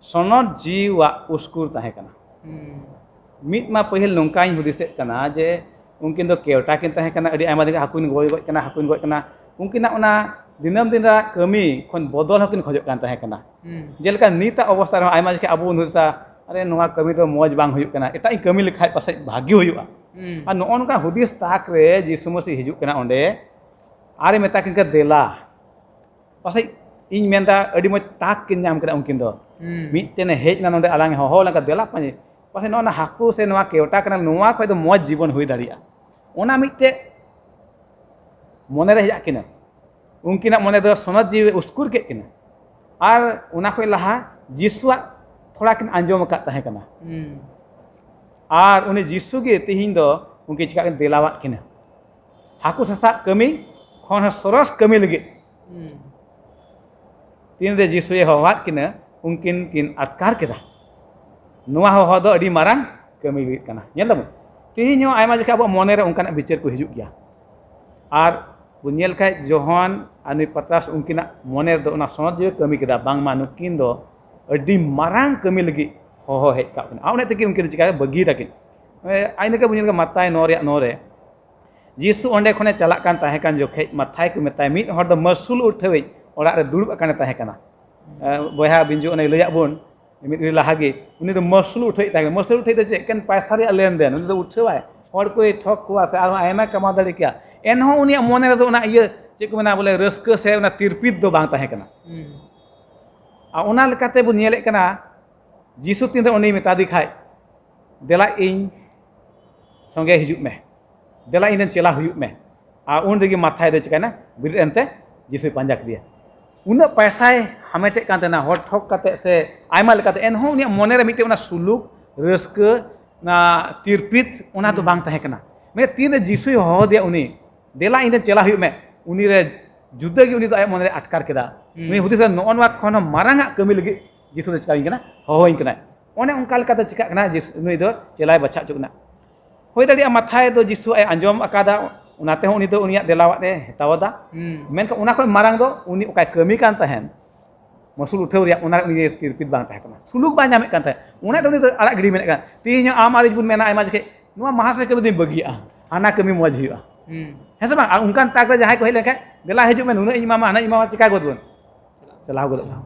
ᱥᱚᱱᱚᱛ ᱡᱤᱣᱤᱣᱟᱜ ᱩᱥᱠᱩᱨ ᱛᱟᱦᱮᱸ ᱠᱟᱱᱟ᱾ ᱦᱩᱸ᱾ ᱢᱤᱫ ᱢᱟ ᱯᱟᱹᱦᱤᱞ ᱱᱚᱝᱠᱟᱧ ᱦᱩᱫᱤᱥᱮᱫ ᱠᱟᱱᱟ ᱡᱮ ᱩᱱᱠᱤᱱ ᱫᱚ ᱠᱮᱣᱴᱟ ᱠᱤᱱ ᱛᱟᱦᱮᱸ ᱠᱟᱱᱟ, ᱟᱹᱰᱤ ᱟᱭᱢᱟ ᱫᱤᱱ ᱦᱟᱹᱠᱩᱧ ᱜᱚᱡ ᱜᱚᱡ ᱠᱟᱱᱟ, ᱦᱟᱹᱠᱩᱧ ᱜᱚᱡ ᱠᱟᱱᱟ᱾ ᱩᱱᱠᱤᱱᱟᱜ ᱚᱱᱟ ᱫᱤᱱᱟᱹᱢ ᱫᱤᱱ ᱨᱮᱱᱟᱜ ᱠᱟᱹᱢᱤ ᱠᱷᱚᱱ ᱵᱚᱫᱚᱞ ᱦᱚᱸᱠᱤᱱ ᱠᱷᱚᱡᱚᱜ ᱠᱟᱱ ᱛᱟᱦᱮᱸ ᱠᱟᱱᱟ᱾ ᱦᱩᱸ᱾ ᱡᱮᱞᱮᱠᱟ ᱱᱤᱛᱟᱜ ᱚᱵᱚᱥᱛᱟ ᱨᱮᱦᱚᱸ ᱟᱭᱢᱟ ᱡᱚᱠᱷᱮᱡ ᱟᱵᱚ ᱵᱚᱱ ᱦᱩᱫᱤᱥᱟ, "ᱟᱨᱮ, ᱱᱚᱣᱟ ᱠᱟᱹᱢᱤ ᱫᱚ ᱢᱚᱡᱽ ᱵᱟᱝ ᱦᱩᱭᱩᱜ ᱠᱟᱱᱟ, ᱮᱴᱟᱜ ᱤᱧ ᱠᱟᱹᱢᱤ ᱞᱮᱠᱷᱟᱡ ᱯᱟᱥᱮᱡ ᱵᱷᱟᱜᱤ ᱦᱩᱭᱩᱜᱼᱟ᱾" ᱦᱩᱸ᱾ ᱟᱨ ᱱᱚᱜᱼᱚ ᱱᱚᱝᱠᱟ ᱦᱩᱫᱤᱥ ᱛᱟᱠ ᱨᱮ ᱡᱤᱥᱩ ᱢᱟᱹᱥᱤ ᱦᱤᱡᱩᱜ ᱠᱟᱱᱟ ᱚᱸᱰᱮ, ᱟᱨᱮ ᱢᱮᱛᱟ ᱠᱤᱱ ᱠᱟᱱᱟ, "ᱫᱮᱞᱟ᱾" ᱯᱟᱥᱮᱡ ᱤᱧ ᱢᱮᱱᱫᱟ ᱟᱹᱰᱤ ᱢᱚᱡᱽ ᱛᱟᱠ ᱠᱤᱱ ᱧᱟᱢ ᱠᱮᱫᱟ ᱩᱱᱠᱤᱱ ᱫᱚ᱾ ᱦᱩᱸ᱾ ᱢᱤᱫᱴᱮᱱᱮ ᱦᱮᱡ ᱮᱱᱟ ᱱᱚᱰᱮ, ᱟᱞᱟᱝ ᱮ ᱦᱚᱦᱚ ᱞᱮᱱᱠᱷᱟᱱ, "ᱫᱮᱞᱟ ᱯᱟᱸᱡᱮ᱾" ᱯᱟᱥᱮᱡ ᱱᱚᱜᱼᱚ ᱱᱟ ᱦᱟᱹᱠᱩ ᱥᱮ ᱱᱚᱣᱟ ᱠᱮᱣᱴᱟ ᱠᱟᱱᱟ, ᱱᱚᱣᱟ ᱠᱷᱚᱡ ᱫᱚ ᱢᱚᱡᱽ ᱡᱤᱵᱚᱱ ᱦᱩᱭ ᱫᱟᱲᱮᱭᱟᱜᱼᱟ᱾ ᱚᱱᱟ ᱢᱤᱫᱴᱮᱡ ᱢᱚᱱᱮᱨᱮ ᱦᱮᱡ ᱟᱫ ᱠᱤᱱᱟ᱾ ᱩᱱᱠᱤᱱᱟᱜ ᱢᱚᱱᱮ ᱫᱚ ᱥᱚᱱᱚᱛ ᱡᱤᱣᱤ ᱩᱥᱠᱩᱨ ᱠᱮᱫ ᱠᱤᱱᱟ᱾ ᱟᱨ ᱚᱱᱟ ᱠᱷᱚᱡ ᱞᱟᱦᱟ ᱡᱤᱥᱩᱣᱟᱜ ᱛᱷᱚᱲᱟ ᱠᱤᱱ ᱟᱸᱡᱚᱢ ᱟᱠᱟᱫ ᱛᱟᱦᱮᱸ ᱠᱟᱱᱟ᱾ ᱦᱩᱸ᱾ ᱟᱨ ᱩᱱᱤ ᱡᱤᱥᱩ ᱜᱮ ᱛᱤᱦᱤᱧ ᱫᱚ ᱩᱱᱠᱤᱱ ᱪᱮᱠᱟ ᱠᱤᱱ ᱫᱮᱞᱟᱣᱟᱫ ᱠᱤᱱᱟ᱾ ᱦᱟᱹᱠᱩ ᱥᱟᱥᱟᱵ ᱠᱟᱹᱢᱤ ᱠᱷᱚᱱ ᱦᱚᱸ ᱥᱚᱨᱚᱥ ᱠᱟᱹᱢᱤ ᱞᱟᱹᱜᱤᱫ ᱦᱩᱸ᱾ ᱛᱤᱱᱨᱮ ᱡᱤᱥᱩᱭ ᱦᱚᱦᱚᱣᱟᱫ ᱠᱤᱱᱟ, ᱩᱱᱠᱤᱱ ᱠᱤᱱ ᱟᱴᱠᱟᱨ ᱠᱮᱫᱟ, ᱱᱚᱣᱟ ᱦᱚᱦᱚ ᱫᱚ ᱟᱹᱰᱤ ᱢᱟᱨᱟᱝ ᱠᱟᱹᱢᱤ ᱞᱟᱹᱜᱤᱫ ᱠᱟᱱᱟ᱾ ᱧᱮᱞ ᱫᱟᱵᱚᱱ, ᱛᱮᱦᱮᱧ ᱦᱚᱸ ᱟᱭᱢᱟ ᱡᱚᱠᱷᱟ ᱟᱵᱚᱣᱟᱜ ᱢᱚᱱᱮᱨᱮ ᱚᱱᱠᱟᱱᱟᱜ ᱵᱤᱪᱟᱹᱨ ᱠᱚ ᱦᱤᱡᱩᱜ ᱜᱮᱭᱟ᱾ ᱟᱨ ᱵᱚᱱ ᱧᱮᱞ ᱠᱷᱟᱡ, ᱡᱚᱦᱚᱱ ᱟᱨ ᱱᱩᱭ ᱯᱟᱛᱨᱟᱥ, ᱩᱱᱠᱤᱱᱟᱜ ᱢᱚᱱᱮ ᱨᱮᱫᱚ ᱚᱱᱟ ᱥᱚᱱᱚᱛ ᱡᱤᱣᱤ ᱠᱟᱹᱢᱤ ᱠᱮᱫᱟ, ᱵᱟᱝᱢᱟ ᱱᱩᱠᱤᱱ ᱫᱚ ᱟᱹᱰᱤ ᱢᱟᱨᱟᱝ ᱠᱟᱹᱢᱤ ᱞᱟᱹᱜᱤᱫ ᱦᱚᱦᱚ ᱦᱮᱡ ᱠᱟᱜ ᱠᱤᱱᱟ᱾ ᱟᱨ ᱚᱱᱟ ᱛᱮᱜᱮ ᱩᱱᱠᱤᱱ ᱪᱤᱠᱟᱹ ᱵᱟᱹᱜᱤ ᱛᱟᱹᱠᱤᱱ᱾ ᱮ, ᱟᱭ ᱱᱟᱠᱟ ᱵᱚᱱ ᱧᱮᱞ ᱠᱟᱜ ᱢᱟᱛᱟᱭ ᱱᱚ ᱨᱮᱭᱟᱜ ᱱᱚ ᱨᱮ, ᱡᱤᱥᱩ ᱚᱸᱰᱮ ᱠᱷᱚᱱᱮ ᱪᱟᱞᱟᱜ ᱠᱟᱱ ᱛᱟᱦᱮᱸ ᱠᱟᱱ ᱡᱚᱠᱷᱮᱡ ᱢᱟᱛᱷᱟᱭ ᱠᱚ ᱢᱮᱛᱟᱭ, ᱢᱤᱫ ᱦᱚᱲ ᱫᱚ ᱢᱟᱹᱥᱩᱞ ᱩᱴᱷᱟᱹᱣᱤᱡ ᱚᱲᱟᱜ ᱨᱮ ᱫᱩᱲᱩᱵ ᱟᱠᱟᱱᱮ ᱛᱟᱦᱮᱸ ᱠᱟᱱᱟ᱾ ᱮ, ᱵᱚᱭᱦᱟ ᱵᱤᱧᱡᱩ ᱚᱱᱮ ᱞᱟᱹᱭᱟᱫ ᱵᱚᱱ, ᱢᱤᱫ ᱜᱷᱟᱹᱲᱤ ᱞᱟᱦᱟ ᱜᱮ ᱩᱱᱤ ᱫᱚ ᱢᱟᱹᱥᱩᱞ ᱩᱴᱷᱟᱹᱣᱮᱫ ᱛᱟᱦᱮᱸ ᱠᱟᱱᱟ᱾ ᱢᱟᱹᱥᱩᱞ ᱩᱴᱷᱟᱹᱣ ᱫᱚ ᱪᱮᱫ ᱮᱠᱮᱱ ᱯᱟᱭᱥᱟ ᱨᱮᱭᱟᱜ ᱞᱮᱱᱫᱮᱱ, ᱩᱱᱤ ᱫᱚ ᱩᱴᱷᱟᱹᱣᱟᱭ, ᱦᱚᱲ ᱠᱚᱭ ᱴᱷᱚᱠ ᱠᱚᱣᱟ ᱥᱮ ᱟᱨᱦᱚᱸ ᱟᱭᱢᱟ ᱠᱟᱢᱟᱣ ᱫᱟᱲᱮ ᱠᱮᱭᱟ᱾ ᱮᱱᱦᱚᱸ ᱩᱱᱤᱭᱟᱜ ᱢᱚᱱᱮ ᱨᱮᱫᱚ ᱚᱱᱟ ᱤᱭᱟᱹ ᱪᱮᱫ ᱠᱚ ᱢᱮᱱᱟ, ᱵᱚᱞᱮ ᱨᱟᱹᱥᱠᱟᱹ ᱥᱮ ᱚᱱᱟ ᱛᱤᱨᱯᱤᱛ ᱫᱚ ᱵᱟᱝ ᱛᱟᱦᱮᱸ ᱠᱟᱱᱟ᱾ ᱟᱨ ᱚᱱᱟ ᱞᱮᱠᱟᱛᱮ ᱵᱚᱱ ᱧᱮᱞᱮᱫ ᱠᱟᱱᱟ, ᱡᱤᱥᱩ ᱛᱤᱱᱨᱮ ᱩᱱᱤᱭ ᱢᱮᱛᱟ ᱫᱮ ᱠᱷᱟᱡ, "ᱫᱮᱞᱟ ᱤᱧ ᱥᱚᱸᱜᱮ ᱦᱤᱡᱩᱜ ᱢᱮ, ᱫᱮᱞᱟ ᱤᱧ ᱨᱮᱱ ᱪᱮᱞᱟ ᱦᱩᱭᱩᱜ ᱢᱮ", ᱟᱨ ᱩᱱ ᱨᱮᱜᱮ ᱢᱟᱛᱷᱟᱭ ᱫᱚ ᱪᱤᱠᱟᱹᱭᱮᱱᱟ? ᱵᱮᱨᱮᱫ ᱮᱱᱛᱮ ᱡᱤᱥᱩᱭ ᱯᱟᱸᱡᱟ ᱠᱮᱫᱮᱭᱟ᱾ ᱩᱱᱟᱹᱜ ᱯᱟᱭᱥᱟᱭ ᱦᱟᱢᱮᱴᱮᱫ ᱠᱟᱱ ᱛᱟᱦᱮᱱᱟ, ᱦᱚᱲ ᱴᱷᱚᱠ ᱠᱟᱛᱮ ᱥᱮ ᱟᱭᱢᱟ ᱞᱮᱠᱟᱛᱮ, ᱮᱱᱦᱚᱸ ᱩᱱᱤᱭᱟᱜ ᱢᱚᱱᱮ ᱨᱮ ᱢᱤᱫᱴᱮᱱ ᱚᱱᱟ ᱥᱩᱞᱩᱠ, ᱨᱟᱹᱥᱠᱟᱹ, ᱚᱱᱟ ᱛᱤᱨᱯᱤᱛ, ᱚᱱᱟ ᱫᱚ ᱵᱟᱝ ᱛᱟᱦᱮᱸ ᱠᱟᱱᱟ᱾ ᱢᱮᱱᱠᱷᱟᱱ ᱛᱤᱱᱨᱮ ᱡᱤᱥᱩᱭ ᱦᱚᱦᱚ ᱟᱫᱮᱭᱟ, ᱩᱱᱤ, "ᱫᱮᱞᱟ ᱤᱧ ᱨᱮᱱ ᱪᱮᱞᱟ ᱦᱩᱭᱩᱜ ᱢᱮ", ᱩᱱᱤ ᱨᱮ ᱡᱩᱫᱟᱹ ᱜᱮ ᱩᱱᱤ ᱫᱚ ᱟᱭᱟᱜ ᱢᱚᱱᱮ ᱨᱮ ᱟᱴᱠᱟᱨ ᱠᱮᱫᱟ᱾ ᱩᱱᱤ ᱦᱩᱫᱤᱥ ᱠᱮᱫᱟ, "ᱱᱚᱜᱼᱚ ᱱᱚᱣᱟ ᱠᱷᱚᱱ ᱦᱚᱸ ᱢᱟᱨᱟᱝ ᱟᱜ ᱠᱟᱹᱢᱤ ᱞᱟᱹᱜᱤᱫ ᱡᱤᱥᱩ ᱫᱚ ᱪᱤᱠᱟᱹᱧ ᱠᱟᱱᱟ, ᱦᱚᱦᱚᱧ ᱠᱟᱱᱟᱭ᱾" ᱚᱱᱮ ᱚᱱᱠᱟ ᱞᱮᱠᱟᱛᱮ ᱪᱤᱠᱟᱹᱜ ᱠᱟᱱᱟ, ᱡᱤᱥᱩ ᱱᱩᱭ ᱫᱚ ᱪᱮᱞᱟᱭ ᱵᱟᱪᱷᱟᱣ ᱦᱚᱪᱚ ᱠᱟᱱᱟ᱾ ᱦᱩᱭ ᱫᱟᱲᱮᱭᱟᱜᱼᱟ ᱢᱟᱛᱷᱟᱭ ᱫᱚ ᱡᱤᱥᱩ ᱟᱡ ᱟᱸᱡᱚᱢ ᱟᱠᱟᱫᱟ, ᱚᱱᱟᱛᱮ ᱦᱚᱸ ᱩᱱᱤ ᱫᱚ ᱩᱱᱤᱭᱟᱜ ᱫᱮᱞᱟᱣᱟᱜ ᱮ ᱦᱟᱛᱟᱣ ᱮᱫᱟ᱾ ᱢᱮᱱᱠᱷᱟᱱ ᱚᱱᱟ ᱠᱷᱚᱱ ᱢᱟᱨᱟᱝ ᱫᱚ ᱩᱱᱤ ᱚᱠᱟᱭ ᱠᱟᱹᱢᱤ ᱠᱟᱱ ᱛᱟᱦᱮᱸᱱ, ᱢᱟᱹᱥᱩᱞ ᱩᱴᱷᱟᱹᱣ ᱨᱮᱭᱟᱜ, ᱚᱱᱟ ᱨᱮ ᱩᱱᱤ ᱛᱤᱨᱯᱤᱛ ᱵᱟᱝ ᱛᱟᱦᱮᱸ ᱠᱟᱱᱟ, ᱥᱩᱞᱩᱠ ᱵᱟᱭ ᱧᱟᱢᱮᱫ ᱠᱟᱱ ᱛᱟᱦᱮᱸᱫ᱾ ᱚᱱᱟ ᱫᱚ ᱩᱱᱤ ᱫᱚ ᱟᱲᱟᱜ ᱜᱤᱰᱤ ᱢᱮᱱᱮᱫ ᱠᱟᱱᱟ᱾ ᱛᱮᱦᱮᱧ ᱦᱚᱸ ᱟᱢ ᱟᱨ ᱤᱧ ᱵᱚᱱ ᱢᱮᱱᱟ ᱟᱭᱢᱟ ᱡᱚᱠᱷᱮᱡ, "ᱱᱚᱣᱟ ᱢᱟᱦᱟᱥᱚᱭ ᱠᱟᱹᱢᱤ ᱫᱚᱧ ᱵᱟᱹᱜᱤᱭᱟᱜᱼᱟ, ᱦᱟᱱᱟ ᱠᱟᱹᱢᱤ ᱢᱚᱡᱽ ᱦᱩᱭᱩᱜᱼᱟ", ᱦᱮᱸ ᱥᱮ ᱵᱟᱝ? ᱟᱨ ᱚᱱᱠᱟᱱ ᱛᱟᱠ ᱨᱮ ᱡᱟᱦᱟᱸᱭ ᱠᱚ ᱦᱮᱡ ᱞᱮᱱᱠᱷᱟᱱ, "ᱫᱮᱞᱟ ᱦᱤᱡᱩᱜ ᱢᱮ, ᱱᱩᱱᱟᱹᱜ ᱤᱧ ᱮᱢᱟᱢᱟ, ᱦᱟᱱᱟᱧ ᱮᱢᱟᱢᱟ", ᱪᱮᱠᱟ ᱜᱚᱫ ᱵᱚᱱ? ᱪᱟᱞᱟᱣ ᱜᱚᱫᱚᱜ ᱠᱟᱱᱟ᱾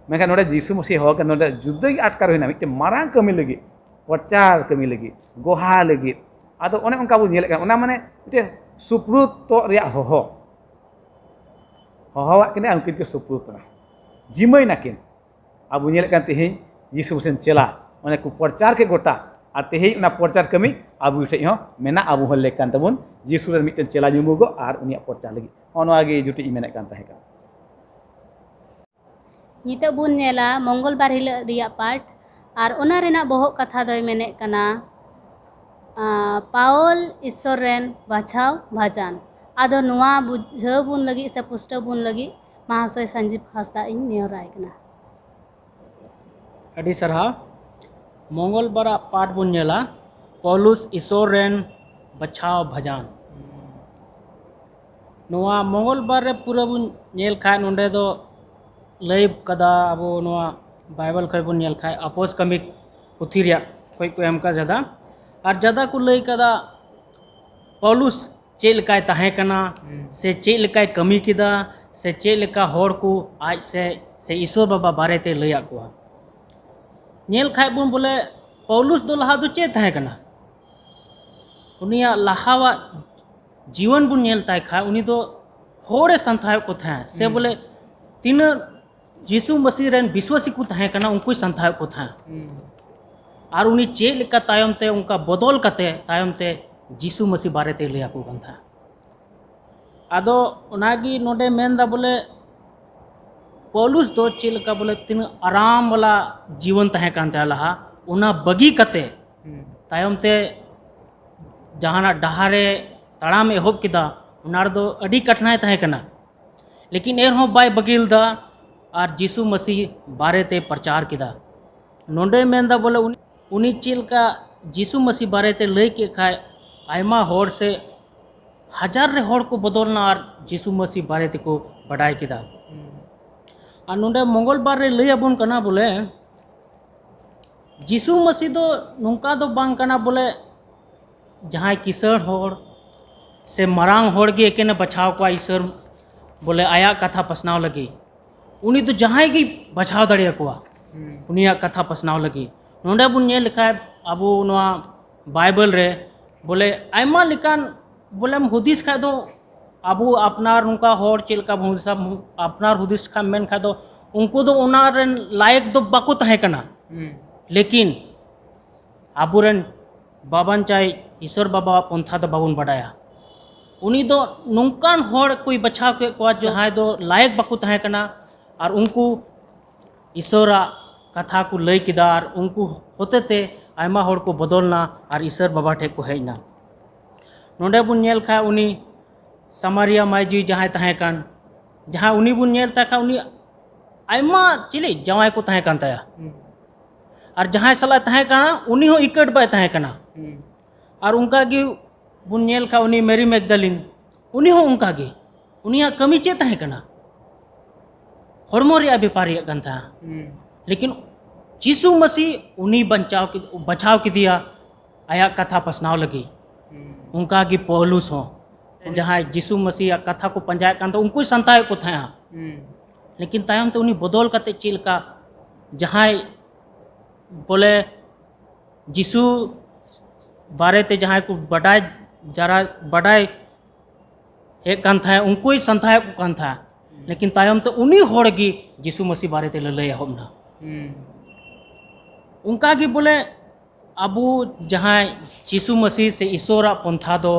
ᱢᱮᱱᱠᱷᱟᱱ ᱱᱚᱰᱮ ᱡᱤᱥᱩ ᱢᱟᱹᱥᱤ ᱦᱚᱦᱚ ᱠᱟᱱᱟ, ᱱᱚᱰᱮ ᱡᱩᱫᱟᱹ ᱜᱮ ᱟᱴᱠᱟᱨ ᱦᱩᱭᱱᱟ, ᱢᱤᱫᱴᱮᱱ ᱢᱟᱨᱟᱝ ᱠᱟᱹᱢᱤ ᱞᱟᱹᱜᱤᱫ, ᱯᱨᱚᱪᱟᱨ ᱠᱟᱹᱢᱤ ᱞᱟᱹᱜᱤᱫ, ᱜᱚᱦᱟ ᱞᱟᱹᱜᱤᱫ᱾ ᱟᱫᱚ ᱚᱱᱮ ᱚᱱᱠᱟ ᱵᱚᱱ ᱧᱮᱞᱮᱫ ᱠᱟᱱᱟ, ᱚᱱᱟ ᱢᱟᱱᱮ ᱢᱤᱫᱴᱮᱱ ᱥᱩᱯᱨᱩᱛᱚᱜ ᱨᱮᱭᱟᱜ ᱦᱚᱦᱚ, ᱦᱚᱦᱚᱣᱟᱜ ᱠᱤᱱᱟᱹ ᱟᱨ ᱩᱱᱠᱤᱱ ᱠᱤᱱ ᱥᱩᱯᱨᱩᱛ ᱮᱱᱟ, ᱡᱤᱢᱟᱹᱭ ᱱᱟᱹᱠᱤᱱ᱾ ᱟᱵᱚ ᱧᱮᱞᱮᱫ ᱠᱟᱱ ᱛᱮᱦᱮᱧ ᱡᱤᱥᱩ ᱢᱟᱹᱥᱤ ᱪᱮᱞᱟ, ᱚᱱᱮ ᱠᱚ ᱯᱨᱚᱪᱟᱨ ᱠᱮᱫ ᱜᱚᱴᱟ, ᱟᱨ ᱛᱮᱦᱮᱧ ᱚᱱᱟ ᱯᱨᱚᱪᱟᱨ ᱠᱟᱹᱢᱤ ᱟᱵᱚ ᱴᱷᱮᱡ ᱦᱚᱸ ᱢᱮᱱᱟᱜ, ᱟᱵᱚ ᱦᱚᱸ ᱞᱮᱠ ᱠᱟᱱ ᱛᱟᱵᱚᱱ ᱡᱤᱥᱩ ᱨᱮᱱ ᱢᱤᱫᱴᱮᱱ ᱪᱮᱞᱟ ᱧᱩᱢᱩᱜᱚᱜ ᱟᱨ ᱩᱱᱤᱭᱟᱜ ᱯᱨᱚᱪᱟᱨ ᱞᱟᱹᱜᱤᱫ᱾ ᱱᱚᱜᱼᱚ ᱱᱚᱣᱟ ᱜᱮ ᱡᱩᱴᱤᱡ ᱤᱧ ᱢᱮᱱᱮᱫ ᱠᱟᱱ ᱛᱟᱦᱮᱸ ᱠᱟᱱᱟ᱾ ᱱᱤᱛᱚᱜ ᱵᱚᱱ ᱧᱮᱞᱟ ᱢᱚᱝᱜᱚᱞ ᱵᱟᱨ ᱦᱤᱞᱳᱜ ᱨᱮᱭᱟᱜ ᱯᱟᱴ, ᱟᱨ ᱚᱱᱟ ᱨᱮᱱᱟᱜ ᱵᱚᱦᱚᱜ ᱠᱟᱛᱷᱟ ᱫᱚᱭ ᱢᱮᱱᱮᱫ ᱠᱟᱱᱟ, ᱟᱸ, ᱯᱟᱣᱚᱞ ᱤᱥᱥᱚᱨ ᱨᱮᱱ ᱵᱟᱪᱷᱟᱣ ᱵᱷᱟᱡᱟᱱ᱾ ᱟᱫᱚ ᱱᱚᱣᱟ ᱵᱩᱡᱷᱟᱹᱣ ᱵᱚᱱ ᱞᱟᱹᱜᱤᱫ ᱥᱮ ᱯᱩᱥᱴᱟᱹᱣ ᱵᱚᱱ ᱞᱟᱹᱜᱤᱫ ᱢᱟᱦᱟᱥᱚᱭ ᱥᱟᱱᱡᱤᱵ ᱦᱟᱸᱥᱫᱟ ᱤᱧ ᱱᱮᱦᱚᱨᱟᱭ ᱠᱟᱱᱟ᱾ ᱟᱹᱰᱤ ᱥᱟᱨᱦᱟᱣ᱾ ᱢᱚᱝᱜᱚᱞ ᱵᱟᱨᱟᱜ ᱯᱟᱴ ᱵᱚᱱ ᱧᱮᱞᱟ, ᱯᱚᱞᱩᱥ ᱤᱥᱚᱨ ᱨᱮᱱ ᱵᱟᱪᱷᱟᱣ ᱵᱷᱟᱡᱟᱱ᱾ ᱱᱚᱣᱟ ᱢᱚᱝᱜᱚᱞ ᱵᱟᱨ ᱨᱮ ᱯᱩᱨᱟᱹ ᱵᱚᱱ ᱧᱮᱞ ᱠᱷᱟᱱ, ᱱᱚᱸᱰᱮ ᱫᱚ ᱞᱟᱹᱭ ᱠᱟᱫᱟ, ᱟᱵᱚ ᱱᱚᱣᱟ ᱵᱟᱭᱵᱮᱞ ᱠᱷᱚᱱ ᱵᱚᱱ ᱧᱮᱞ ᱠᱷᱟᱱ, ᱟᱯᱚᱥ ᱠᱟᱹᱢᱤ ᱯᱩᱛᱷᱤ ᱨᱮᱭᱟᱜ ᱠᱷᱚᱱ ᱠᱚ ᱮᱢ ᱠᱟᱫᱟ ᱡᱟᱫᱟ᱾ ᱟᱨ ᱡᱟᱫᱟ ᱠᱚ ᱞᱟᱹᱭ ᱠᱟᱫᱟ ᱯᱚᱞᱩᱥ ᱪᱮᱫ ᱞᱮᱠᱟᱭ ᱛᱟᱦᱮᱸ ᱠᱟᱱᱟ, ᱥᱮ ᱪᱮᱫ ᱞᱮᱠᱟᱭ ᱠᱟᱹᱢᱤ ᱠᱮᱫᱟ, ᱥᱮ ᱪᱮᱫ ᱞᱮᱠᱟ ᱦᱚᱲ ᱠᱚ ᱟᱡ ᱥᱮ, ᱥᱮ ᱤᱥᱚᱨ ᱵᱟᱵᱟ ᱵᱟᱨᱮᱛᱮ ᱞᱟᱹᱭᱟᱫ ᱠᱚᱣᱟ᱾ ᱧᱮᱞ ᱠᱷᱟᱡ ᱵᱚᱱ ᱵᱚᱞᱮ ᱯᱟᱣᱞᱩᱥ ᱫᱚ ᱞᱟᱦᱟ ᱫᱚ ᱪᱮᱫ ᱛᱟᱦᱮᱸ ᱠᱟᱱᱟ? ᱩᱱᱤᱭᱟᱜ ᱞᱟᱦᱟᱣᱟᱜ ᱡᱤᱭᱚᱱ ᱵᱚᱱ ᱧᱮᱞ ᱛᱟᱭ ᱠᱷᱟᱡ ᱩᱱᱤ ᱫᱚ ᱦᱚᱲᱮ ᱥᱟᱱᱛᱷᱟᱣᱮᱫ ᱠᱚ ᱛᱟᱦᱮᱸᱫ, ᱥᱮ ᱦᱩᱸ᱾ ᱵᱚᱞᱮ ᱛᱤᱱᱟᱹᱜ ᱡᱤᱥᱩ ᱢᱟᱹᱥᱤ ᱨᱮᱱ ᱵᱤᱥᱣᱟᱥᱤ ᱠᱚ ᱛᱟᱦᱮᱸ ᱠᱟᱱᱟ ᱩᱱᱠᱩᱭ ᱥᱟᱱᱛᱷᱟᱣᱮᱫ ᱠᱚ ᱛᱟᱦᱮᱸᱫ᱾ ᱦᱩᱸ᱾ ᱟᱨ ᱩᱱᱤ ᱪᱮᱫ ᱞᱮᱠᱟ ᱛᱟᱭᱚᱢ ᱛᱮ ᱚᱱᱠᱟ ᱵᱚᱫᱚᱞ ᱠᱟᱛᱮ ᱛᱟᱭᱚᱢ ᱛᱮ ᱡᱤᱥᱩ ᱢᱟᱹᱥᱤ ᱵᱟᱨᱮ ᱛᱮᱭ ᱞᱟᱹᱭ ᱟᱠᱚ ᱠᱟᱱ ᱛᱟᱦᱮᱸᱫ᱾ ᱟᱫᱚ ᱚᱱᱟᱜᱮ ᱱᱚᱰᱮ ᱢᱮᱱᱫᱟ ᱵᱚᱞᱮ ᱯᱚᱞᱩᱥ ᱫᱚ ᱪᱮᱫ ᱞᱮᱠᱟ ᱵᱚᱞᱮ ᱛᱤᱱᱟᱹᱜ ᱟᱨᱟᱢ ᱵᱟᱞᱟ ᱡᱤᱵᱚᱱ ᱛᱟᱦᱮᱸ ᱠᱟᱱ ᱛᱟᱭᱟ ᱞᱟᱦᱟ, ᱚᱱᱟ ᱵᱟᱹᱜᱤ ᱠᱟᱛᱮ ᱦᱩᱸ᱾ ᱛᱟᱭᱚᱢ ᱛᱮ ᱡᱟᱦᱟᱱᱟᱜ ᱰᱟᱦᱟᱨ ᱨᱮ ᱛᱟᱲᱟᱢ ᱮᱦᱚᱵ ᱠᱮᱫᱟ, ᱚᱱᱟ ᱨᱮᱫᱚ ᱟᱹᱰᱤ ᱠᱟᱴᱷᱱᱟᱭ ᱛᱟᱦᱮᱸ ᱠᱟᱱᱟ᱾ ᱞᱮᱠᱤᱱ ᱮᱱᱨᱮᱦᱚᱸ ᱵᱟᱭ ᱵᱟᱹᱜᱤ ᱞᱮᱫᱟ ᱟᱨ ᱡᱤᱥᱩ ᱢᱟᱹᱥᱤ ᱵᱟᱨᱮᱛᱮ ᱯᱨᱚᱪᱟᱨ ᱠᱮᱫᱟ᱾ ᱱᱚᱰᱮ ᱢᱮᱱᱫᱟ ᱵᱚᱞᱮ ᱩᱱᱤ, ᱩᱱᱤ ᱪᱮᱫ ᱞᱮᱠᱟ ᱡᱤᱥᱩ ᱢᱟᱹᱥᱤ ᱵᱟᱨᱮᱛᱮ ᱞᱟᱹᱭ ᱠᱮᱫ ᱠᱷᱟᱡ ᱟᱭᱢᱟ ᱦᱚᱲ ᱥᱮ ᱦᱟᱡᱟᱨ ᱨᱮ ᱦᱚᱲ ᱠᱚ ᱵᱚᱫᱚᱞᱱᱟ ᱟᱨ ᱡᱤᱥᱩ ᱢᱟᱹᱥᱤ ᱵᱟᱨᱮ ᱛᱮᱠᱚ ᱵᱟᱰᱟᱭ ᱠᱮᱫᱟ᱾ ᱦᱩᱸ᱾ ᱟᱨ ᱱᱚᱰᱮ ᱢᱚᱝᱜᱚᱞ ᱵᱟᱨ ᱨᱮ ᱞᱟᱹᱭ ᱟᱵᱚᱱ ᱠᱟᱱᱟ ᱵᱚᱞᱮ ᱡᱤᱥᱩ ᱢᱟᱹᱥᱤ ᱫᱚ ᱱᱚᱝᱠᱟ ᱫᱚ ᱵᱟᱝ ᱠᱟᱱᱟ ᱵᱚᱞᱮ ᱡᱟᱦᱟᱸᱭ ᱠᱤᱥᱟᱹᱬ ᱦᱚᱲ ᱥᱮ ᱢᱟᱨᱟᱝ ᱦᱚᱲ ᱜᱮ ᱮᱠᱮᱱᱮ ᱵᱟᱪᱷᱟᱣ ᱠᱚᱣᱟ ᱤᱥᱚᱨ, ᱵᱚᱞᱮ ᱟᱭᱟᱜ ᱠᱟᱛᱷᱟ ᱯᱟᱥᱱᱟᱣ ᱞᱟᱹᱜᱤᱫ᱾ ᱩᱱᱤ ᱫᱚ ᱡᱟᱦᱟᱸᱭ ᱜᱮ ᱵᱟᱪᱷᱟᱣ ᱫᱟᱲᱮᱭᱟᱠᱚᱣᱟ ᱦᱩᱸ᱾ ᱩᱱᱤᱭᱟᱜ ᱠᱟᱛᱷᱟ ᱯᱟᱥᱱᱟᱣ ᱞᱟᱹᱜᱤᱫ᱾ ᱱᱚᱰᱮ ᱵᱚᱱ ᱧᱮᱞ ᱞᱮᱠᱷᱟᱡ ᱟᱵᱚ ᱱᱚᱣᱟ ᱵᱟᱭᱵᱮᱞ ᱨᱮ ᱵᱚᱞᱮ ᱟᱭᱢᱟ ᱞᱮᱠᱟᱱ ᱵᱚᱞᱮᱢ ᱦᱩᱫᱤᱥ ᱠᱷᱟᱡ ᱫᱚ ᱟᱵᱚ ᱟᱯᱱᱟᱨ ᱱᱚᱝᱠᱟ ᱦᱚᱲ ᱪᱮᱫ ᱞᱮᱠᱟ ᱵᱚᱱ ᱦᱩᱫᱤᱥᱟ, ᱟᱯᱱᱟᱨ ᱦᱩᱫᱤᱥ ᱠᱷᱟᱱ ᱢᱮᱱ ᱠᱷᱟᱡ ᱫᱚ ᱩᱱᱠᱩ ᱫᱚ ᱚᱱᱟ ᱨᱮᱱ ᱞᱟᱭᱮᱠ ᱫᱚ ᱵᱟᱠᱚ ᱛᱟᱦᱮᱸ ᱠᱟᱱᱟ᱾ ᱦᱩᱸ᱾ ᱞᱮᱠᱤᱱ ᱟᱵᱚᱨᱮᱱ ᱵᱟᱵᱟᱧᱪᱟᱭ ᱤᱥᱚᱨ ᱵᱟᱵᱟᱣᱟᱜ ᱯᱚᱱᱛᱷᱟ ᱫᱚ ᱵᱟᱵᱚᱱ ᱵᱟᱰᱟᱭᱟ᱾ ᱩᱱᱤ ᱫᱚ ᱱᱚᱝᱠᱟᱱ ᱦᱚᱲ ᱠᱚᱭ ᱵᱟᱪᱷᱟᱣ ᱠᱮᱫ ᱠᱚᱣᱟ ᱡᱟᱦᱟᱸᱭ ᱫᱚ ᱞᱟᱭᱮᱠ ᱵᱟᱠᱚ ᱛᱟᱦᱮᱸ ᱠᱟᱱᱟ, ᱟᱨ ᱩᱱᱠᱩ ᱤᱥᱚᱨᱟᱜ ᱠᱟᱛᱷᱟ ᱠᱚ ᱞᱟᱹᱭ ᱠᱮᱫᱟ ᱟᱨ ᱩᱱᱠᱩ ᱦᱚᱛᱮᱛᱮ ᱟᱭᱢᱟ ᱦᱚᱲ ᱠᱚ ᱵᱚᱫᱚᱞᱱᱟ ᱟᱨ ᱤᱥᱚᱨ ᱵᱟᱵᱟ ᱴᱷᱮᱡ ᱠᱚ ᱦᱮᱡ ᱮᱱᱟ᱾ ᱱᱚᱰᱮ ᱵᱚᱱ ᱧᱮᱞ ᱠᱷᱟᱡ ᱩᱱᱤ ᱥᱟᱢᱟᱨᱤᱭᱟ ᱢᱟᱹᱭᱡᱩ ᱡᱟᱦᱟᱸᱭ ᱛᱟᱦᱮᱸ ᱠᱟᱱ, ᱡᱟᱦᱟᱸ ᱩᱱᱤ ᱵᱚᱱ ᱧᱮᱞ ᱛᱟᱭ ᱠᱷᱟᱡ ᱩᱱᱤ ᱟᱭᱢᱟ ᱪᱤᱞᱤ ᱡᱟᱶᱟᱭ ᱠᱚ ᱛᱟᱦᱮᱸ ᱠᱟᱱ ᱛᱟᱭᱟ᱾ ᱦᱩᱸ᱾ ᱟᱨ ᱡᱟᱦᱟᱸᱭ ᱥᱟᱞᱟᱜ ᱛᱟᱦᱮᱸ ᱠᱟᱱᱟ ᱩᱱᱤ ᱦᱚᱸ ᱤᱠᱟᱹᱴ ᱵᱟᱭ ᱛᱟᱦᱮᱸ ᱠᱟᱱᱟ᱾ ᱦᱩᱸ᱾ ᱟᱨ ᱚᱱᱠᱟ ᱜᱮ ᱵᱚᱱ ᱧᱮᱞ ᱠᱷᱟᱡ ᱩᱱᱤ ᱢᱮᱨᱤ ᱢᱮᱜᱫᱟᱞᱤᱱ, ᱩᱱᱤ ᱦᱚᱸ ᱚᱱᱠᱟ ᱜᱮ᱾ ᱩᱱᱤᱭᱟᱜ ᱠᱟᱹᱢᱤ ᱪᱮᱫ ᱛᱟᱦᱮᱸ ᱠᱟᱱᱟ? ᱦᱚᱲᱢᱚ ᱨᱮᱭᱟᱜ ᱵᱮᱯᱟᱨᱤᱭᱟᱜ ᱠᱟᱱ ᱛᱟᱦᱮᱸᱱᱟ᱾ ᱦᱩᱸ᱾ ᱞᱮᱠᱤᱱ ᱡᱤᱥᱩ ᱢᱟᱹᱥᱤ ᱩᱱᱤ ᱵᱟᱧᱪᱟᱣ ᱠᱮᱫ-, ᱵᱟᱪᱷᱟᱣ ᱠᱮᱫᱮᱭᱟ ᱟᱭᱟᱜ ᱠᱟᱛᱷᱟ ᱯᱟᱥᱱᱟᱣ ᱞᱟᱹᱜᱤᱫ᱾ ᱦᱩᱸ᱾ ᱚᱱᱠᱟ ᱜᱮ ᱯᱚᱞᱩᱥ ᱦᱚᱸ, ᱦᱩᱸ᱾ ᱡᱟᱦᱟᱸᱭ ᱡᱤᱥᱩ ᱢᱟᱹᱥᱤᱭᱟᱜ ᱠᱟᱛᱷᱟ ᱠᱚ ᱯᱟᱸᱡᱟᱭᱮᱫ ᱠᱟᱱ ᱛᱟᱦᱮᱸ, ᱩᱱᱠᱩᱭ ᱥᱟᱱᱛᱟᱣᱮᱫ ᱠᱚ ᱛᱟᱦᱮᱸᱜᱼᱟ᱾ ᱦᱩᱸ᱾ ᱞᱮᱠᱤᱱ ᱛᱟᱭᱚᱢ ᱛᱮ ᱩᱱᱤ ᱵᱚᱫᱚᱞ ᱠᱟᱛᱮ ᱪᱮᱫ ᱞᱮᱠᱟ ᱡᱟᱦᱟᱸᱭ ᱵᱚᱞᱮ ᱡᱤᱥᱩ ᱵᱟᱨᱮᱛᱮ ᱡᱟᱦᱟᱸᱭ ᱠᱚ ᱵᱟᱰᱟᱭ ᱡᱟᱨᱟ ᱵᱟᱰᱟᱭ ᱦᱮᱡ ᱠᱟᱱ ᱛᱟᱦᱮᱸᱫ, ᱩᱱᱠᱩᱭ ᱥᱟᱱᱛᱷᱟᱭᱮᱫ ᱠᱚ ᱠᱟᱱ ᱛᱟᱦᱮᱸᱫ᱾ ᱞᱮᱠᱤᱱ ᱛᱟᱭᱚᱢ ᱛᱮ ᱩᱱᱤ ᱦᱚᱲ ᱜᱮ ᱡᱤᱥᱩ ᱢᱟᱹᱥᱤ ᱵᱟᱨᱮᱛᱮ ᱞᱟᱹᱞᱟᱹᱭ ᱮᱦᱚᱵ ᱮᱱᱟ᱾ ᱚᱱᱠᱟ ᱜᱮ ᱵᱚᱞᱮ ᱟᱵᱚ ᱡᱟᱦᱟᱸᱭ ᱡᱤᱥᱩ ᱢᱟᱹᱥᱤ ᱥᱮ ᱤᱥᱚᱨᱟᱜ ᱯᱚᱱᱛᱷᱟ ᱫᱚ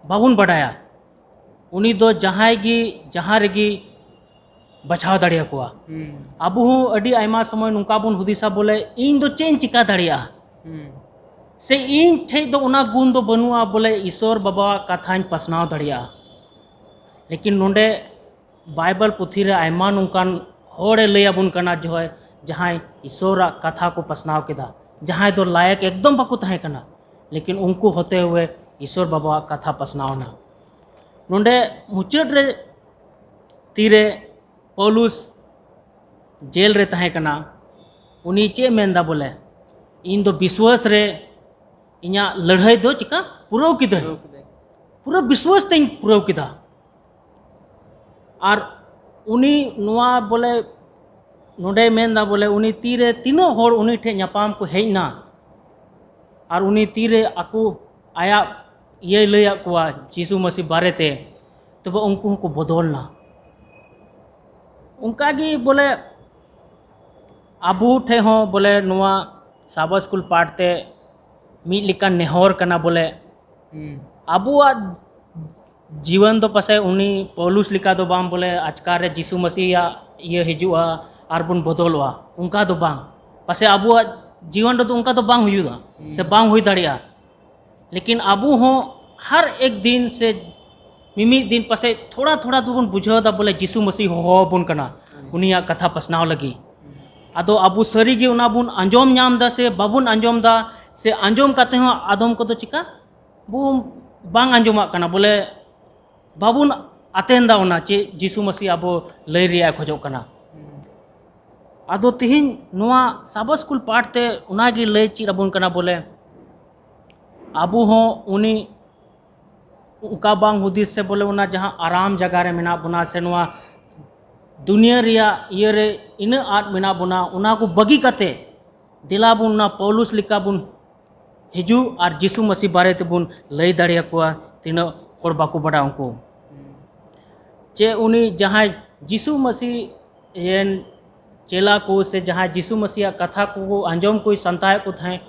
ᱵᱟᱵᱚᱱ ᱵᱟᱰᱟᱭᱟ᱾ ᱩᱱᱤ ᱫᱚ ᱡᱟᱦᱟᱸᱭ ᱜᱮ ᱡᱟᱦᱟᱸ ᱨᱮᱜᱮ ᱵᱟᱪᱷᱟᱣ ᱫᱟᱲᱮᱭᱟᱠᱚᱣᱟ᱾ ᱟᱵᱚ ᱦᱚᱸ ᱟᱹᱰᱤ ᱟᱭᱢᱟ ᱥᱚᱢᱚᱭ ᱱᱚᱝᱠᱟ ᱵᱚᱱ ᱦᱩᱫᱤᱥᱟ, ᱵᱚᱞᱮ ᱤᱧ ᱫᱚ ᱪᱮᱫ ᱤᱧ ᱪᱤᱠᱟ ᱫᱟᱲᱮᱭᱟᱜᱼᱟ, ᱥᱮ ᱤᱧ ᱴᱷᱮᱡ ᱫᱚ ᱚᱱᱟ ᱜᱩᱱ ᱫᱚ ᱵᱟᱹᱱᱩᱜᱼᱟ, ᱵᱚᱞᱮ ᱤᱥᱚᱨ ᱵᱟᱵᱟᱣᱟᱜ ᱠᱟᱛᱷᱟᱧ ᱯᱟᱥᱱᱟᱣ ᱫᱟᱲᱮᱭᱟᱜᱼᱟ᱾ ᱞᱮᱠᱤᱱ ᱱᱚᱰᱮ ᱵᱟᱭᱵᱮᱞ ᱯᱩᱛᱷᱤ ᱨᱮ ᱟᱭᱢᱟ ᱱᱚᱝᱠᱟᱱ ᱦᱚᱲᱮ ᱞᱟᱹᱭ ᱟᱵᱚᱱ ᱠᱟᱱᱟ, ᱡᱚᱦᱚᱭ ᱡᱟᱦᱟᱸᱭ ᱤᱥᱚᱨᱟᱜ ᱠᱟᱛᱷᱟ ᱠᱚ ᱯᱟᱥᱱᱟᱣ ᱠᱮᱫᱟ, ᱡᱟᱦᱟᱸᱭ ᱫᱚ ᱞᱟᱭᱮᱠ ᱮᱠᱫᱚᱢ ᱵᱟᱠᱚ ᱛᱟᱦᱮᱸ ᱠᱟᱱᱟ, ᱞᱮᱠᱤᱱ ᱩᱱᱠᱩ ᱦᱚᱛᱮ ᱦᱩᱭᱮ ᱤᱥᱚᱨ ᱵᱟᱵᱟᱣᱟᱜ ᱠᱟᱛᱷᱟ ᱯᱟᱥᱱᱟᱣ ᱮᱱᱟ᱾ ᱱᱚᱰᱮ ᱢᱩᱪᱟᱹᱫ ᱨᱮ ᱛᱤᱨᱮ ᱯᱟᱣᱞᱩᱥ ᱡᱮᱞ ᱨᱮ ᱛᱟᱦᱮᱸ ᱠᱟᱱᱟ, ᱩᱱᱤ ᱪᱮᱫ ᱮ ᱢᱮᱱᱫᱟ? ᱵᱚᱞᱮ ᱤᱧ ᱫᱚ ᱵᱤᱥᱣᱟᱥ ᱨᱮ ᱤᱧᱟᱹᱜ ᱞᱟᱹᱲᱦᱟᱹᱭ ᱫᱚ ᱪᱤᱠᱟ ᱯᱩᱨᱟᱹᱣ ᱠᱤᱫᱟᱹᱧ᱾ ᱯᱩᱨᱟᱹ ᱵᱤᱥᱣᱟᱥ ᱛᱮᱧ ᱯᱩᱨᱟᱹᱣ ᱠᱮᱫᱟ᱾ ᱟᱨ ᱩᱱᱤ ᱱᱚᱣᱟ ᱵᱚᱞᱮ ᱱᱚᱰᱮᱭ ᱢᱮᱱᱫᱟ, ᱵᱚᱞᱮ ᱩᱱᱤ ᱛᱤᱨᱮ ᱛᱤᱱᱟᱹᱜ ᱦᱚᱲ ᱩᱱᱤ ᱴᱷᱮᱱ ᱧᱟᱯᱟᱢ ᱠᱚ ᱦᱮᱡ ᱮᱱᱟ ᱟᱨ ᱩᱱᱤ ᱛᱤᱨᱮ ᱟᱠᱚ ᱟᱭᱟᱜ ᱤᱭᱟᱹᱭ ᱞᱟᱹᱭᱟᱫ ᱠᱚᱣᱟ ᱡᱤᱥᱩ ᱢᱟᱹᱥᱤ ᱵᱟᱨᱮᱛᱮ, ᱛᱚᱵᱮ ᱩᱱᱠᱩ ᱦᱚᱸᱠᱚ ᱵᱚᱫᱚᱞ ᱮᱱᱟ᱾ ᱚᱱᱠᱟᱜᱮ ᱵᱚᱞᱮ ᱟᱵᱚ ᱴᱷᱮᱡ ᱦᱚᱸ ᱵᱚᱞᱮ ᱱᱚᱣᱟ ᱥᱟᱵᱟ ᱥᱠᱩᱞ ᱯᱟᱴ ᱛᱮ ᱢᱤᱫ ᱞᱮᱠᱟᱱ ᱱᱮᱦᱚᱨ ᱠᱟᱱᱟ, ᱵᱚᱞᱮ ᱟᱵᱚᱣᱟᱜ ᱡᱤᱣᱟᱱ ᱫᱚ ᱯᱟᱥᱮᱡ ᱩᱱᱤ ᱯᱟᱣᱞᱩᱥ ᱞᱮᱠᱟ ᱫᱚ ᱵᱟᱝ, ᱵᱚᱞᱮ ᱟᱪᱠᱟ ᱨᱮ ᱡᱤᱥᱩ ᱢᱟᱹᱥᱤᱭᱟᱜ ᱤᱭᱟᱹ ᱦᱤᱡᱩᱜᱼᱟ ᱟᱨ ᱵᱚᱱ ᱵᱚᱫᱚᱞᱚᱜᱼᱟ, ᱚᱱᱠᱟ ᱫᱚ ᱵᱟᱝ᱾ ᱯᱟᱥᱮᱡ ᱟᱵᱚᱣᱟᱜ ᱡᱤᱣᱟᱱ ᱨᱮᱫᱚ ᱚᱱᱠᱟ ᱫᱚ ᱵᱟᱝ ᱦᱩᱭᱩᱜᱼᱟ ᱥᱮ ᱵᱟᱝ ᱦᱩᱭ ᱫᱟᱲᱮᱭᱟᱜᱼᱟ᱾ ᱞᱮᱠᱤᱱ ᱟᱵᱚ ᱦᱚᱸ ᱦᱟᱨ ᱮᱠ ᱫᱤᱱ ᱥᱮ ᱢᱤᱢᱤᱫ ᱫᱤᱱ ᱯᱟᱥᱮᱡ ᱛᱷᱚᱲᱟ ᱛᱷᱚᱲᱟ ᱫᱚᱵᱚᱱ ᱵᱩᱡᱷᱟᱹᱣ ᱮᱫᱟ, ᱵᱚᱞᱮ ᱡᱤᱥᱩ ᱢᱟᱹᱥᱤ ᱦᱚᱦᱚ ᱟᱵᱚᱱ ᱠᱟᱱᱟ ᱩᱱᱤᱭᱟᱜ ᱠᱟᱛᱷᱟ ᱯᱟᱥᱱᱟᱣ ᱞᱟᱹᱜᱤᱫ᱾ ᱟᱫᱚ ᱟᱵᱚ ᱥᱟᱹᱨᱤ ᱜᱮ ᱚᱱᱟ ᱵᱚᱱ ᱟᱸᱡᱚᱢ ᱧᱟᱢ ᱮᱫᱟ ᱥᱮ ᱵᱟᱵᱚᱱ ᱟᱸᱡᱚᱢ ᱮᱫᱟ, ᱥᱮ ᱟᱸᱡᱚᱢ ᱠᱟᱛᱮ ᱦᱚᱸ ᱟᱫᱚᱢ ᱠᱚᱫᱚ ᱪᱤᱠᱟ ᱵᱚ ᱵᱟᱝ ᱟᱸᱡᱚᱢᱟᱜ ᱠᱟᱱᱟ, ᱵᱚᱞᱮ ᱵᱟᱵᱚᱱ ᱟᱛᱮᱱ ᱮᱫᱟ ᱚᱱᱟ ᱪᱮᱫ ᱡᱤᱥᱩ ᱢᱟᱹᱥᱤ ᱟᱵᱚ ᱞᱟᱹᱭ ᱨᱮᱭᱟᱜ ᱮ ᱠᱷᱚᱡᱚᱜ ᱠᱟᱱᱟ᱾ ᱟᱫᱚ ᱛᱮᱦᱮᱧ ᱱᱚᱣᱟ ᱥᱟᱵᱟ ᱥᱠᱩᱞ ᱯᱟᱴ ᱛᱮ ᱚᱱᱟᱜᱮ ᱞᱟᱹᱭ ᱪᱮᱫ ᱟᱵᱚᱱ ᱠᱟᱱᱟ, ᱵᱚᱞᱮ ᱟᱵᱚ ᱦᱚᱸ ᱩᱱᱤ ᱚᱱᱠᱟ ᱵᱟᱝ ᱦᱩᱫᱤᱥ ᱥᱮ ᱵᱚᱞᱮ ᱚᱱᱟ ᱡᱟᱦᱟᱸ ᱟᱨᱟᱢ ᱡᱟᱭᱜᱟ ᱨᱮ ᱢᱮᱱᱟᱜ ᱵᱚᱱᱟ ᱥᱮ ᱱᱚᱣᱟ ᱫᱩᱱᱤᱭᱟᱹ ᱨᱮᱭᱟᱜ ᱤᱭᱟᱹ ᱨᱮ ᱤᱱᱟᱹᱜ ᱟᱸᱴ ᱢᱮᱱᱟᱜ ᱵᱚᱱᱟ, ᱚᱱᱟ ᱠᱚ ᱵᱟᱹᱜᱤ ᱠᱟᱛᱮ ᱫᱮᱞᱟ ᱵᱚᱱ ᱚᱱᱟ ᱯᱟᱣᱞᱩᱥ ᱞᱮᱠᱟ ᱵᱚᱱ ᱦᱤᱡᱩᱜ ᱟᱨ ᱡᱤᱥᱩ ᱢᱟᱹᱥᱤ ᱵᱟᱨᱮ ᱛᱮᱵᱚᱱ ᱞᱟᱹᱭ ᱫᱟᱲᱮᱭᱟᱠᱚᱣᱟ, ᱛᱤᱱᱟᱹᱜ ᱦᱚᱲ ᱵᱟᱠᱚ ᱵᱟᱰᱟᱭ ᱩᱱᱠᱩ᱾ ᱪᱮ ᱩᱱᱤ ᱡᱟᱦᱟᱸᱭ ᱡᱤᱥᱩ ᱢᱟᱹᱥᱤ ᱨᱮᱱ ᱪᱮᱞᱟ ᱠᱚ ᱥᱮ ᱡᱟᱦᱟᱸᱭ ᱡᱤᱥᱩ ᱢᱟᱹᱥᱤᱭᱟᱜ ᱠᱟᱛᱷᱟ ᱠᱚ ᱟᱸᱡᱚᱢ ᱠᱚ ᱥᱟᱱᱛᱟᱭᱮᱫ ᱠᱚ ᱛᱟᱦᱮᱸᱫ,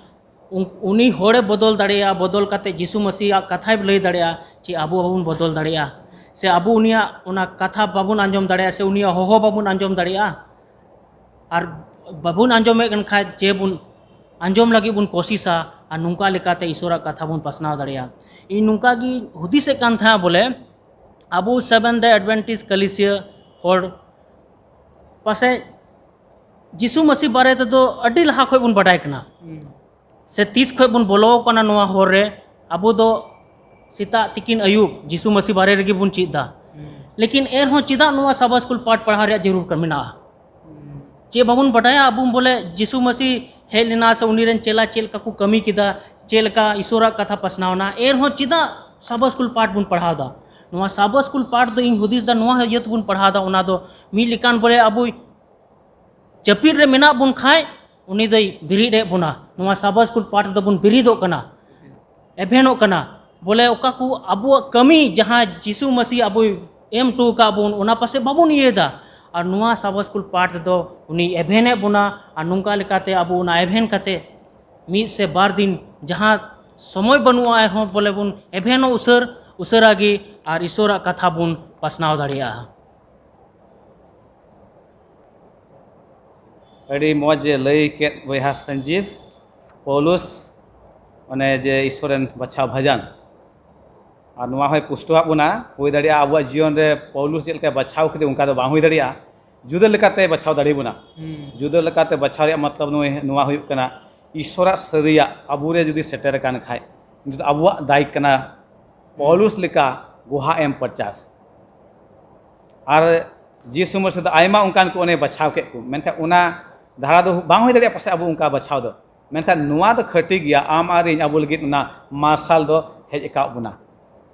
ᱩᱱ- ᱩᱱᱤ ᱦᱚᱲᱮ ᱵᱚᱫᱚᱞ ᱫᱟᱲᱮᱭᱟᱜᱼᱟ, ᱵᱚᱫᱚᱞ ᱠᱟᱛᱮ ᱡᱤᱥᱩ ᱢᱟᱹᱥᱤᱭᱟᱜ ᱠᱟᱛᱷᱟᱭ ᱞᱟᱹᱭ ᱫᱟᱲᱮᱭᱟᱜᱼᱟ, ᱪᱮ ᱟᱵᱚ ᱵᱟᱵᱚᱱ ᱵᱚᱫᱚᱞ ᱫᱟᱲᱮᱭᱟᱜᱼᱟ, ᱥᱮ ᱟᱵᱚ ᱩᱱᱤᱭᱟᱜ ᱚᱱᱟ ᱠᱟᱛᱷᱟ ᱵᱟᱵᱚᱱ ᱟᱸᱡᱚᱢ ᱫᱟᱲᱮᱭᱟᱜᱼᱟ, ᱥᱮ ᱩᱱᱤᱭᱟᱜ ᱦᱚᱦᱚ ᱵᱟᱵᱚᱱ ᱟᱸᱡᱚᱢ ᱫᱟᱲᱮᱭᱟᱜᱼᱟ? ᱟᱨ ᱵᱟᱵᱚᱱ ᱟᱸᱡᱚᱢᱮᱫ ᱠᱟᱱ ᱠᱷᱟᱡ, ᱡᱮ ᱵᱚᱱ ᱟᱸᱡᱚᱢ ᱞᱟᱹᱜᱤᱫ ᱵᱚᱱ ᱠᱳᱥᱤᱥᱟ ᱟᱨ ᱱᱚᱝᱠᱟ ᱞᱮᱠᱟᱛᱮ ᱤᱥᱚᱨᱟᱜ ᱠᱟᱛᱷᱟ ᱵᱚᱱ ᱯᱟᱥᱱᱟᱣ ᱫᱟᱲᱮᱭᱟᱜᱼᱟ᱾ ᱤᱧ ᱱᱚᱝᱠᱟ ᱜᱮ ᱦᱩᱫᱤᱥᱮᱫ ᱠᱟᱱ ᱛᱟᱦᱮᱸᱫ ᱵᱚᱞᱮ, ᱟᱵᱚ ᱥᱮᱵᱷᱮᱱ ᱰᱮ ᱮᱰᱵᱷᱮᱱᱴᱤᱥᱴ ᱠᱟᱞᱤᱥᱤᱭᱟ ᱦᱚᱲ ᱯᱟᱥᱮᱡ ᱡᱤᱥᱩ ᱢᱟᱹᱥᱤ ᱵᱟᱨᱮ ᱛᱮᱫᱚ ᱟᱹᱰᱤ ᱞᱟᱦᱟ ᱠᱷᱚᱡ ᱵᱚᱱ ᱵᱟᱰᱟᱭ ᱠᱟᱱᱟ᱾ ᱥᱮ ᱛᱤᱥ ᱠᱷᱚᱡ ᱵᱚᱱ ᱵᱚᱞᱚ ᱟᱠᱟᱱᱟ ᱱᱚᱣᱟ ᱦᱚᱨ ᱨᱮ, ᱟᱵᱚ ᱫᱚ ᱥᱮᱛᱟᱜ ᱛᱤᱠᱤᱱ ᱟᱹᱭᱩᱵ ᱡᱤᱥᱩ ᱢᱟᱹᱥᱤ ᱵᱟᱨᱮ ᱨᱮᱜᱮ ᱵᱚᱱ ᱪᱮᱫ ᱮᱫᱟ᱾ ᱞᱮᱠᱤᱱ ᱮᱱᱦᱚᱸ ᱪᱮᱫᱟᱜ ᱱᱚᱣᱟ ᱥᱟᱵᱟ ᱥᱠᱩᱞ ᱯᱟᱴ ᱯᱟᱲᱦᱟᱣ ᱨᱮᱭᱟᱜ ᱡᱟᱹᱨᱩᱲ ᱠᱟ- ᱢᱮᱱᱟᱜᱼᱟ? ᱪᱮᱫ ᱵᱟᱵᱚᱱ ᱵᱟᱰᱟᱭᱟ ᱟᱵᱚ ᱵᱚᱞᱮ ᱡᱤᱥᱩ ᱢᱟᱹᱥᱤ ᱦᱮᱡ ᱞᱮᱱᱟ ᱥᱮ ᱩᱱᱤ ᱨᱮᱱ ᱪᱮᱞᱟ ᱪᱮᱫ ᱞᱮᱠᱟ ᱠᱚ ᱠᱟᱹᱢᱤ ᱠᱮᱫᱟ, ᱪᱮᱫ ᱞᱮᱠᱟ ᱤᱥᱚᱨᱟᱜ ᱠᱟᱛᱷᱟ ᱯᱟᱥᱱᱟᱣ ᱮᱱᱟ, ᱮᱱᱦᱚᱸ ᱪᱮᱫᱟᱜ ᱥᱟᱵᱟ ᱥᱠᱩᱞ ᱯᱟᱴ ᱵᱚᱱ ᱯᱟᱲᱦᱟᱣ ᱮᱫᱟ? ᱱᱚᱣᱟ ᱥᱟᱵᱟ ᱥᱠᱩᱞ ᱯᱟᱴ ᱫᱚ ᱤᱧ ᱦᱩᱫᱤᱥ ᱮᱫᱟ ᱱᱚᱣᱟ ᱤᱭᱟᱹ ᱛᱮᱵᱚᱱ ᱯᱟᱲᱦᱟᱣ ᱮᱫᱟ, ᱚᱱᱟ ᱫᱚ ᱢᱤᱫ ᱞᱮᱠᱟᱱ ᱵᱚᱞᱮ ᱟᱵᱚ ᱡᱟᱹᱯᱤᱫ ᱨᱮ ᱢᱮᱱᱟᱜ ᱵᱚᱱ ᱠᱷᱟᱡ, ᱩᱱᱤ ᱫᱚᱭ ᱵᱮᱨᱮᱫ ᱮᱫ ᱵᱚᱱᱟ᱾ ᱱᱚᱣᱟ ᱥᱟᱵᱟ ᱥᱠᱩᱞ ᱯᱟᱴ ᱨᱮᱫᱚ ᱵᱚᱱ ᱵᱮᱨᱮᱫᱚᱜ ᱠᱟᱱᱟ, ᱮᱵᱷᱮᱱᱚᱜ ᱠᱟᱱᱟ᱾ ᱵᱚᱞᱮ ᱚᱠᱟ ᱠᱚ ᱟᱵᱚᱣᱟᱜ ᱠᱟᱹᱢᱤ ᱡᱟᱦᱟᱸ ᱡᱤᱥᱩ ᱢᱟᱹᱥᱤ ᱟᱵᱚᱭ ᱮᱢ ᱦᱚᱴᱚ ᱟᱠᱟᱫ ᱵᱚᱱ, ᱚᱱᱟ ᱯᱟᱥᱮᱡ ᱵᱟᱵᱚᱱ ᱤᱭᱟᱹᱭᱮᱫᱟ᱾ ᱟᱨ ᱱᱚᱣᱟ ᱥᱟᱵᱟ ᱥᱠᱩᱞ ᱯᱟᱴ ᱨᱮᱫᱚ ᱩᱱᱤ ᱮᱵᱷᱮᱱᱮᱫ ᱵᱚᱱᱟ, ᱟᱨ ᱱᱚᱝᱠᱟ ᱞᱮᱠᱟᱛᱮ ᱟᱵᱚ ᱚᱱᱟ ᱮᱵᱷᱮᱱ ᱠᱟᱛᱮ ᱢᱤᱫ ᱥᱮ ᱵᱟᱨ ᱫᱤᱱ ᱡᱟᱦᱟᱸ ᱥᱚᱢᱚᱭ ᱵᱟᱹᱱᱩᱜᱼᱟ, ᱮᱱᱦᱚᱸ ᱵᱚᱞᱮ ᱵᱚᱱ ᱮᱵᱷᱮᱱᱚᱜ ᱩᱥᱟᱹᱨ, ᱩᱥᱟᱹᱨᱟ ᱜᱮ ᱟᱨ ᱤᱥᱚᱨᱟᱜ ᱠᱟᱛᱷᱟ ᱵᱚᱱ ᱯᱟᱥᱱᱟᱣ ᱫᱟᱲᱮᱭᱟᱜᱼᱟ᱾ ᱟᱹᱰᱤ ᱢᱚᱡᱽ ᱮ ᱞᱟᱹᱭ ᱠᱮᱫ ᱵᱚᱭᱦᱟ ᱥᱚᱧᱡᱤᱵ, ᱯᱚᱣᱞᱩᱥ ᱚᱱᱮ ᱡᱮ ᱤᱥᱚᱨ ᱨᱮᱱ ᱵᱟᱪᱷᱟᱣ ᱵᱷᱟᱡᱟᱱ᱾ ᱟᱨ ᱱᱚᱣᱟ ᱦᱚᱸᱭ ᱯᱩᱥᱴᱟᱹᱣᱟᱜ ᱵᱚᱱᱟ, ᱦᱩᱭ ᱫᱟᱲᱮᱭᱟᱜᱼᱟ ᱟᱵᱚᱣᱟᱜ ᱡᱤᱭᱚᱱ ᱨᱮ ᱯᱚᱣᱞᱩᱥ ᱪᱮᱫ ᱞᱮᱠᱟᱭ ᱵᱟᱪᱷᱟᱣ ᱠᱮᱫᱮ ᱚᱱᱠᱟ ᱫᱚ ᱵᱟᱝ ᱦᱩᱭ ᱫᱟᱲᱮᱭᱟᱜᱼᱟ, ᱡᱩᱫᱟᱹ ᱞᱮᱠᱟᱛᱮ ᱵᱟᱪᱷᱟᱣ ᱫᱟᱲᱮ ᱵᱚᱱᱟ᱾ ᱦᱩᱸ᱾ ᱡᱩᱫᱟᱹ ᱞᱮᱠᱟᱛᱮ ᱵᱟᱪᱷᱟᱣ ᱨᱮᱭᱟᱜ ᱢᱚᱛᱞᱚᱵ ᱱᱚᱣᱟ, ᱱᱚᱣᱟ ᱦᱩᱭᱩᱜ ᱠᱟᱱᱟ, ᱤᱥᱚᱨᱟᱜ ᱥᱟᱹᱨᱤᱭᱟᱜ ᱟᱵᱚᱨᱮ ᱡᱩᱫᱤ ᱥᱮᱴᱮᱨ ᱟᱠᱟᱱ ᱠᱷᱟᱡ, ᱱᱤᱛᱚᱜ ᱟᱵᱚᱣᱟᱜ ᱫᱟᱭᱤᱛ ᱠᱟᱱᱟ ᱯᱚᱣᱞᱩᱥ ᱞᱮᱠᱟ ᱜᱚᱦᱟ ᱮᱢ ᱯᱨᱚᱪᱟᱨ᱾ ᱟᱨ ᱡᱤᱥᱩ ᱢᱟᱹᱥᱤ ᱫᱚ ᱟᱭᱢᱟ ᱚᱱᱠᱟᱱ ᱠᱚ ᱚᱱᱮ ᱵᱟᱪᱷᱟᱣ ᱠᱮᱫ ᱠᱚ, ᱢᱮᱱᱠᱷᱟᱱ ᱚᱱᱟ ᱫᱷᱟᱨᱟ ᱫᱚ ᱵᱟᱝ ᱦᱩᱭ ᱫᱟᱲᱮᱭᱟᱜᱼᱟ ᱯᱟᱥᱮᱡ ᱟᱵᱚ ᱚᱱᱠᱟ ᱵᱟᱪᱷᱟᱣ ᱫᱚ᱾ ᱢᱮᱱᱠᱷᱟᱱ ᱱᱚᱣᱟ ᱫᱚ ᱠᱷᱟᱹᱴᱤ ᱜᱮᱭᱟ, ᱟᱢ ᱟᱨ ᱤᱧ ᱟᱵᱚ ᱞᱟᱹᱜᱤᱫ ᱚᱱᱟ ᱢᱟᱨᱥᱟᱞ ᱫᱚ ᱦᱮᱡ ᱟᱠᱟᱫ ᱵᱚᱱᱟ᱾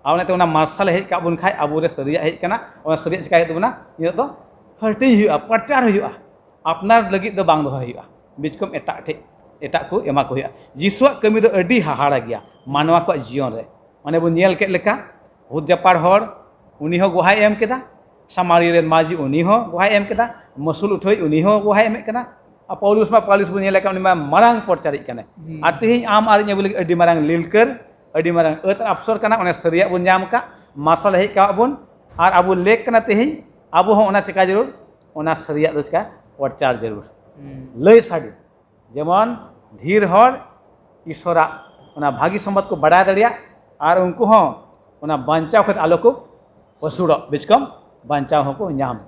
ᱟᱨ ᱚᱱᱟᱛᱮ ᱚᱱᱟ ᱢᱟᱨᱥᱟᱞ ᱦᱮᱡ ᱟᱠᱟᱫ ᱵᱚᱱ ᱠᱷᱟᱡ ᱟᱵᱚᱨᱮ ᱥᱟᱹᱨᱤᱭᱟᱜ ᱦᱮᱡ ᱟᱠᱟᱱᱟ, ᱚᱱᱟ ᱥᱟᱹᱨᱤᱭᱟᱜ ᱪᱤᱠᱟᱹᱭ ᱦᱩᱭᱩᱜ ᱛᱟᱵᱚᱱᱟ? ᱱᱤᱛᱚᱜ ᱫᱚ ᱦᱟᱹᱴᱤᱧ ᱦᱩᱭᱩᱜᱼᱟ, ᱯᱨᱚᱪᱟᱨ ᱦᱩᱭᱩᱜᱼᱟ, ᱟᱯᱱᱟᱨ ᱞᱟᱹᱜᱤᱫ ᱫᱚ ᱵᱟᱝ ᱫᱚᱦᱚᱭ ᱦᱩᱭᱩᱜᱼᱟ᱾ ᱵᱤᱪᱠᱚᱢ ᱮᱴᱟᱜ ᱴᱷᱮᱡ, ᱮᱴᱟᱜ ᱠᱚ ᱮᱢᱟ ᱠᱚ ᱦᱩᱭᱩᱜᱼᱟ᱾ ᱡᱤᱥᱩᱣᱟᱜ ᱠᱟᱹᱢᱤ ᱫᱚ ᱟᱹᱰᱤ ᱦᱟᱦᱟᱲᱟ ᱜᱮᱭᱟ ᱢᱟᱱᱣᱟ ᱠᱚᱣᱟᱜ ᱡᱤᱭᱚᱱ ᱨᱮ᱾ ᱚᱱᱮ ᱵᱚᱱ ᱧᱮᱞ ᱠᱮᱫ ᱞᱮᱠᱟ, ᱵᱷᱩᱛ ᱡᱟᱯᱟᱲ ᱦᱚᱲ, ᱩᱱᱤ ᱦᱚᱸ ᱜᱚᱦᱟᱭ ᱮᱢ ᱠᱮᱫᱟ, ᱥᱟᱢᱟᱨᱤ ᱨᱮᱱ ᱢᱟᱹᱡᱷᱤ, ᱩᱱᱤ ᱦᱚᱸ ᱜᱚᱦᱟᱭ ᱮᱢ ᱠᱮᱫᱟ, ᱢᱟᱹᱥᱩᱞ ᱩᱴᱷᱟᱹᱣᱤᱡ, ᱩᱱᱤ ᱦᱚᱸ ᱜᱚᱦᱟᱭ ᱮᱢᱮᱫ ᱠᱟᱱᱟ᱾ ᱟᱨ ᱯᱟᱣᱞᱩᱥ ᱢᱟ, ᱯᱟᱣᱞᱩᱥ ᱵᱚᱱ ᱧᱮᱞᱮ ᱠᱟᱱ, ᱩᱱᱤ ᱢᱟ ᱢᱟᱨᱟᱝ ᱯᱨᱚᱪᱟᱨᱤᱡ ᱠᱟᱱᱟᱭ᱾ ᱦᱩᱸ᱾ ᱟᱨ ᱛᱮᱦᱮᱧ ᱟᱢ ᱟᱨ ᱤᱧ ᱟᱵᱚ ᱞᱟᱹᱜᱤᱫ ᱟᱹᱰᱤ ᱢᱟᱨᱟᱝ ᱞᱤᱞᱠᱟᱹᱨ, ᱟᱹᱰᱤ ᱢᱟᱨᱟᱝ ᱟᱹᱛ ᱟᱨ ᱟᱯᱥᱚᱨ ᱠᱟᱱᱟ᱾ ᱚᱱᱟ ᱥᱟᱹᱨᱤᱭᱟᱜ ᱵᱚᱱ ᱧᱟᱢ ᱟᱠᱟᱫ, ᱢᱟᱨᱥᱟᱞ ᱦᱮᱡ ᱠᱟᱜ ᱵᱚᱱ, ᱟᱨ ᱟᱵᱚ ᱞᱮᱠ ᱠᱟᱱᱟ ᱛᱮᱦᱮᱧ, ᱟᱵᱚ ᱦᱚᱸ ᱚᱱᱟ ᱪᱮᱠᱟ ᱡᱟᱹᱨᱩᱲ, ᱚᱱᱟ ᱥᱟᱹᱨᱤᱭᱟᱜ ᱫᱚ ᱪᱮᱠᱟ ᱯᱨᱚᱪᱟᱨ ᱡᱟᱹᱨᱩᱲ᱾ ᱦᱩᱸ᱾ ᱞᱟᱹᱭ ᱥᱟᱰᱮ, ᱡᱮᱢᱚᱱ ᱰᱷᱮᱨ ᱦᱚᱲ ᱤᱥᱚᱨᱟᱜ ᱚᱱᱟ ᱵᱷᱟᱹᱜᱤ ᱥᱚᱢᱵᱟᱫ ᱠᱚ ᱵᱟᱰᱟᱭ ᱫᱟᱲᱮᱭᱟᱜ, ᱟᱨ ᱩᱱᱠᱩ ᱦᱚᱸ ᱚᱱᱟ ᱵᱟᱧᱪᱟᱣ ᱠᱷᱚᱱ ᱟᱞᱚ ᱠᱚ ᱯᱟᱹᱥᱩᱲᱚᱜ, ᱵᱤᱪᱠᱚᱢ ᱵᱟᱧᱪᱟᱣ ᱦᱚᱸᱠᱚ ᱧᱟᱢ᱾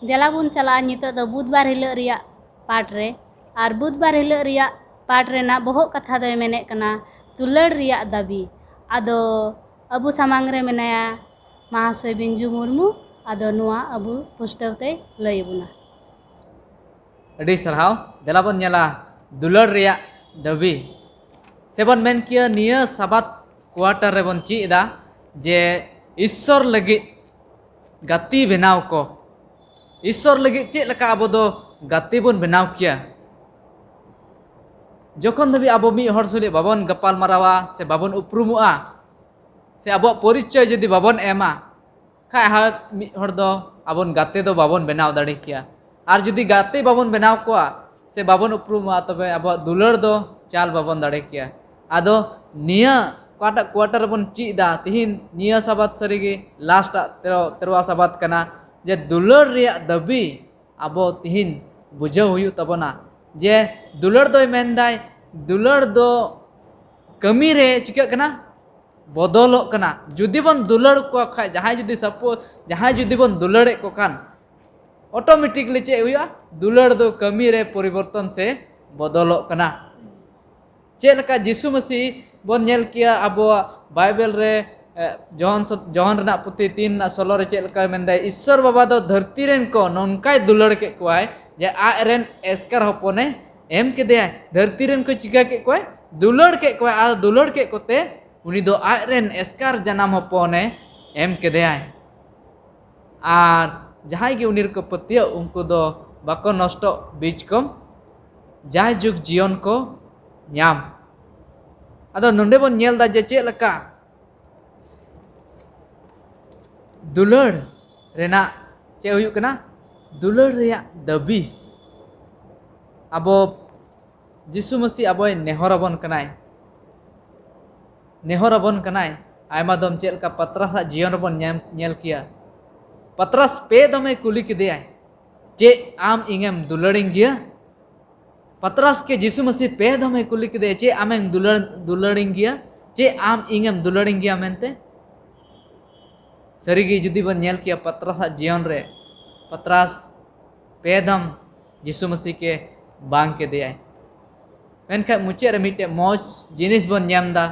ᱫᱮᱞᱟ ᱵᱚᱱ ᱪᱟᱞᱟᱜᱼᱟ ᱱᱤᱛᱚᱜ ᱫᱚ ᱵᱩᱫᱷᱵᱟᱨ ᱦᱤᱞᱳᱜ ᱨᱮᱭᱟᱜ ᱯᱟᱴ ᱨᱮ᱾ ᱟᱨ ᱵᱩᱫᱷᱵᱟᱨ ᱦᱤᱞᱳᱜ ᱨᱮᱭᱟᱜ ᱯᱟᱴ ᱨᱮᱱᱟᱜ ᱵᱚᱦᱚᱜ ᱠᱟᱛᱷᱟ ᱫᱚᱭ ᱢᱮᱱᱮᱫ ᱠᱟᱱᱟ ᱫᱩᱞᱟᱹᱲ ᱨᱮᱭᱟᱜ ᱫᱟᱹᱵᱤ᱾ ᱟᱫᱚ ᱟᱵᱚ ᱥᱟᱢᱟᱝ ᱨᱮ ᱢᱮᱱᱟᱭᱟ ᱢᱟᱦᱟᱥᱚᱭ ᱵᱤᱧᱡᱩ ᱢᱩᱨᱢᱩ᱾ ᱟᱫᱚ ᱱᱚᱣᱟ ᱟᱵᱚ ᱯᱩᱥᱴᱟᱹᱣ ᱛᱮᱭ ᱞᱟᱹᱭ ᱟᱵᱚᱱᱟ᱾ ᱟᱹᱰᱤ ᱥᱟᱨᱦᱟᱣ᱾ ᱫᱮᱞᱟ ᱵᱚᱱ ᱧᱮᱞᱟ ᱫᱩᱞᱟᱹᱲ ᱨᱮᱭᱟᱜ ᱫᱟᱹᱵᱤ, ᱥᱮᱵᱚᱱ ᱢᱮᱱ ᱠᱮᱭᱟ ᱱᱤᱭᱟᱹ ᱥᱟᱵᱟᱛ ᱠᱩᱣᱟᱴᱟᱨ ᱨᱮᱵᱚᱱ ᱪᱮᱫ ᱮᱫᱟ ᱡᱮ ᱤᱥᱥᱚᱨ ᱞᱟᱹᱜᱤᱫ ᱜᱟᱛᱮ ᱵᱮᱱᱟᱣ ᱠᱚ᱾ ᱤᱥᱥᱚᱨ ᱞᱟᱹᱜᱤᱫ ᱪᱮᱫ ᱞᱮᱠᱟ ᱟᱵᱚ ᱫᱚ ᱜᱟᱛᱮ ᱵᱚᱱ ᱵᱮᱱᱟᱣ ᱠᱮᱭᱟ? ᱡᱚᱠᱷᱚᱱ ᱫᱷᱟᱹᱵᱤᱡ ᱟᱵᱚ ᱢᱤᱫ ᱦᱚᱲ ᱥᱚᱸᱜᱮ ᱵᱟᱵᱚᱱ ᱜᱟᱯᱟᱞ ᱢᱟᱨᱟᱣᱟ ᱥᱮ ᱵᱟᱵᱚᱱ ᱩᱯᱨᱩᱢᱚᱜᱼᱟ, ᱥᱮ ᱟᱵᱚᱣᱟᱜ ᱯᱚᱨᱤᱪᱚᱭ ᱡᱩᱫᱤ ᱵᱟᱵᱚᱱ ᱮᱢᱟ, ᱠᱷᱟᱡ ᱦᱟᱸᱜ ᱢᱤᱫ ᱦᱚᱲ ᱫᱚ ᱟᱵᱚᱱ ᱜᱟᱛᱮ ᱫᱚ ᱵᱟᱵᱚᱱ ᱵᱮᱱᱟᱣ ᱫᱟᱲᱮ ᱠᱮᱭᱟ᱾ ᱟᱨ ᱡᱩᱫᱤ ᱜᱟᱛᱮ ᱵᱟᱵᱚᱱ ᱵᱮᱱᱟᱣ ᱠᱚᱣᱟ ᱥᱮ ᱵᱟᱵᱚᱱ ᱩᱯᱨᱩᱢᱚᱜᱼᱟ, ᱛᱚᱵᱮ ᱟᱵᱚᱣᱟᱜ ᱫᱩᱞᱟᱹᱲ ᱫᱚ ᱪᱟᱞ ᱵᱟᱵᱚᱱ ᱫᱟᱲᱮ ᱠᱮᱭᱟ᱾ ᱟᱫᱚ ᱱᱤᱭᱟᱹ ᱚᱠᱟᱴᱟᱜ ᱠᱩᱣᱟᱴᱟᱨ ᱨᱮᱵᱚᱱ ᱪᱮᱫ ᱮᱫᱟ ᱛᱤᱦᱤᱧ, ᱱᱤᱭᱟᱹ ᱥᱟᱵᱟᱛ ᱥᱟᱹᱨᱤᱜᱮ ᱞᱟᱥᱴᱟᱜ ᱛᱮᱨᱚ, ᱛᱮᱨᱚᱣᱟ ᱥᱟᱵᱟᱛ ᱠᱟᱱᱟ, ᱡᱮ ᱫᱩᱞᱟᱹᱲ ᱨᱮᱭᱟᱜ ᱫᱟᱹᱵᱤ ᱟᱵᱚ ᱛᱤᱦᱤᱧ ᱵᱩᱡᱷᱟᱹᱣ ᱦᱩᱭᱩᱜ ᱛᱟᱵᱚᱱᱟ᱾ ᱡᱮ ᱫᱩᱞᱟᱹᱲ ᱫᱚᱭ ᱢᱮᱱᱫᱟᱭ, ᱫᱩᱞᱟᱹᱲ ᱫᱚ ᱠᱟᱹᱢᱤ ᱨᱮ ᱪᱤᱠᱟᱹᱜ ᱠᱟᱱᱟ? ᱵᱚᱫᱚᱞᱚᱜ ᱠᱟᱱᱟ᱾ ᱡᱩᱫᱤ ᱵᱚᱱ ᱫᱩᱞᱟᱹᱲ ᱠᱚ ᱠᱷᱟᱡ, ᱡᱟᱦᱟᱸᱭ ᱡᱩᱫᱤ ᱥᱟᱯᱳᱡᱽ, ᱡᱟᱦᱟᱸᱭ ᱡᱩᱫᱤ ᱵᱚᱱ ᱫᱩᱞᱟᱹᱲᱮᱫ ᱠᱚ ᱠᱷᱟᱱ, ᱚᱴᱳᱢᱮᱴᱤᱠᱞᱤ ᱪᱮᱫ ᱦᱩᱭᱩᱜᱼᱟ? ᱫᱩᱞᱟᱹᱲ ᱫᱚ ᱠᱟᱹᱢᱤ ᱨᱮ ᱯᱚᱨᱤᱵᱚᱨᱛᱚᱱ ᱥᱮ ᱵᱚᱫᱚᱞᱚᱜ ᱠᱟᱱᱟ᱾ ᱪᱮᱫ ᱞᱮᱠᱟ ᱡᱤᱥᱩ ᱢᱟᱹᱥᱤ ᱵᱚᱱ ᱧᱮᱞ ᱠᱮᱭᱟ ᱟᱵᱚᱣᱟᱜ ᱵᱟᱭᱵᱮᱞ ᱨᱮ, ᱮ, ᱡᱚᱦᱚᱱ ᱥᱚ-, ᱡᱚᱦᱚᱱ ᱨᱮᱱᱟᱜ ᱯᱩᱛᱷᱤ ᱛᱤᱱ ᱨᱮᱱᱟᱜ ᱥᱳᱞᱳ ᱨᱮ ᱪᱮᱫ ᱞᱮᱠᱟᱭ ᱢᱮᱱᱫᱟ, ᱤᱥᱥᱚᱨ ᱵᱟᱵᱟ ᱫᱚ ᱫᱷᱟᱹᱨᱛᱤ ᱨᱮᱱ ᱠᱚ ᱱᱚᱝᱠᱟᱭ ᱫᱩᱞᱟᱹᱲ ᱠᱮᱫ ᱠᱚᱣᱟᱭ ᱡᱮ ᱟᱡ ᱨᱮᱱ ᱮᱥᱠᱟᱨ ᱦᱚᱯᱚᱱᱮ ᱮᱢ ᱠᱮᱫᱮᱭᱟᱭ᱾ ᱫᱷᱟᱹᱨᱛᱤ ᱨᱮᱱ ᱠᱚ ᱪᱤᱠᱟ ᱠᱮᱫ ᱠᱚᱣᱟᱭ? ᱫᱩᱞᱟᱹᱲ ᱠᱮᱫ ᱠᱚᱣᱟᱭ᱾ ᱟᱨ ᱫᱩᱞᱟᱹᱲ ᱠᱮᱫ ᱠᱚᱛᱮ ᱩᱱᱤ ᱫᱚ ᱟᱡ ᱨᱮᱱ ᱮᱥᱠᱟᱨ ᱡᱟᱱᱟᱢ ᱦᱚᱯᱚᱱᱮ ᱮᱢ ᱠᱮᱫᱮᱭᱟᱭ᱾ ᱟᱨ ᱡᱟᱦᱟᱸᱭ ᱜᱮ ᱩᱱᱤ ᱨᱮᱠᱚ ᱯᱟᱹᱛᱭᱟᱹᱜ, ᱩᱱᱠᱩ ᱫᱚ ᱵᱟᱠᱚ ᱱᱚᱥᱴᱚᱜ ᱵᱤᱡᱽ ᱠᱚ ᱡᱟᱭ ᱡᱩᱜᱽ ᱡᱤᱭᱚᱱ ᱠᱚ ᱧᱟᱢ᱾ ᱟᱫᱚ ᱱᱚᱰᱮ ᱵᱚᱱ ᱧᱮᱞ ᱮᱫᱟ ᱡᱮ ᱪᱮᱫ ᱞᱮᱠᱟ ᱫᱩᱞᱟᱹᱲ ᱨᱮᱱᱟᱜ ᱪᱮᱫ ᱦᱩᱭᱩᱜ ᱠᱟᱱᱟ? ᱫᱩᱞᱟᱹᱲ ᱨᱮᱭᱟᱜ ᱫᱟᱹᱵᱤ᱾ ᱟᱵᱚ ᱡᱤᱥᱩ ᱢᱟᱹᱥᱤ ᱟᱵᱚᱭ ᱱᱮᱦᱚᱨ ᱟᱵᱚᱱ ᱠᱟᱱᱟᱭ, ᱱᱮᱦᱚᱨ ᱟᱵᱚᱱ ᱠᱟᱱᱟᱭ᱾ ᱟᱭᱢᱟ ᱫᱚᱢ ᱪᱮᱫ ᱞᱮᱠᱟ ᱯᱟᱛᱨᱟᱥᱟᱜ ᱡᱤᱭᱚᱱ ᱨᱮᱵᱚᱱ ᱧᱮᱞ, ᱧᱮᱞ ᱠᱮᱭᱟ, ᱯᱟᱛᱨᱟᱥ ᱯᱮ ᱫᱚᱢᱮ ᱠᱩᱞᱤ ᱠᱮᱫᱮᱭᱟᱭ, "ᱪᱮᱫ ᱟᱢ ᱤᱧᱮᱢ ᱫᱩᱞᱟᱹᱲᱤᱧ ᱜᱮᱭᱟ?" ᱯᱟᱛᱨᱟᱥ ᱠᱮ ᱡᱤᱥᱩ ᱢᱟᱹᱥᱤ ᱯᱮ ᱫᱚᱢᱮ ᱠᱩᱞᱤ ᱠᱮᱫᱮᱭᱟ, "ᱪᱮᱫ ᱟᱢᱮᱢ ᱫᱩᱞᱟᱹᱲ, ᱫᱩᱞᱟᱹᱲᱤᱧ ᱜᱮᱭᱟ? ᱪᱮᱫ ᱟᱢ ᱤᱧᱮᱢ ᱫᱩᱞᱟᱹᱲᱤᱧ ᱜᱮᱭᱟ?" ᱢᱮᱱᱛᱮ᱾ ᱥᱟᱹᱨᱤᱜᱮ ᱡᱩᱫᱤ ᱵᱚᱱ ᱧᱮᱞ ᱠᱮᱭᱟ ᱯᱟᱛᱨᱟᱥᱟᱜ ᱡᱤᱭᱚᱱ ᱨᱮ, ᱯᱟᱛᱨᱟᱥ ᱯᱮ ᱫᱚᱢ ᱡᱤᱥᱩ ᱢᱟᱹᱥᱤ ᱠᱮ ᱵᱟᱝ ᱠᱮᱫᱮᱭᱟᱭ᱾ ᱢᱮᱱᱠᱷᱟᱱ ᱢᱩᱪᱟᱹᱫ ᱨᱮ ᱢᱤᱫᱴᱮᱡ ᱢᱚᱡᱽ ᱡᱤᱱᱤᱥ ᱵᱚᱱ ᱧᱟᱢ ᱮᱫᱟ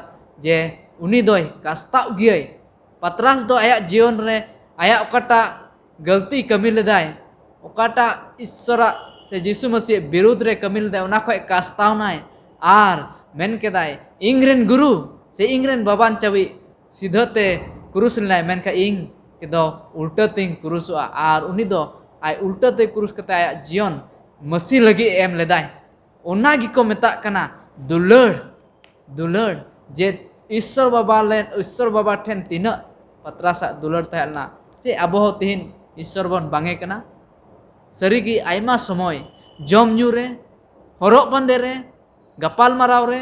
ᱡᱮ ᱩᱱᱤ ᱫᱚᱭ ᱠᱟᱥᱛᱟᱣ ᱜᱮᱭᱟᱭ᱾ ᱯᱟᱛᱨᱟᱥ ᱫᱚ ᱟᱭᱟᱜ ᱡᱤᱭᱚᱱ ᱨᱮ ᱟᱭᱟᱜ ᱚᱠᱟᱴᱟᱜ ᱜᱟᱹᱞᱛᱤ ᱠᱟᱹᱢᱤ ᱞᱮᱫᱟᱭ, ᱚᱠᱟᱴᱟᱜ ᱤᱥᱥᱚᱨᱟᱜ ᱥᱮ ᱡᱤᱥᱩ ᱢᱟᱹᱥᱤᱭᱟᱜ ᱵᱤᱨᱩᱫᱽ ᱨᱮ ᱠᱟᱹᱢᱤ ᱞᱮᱫᱟᱭ, ᱚᱱᱟ ᱠᱷᱚᱡ ᱠᱟᱥᱛᱟᱣ ᱱᱟᱭ ᱟᱨ ᱢᱮᱱ ᱠᱮᱫᱟᱭ, "ᱤᱧ ᱨᱮᱱ ᱜᱩᱨᱩ ᱥᱮ ᱤᱧ ᱨᱮᱱ ᱵᱟᱵᱟᱱ ᱪᱟᱹᱵᱤ ᱥᱤᱫᱷᱟᱹ ᱛᱮ ᱠᱩᱨᱩᱥ ᱞᱮᱱᱟᱭ, ᱢᱮᱱᱠᱷᱟᱱ ᱤᱧ ᱫᱚ ᱩᱞᱴᱟᱹ ᱛᱮᱧ ᱠᱩᱨᱩᱥᱚᱜᱼᱟ", ᱟᱨ ᱩᱱᱤ ᱫᱚ ᱟᱡ ᱩᱞᱴᱟᱹ ᱛᱮ ᱠᱩᱨᱩᱥ ᱠᱟᱛᱮ ᱟᱭᱟᱜ ᱡᱤᱭᱚᱱ ᱢᱟᱹᱥᱤ ᱞᱟᱹᱜᱤᱫ ᱮ ᱮᱢ ᱞᱮᱫᱟᱭ᱾ ᱚᱱᱟ ᱜᱮᱠᱚ ᱢᱮᱛᱟᱜ ᱠᱟᱱᱟ ᱫᱩᱞᱟᱹᱲ᱾ ᱫᱩᱞᱟᱹᱲ, ᱡᱮ ᱤᱥᱥᱚᱨ ᱵᱟᱵᱟ ᱞᱮ, ᱤᱥᱥᱚᱨ ᱵᱟᱵᱟ ᱴᱷᱮᱱ ᱛᱤᱱᱟᱹᱜ ᱯᱟᱛᱨᱟᱥᱟᱜ ᱫᱩᱞᱟᱹᱲ ᱛᱟᱦᱮᱸ ᱞᱮᱱᱟ᱾ ᱪᱮᱫ ᱟᱵᱚ ᱦᱚᱸ ᱛᱤᱦᱤᱧ ᱤᱥᱥᱚᱨ ᱵᱚᱱ ᱵᱟᱝᱮ ᱠᱟᱱᱟ? ᱥᱟᱹᱨᱤᱜᱮ ᱟᱭᱢᱟ ᱥᱚᱢᱚᱭ ᱡᱚᱢ ᱧᱩ ᱨᱮ, ᱦᱚᱨᱚᱜ ᱵᱟᱸᱫᱮ ᱨᱮ, ᱜᱟᱯᱟᱞ ᱢᱟᱨᱟᱣ ᱨᱮ,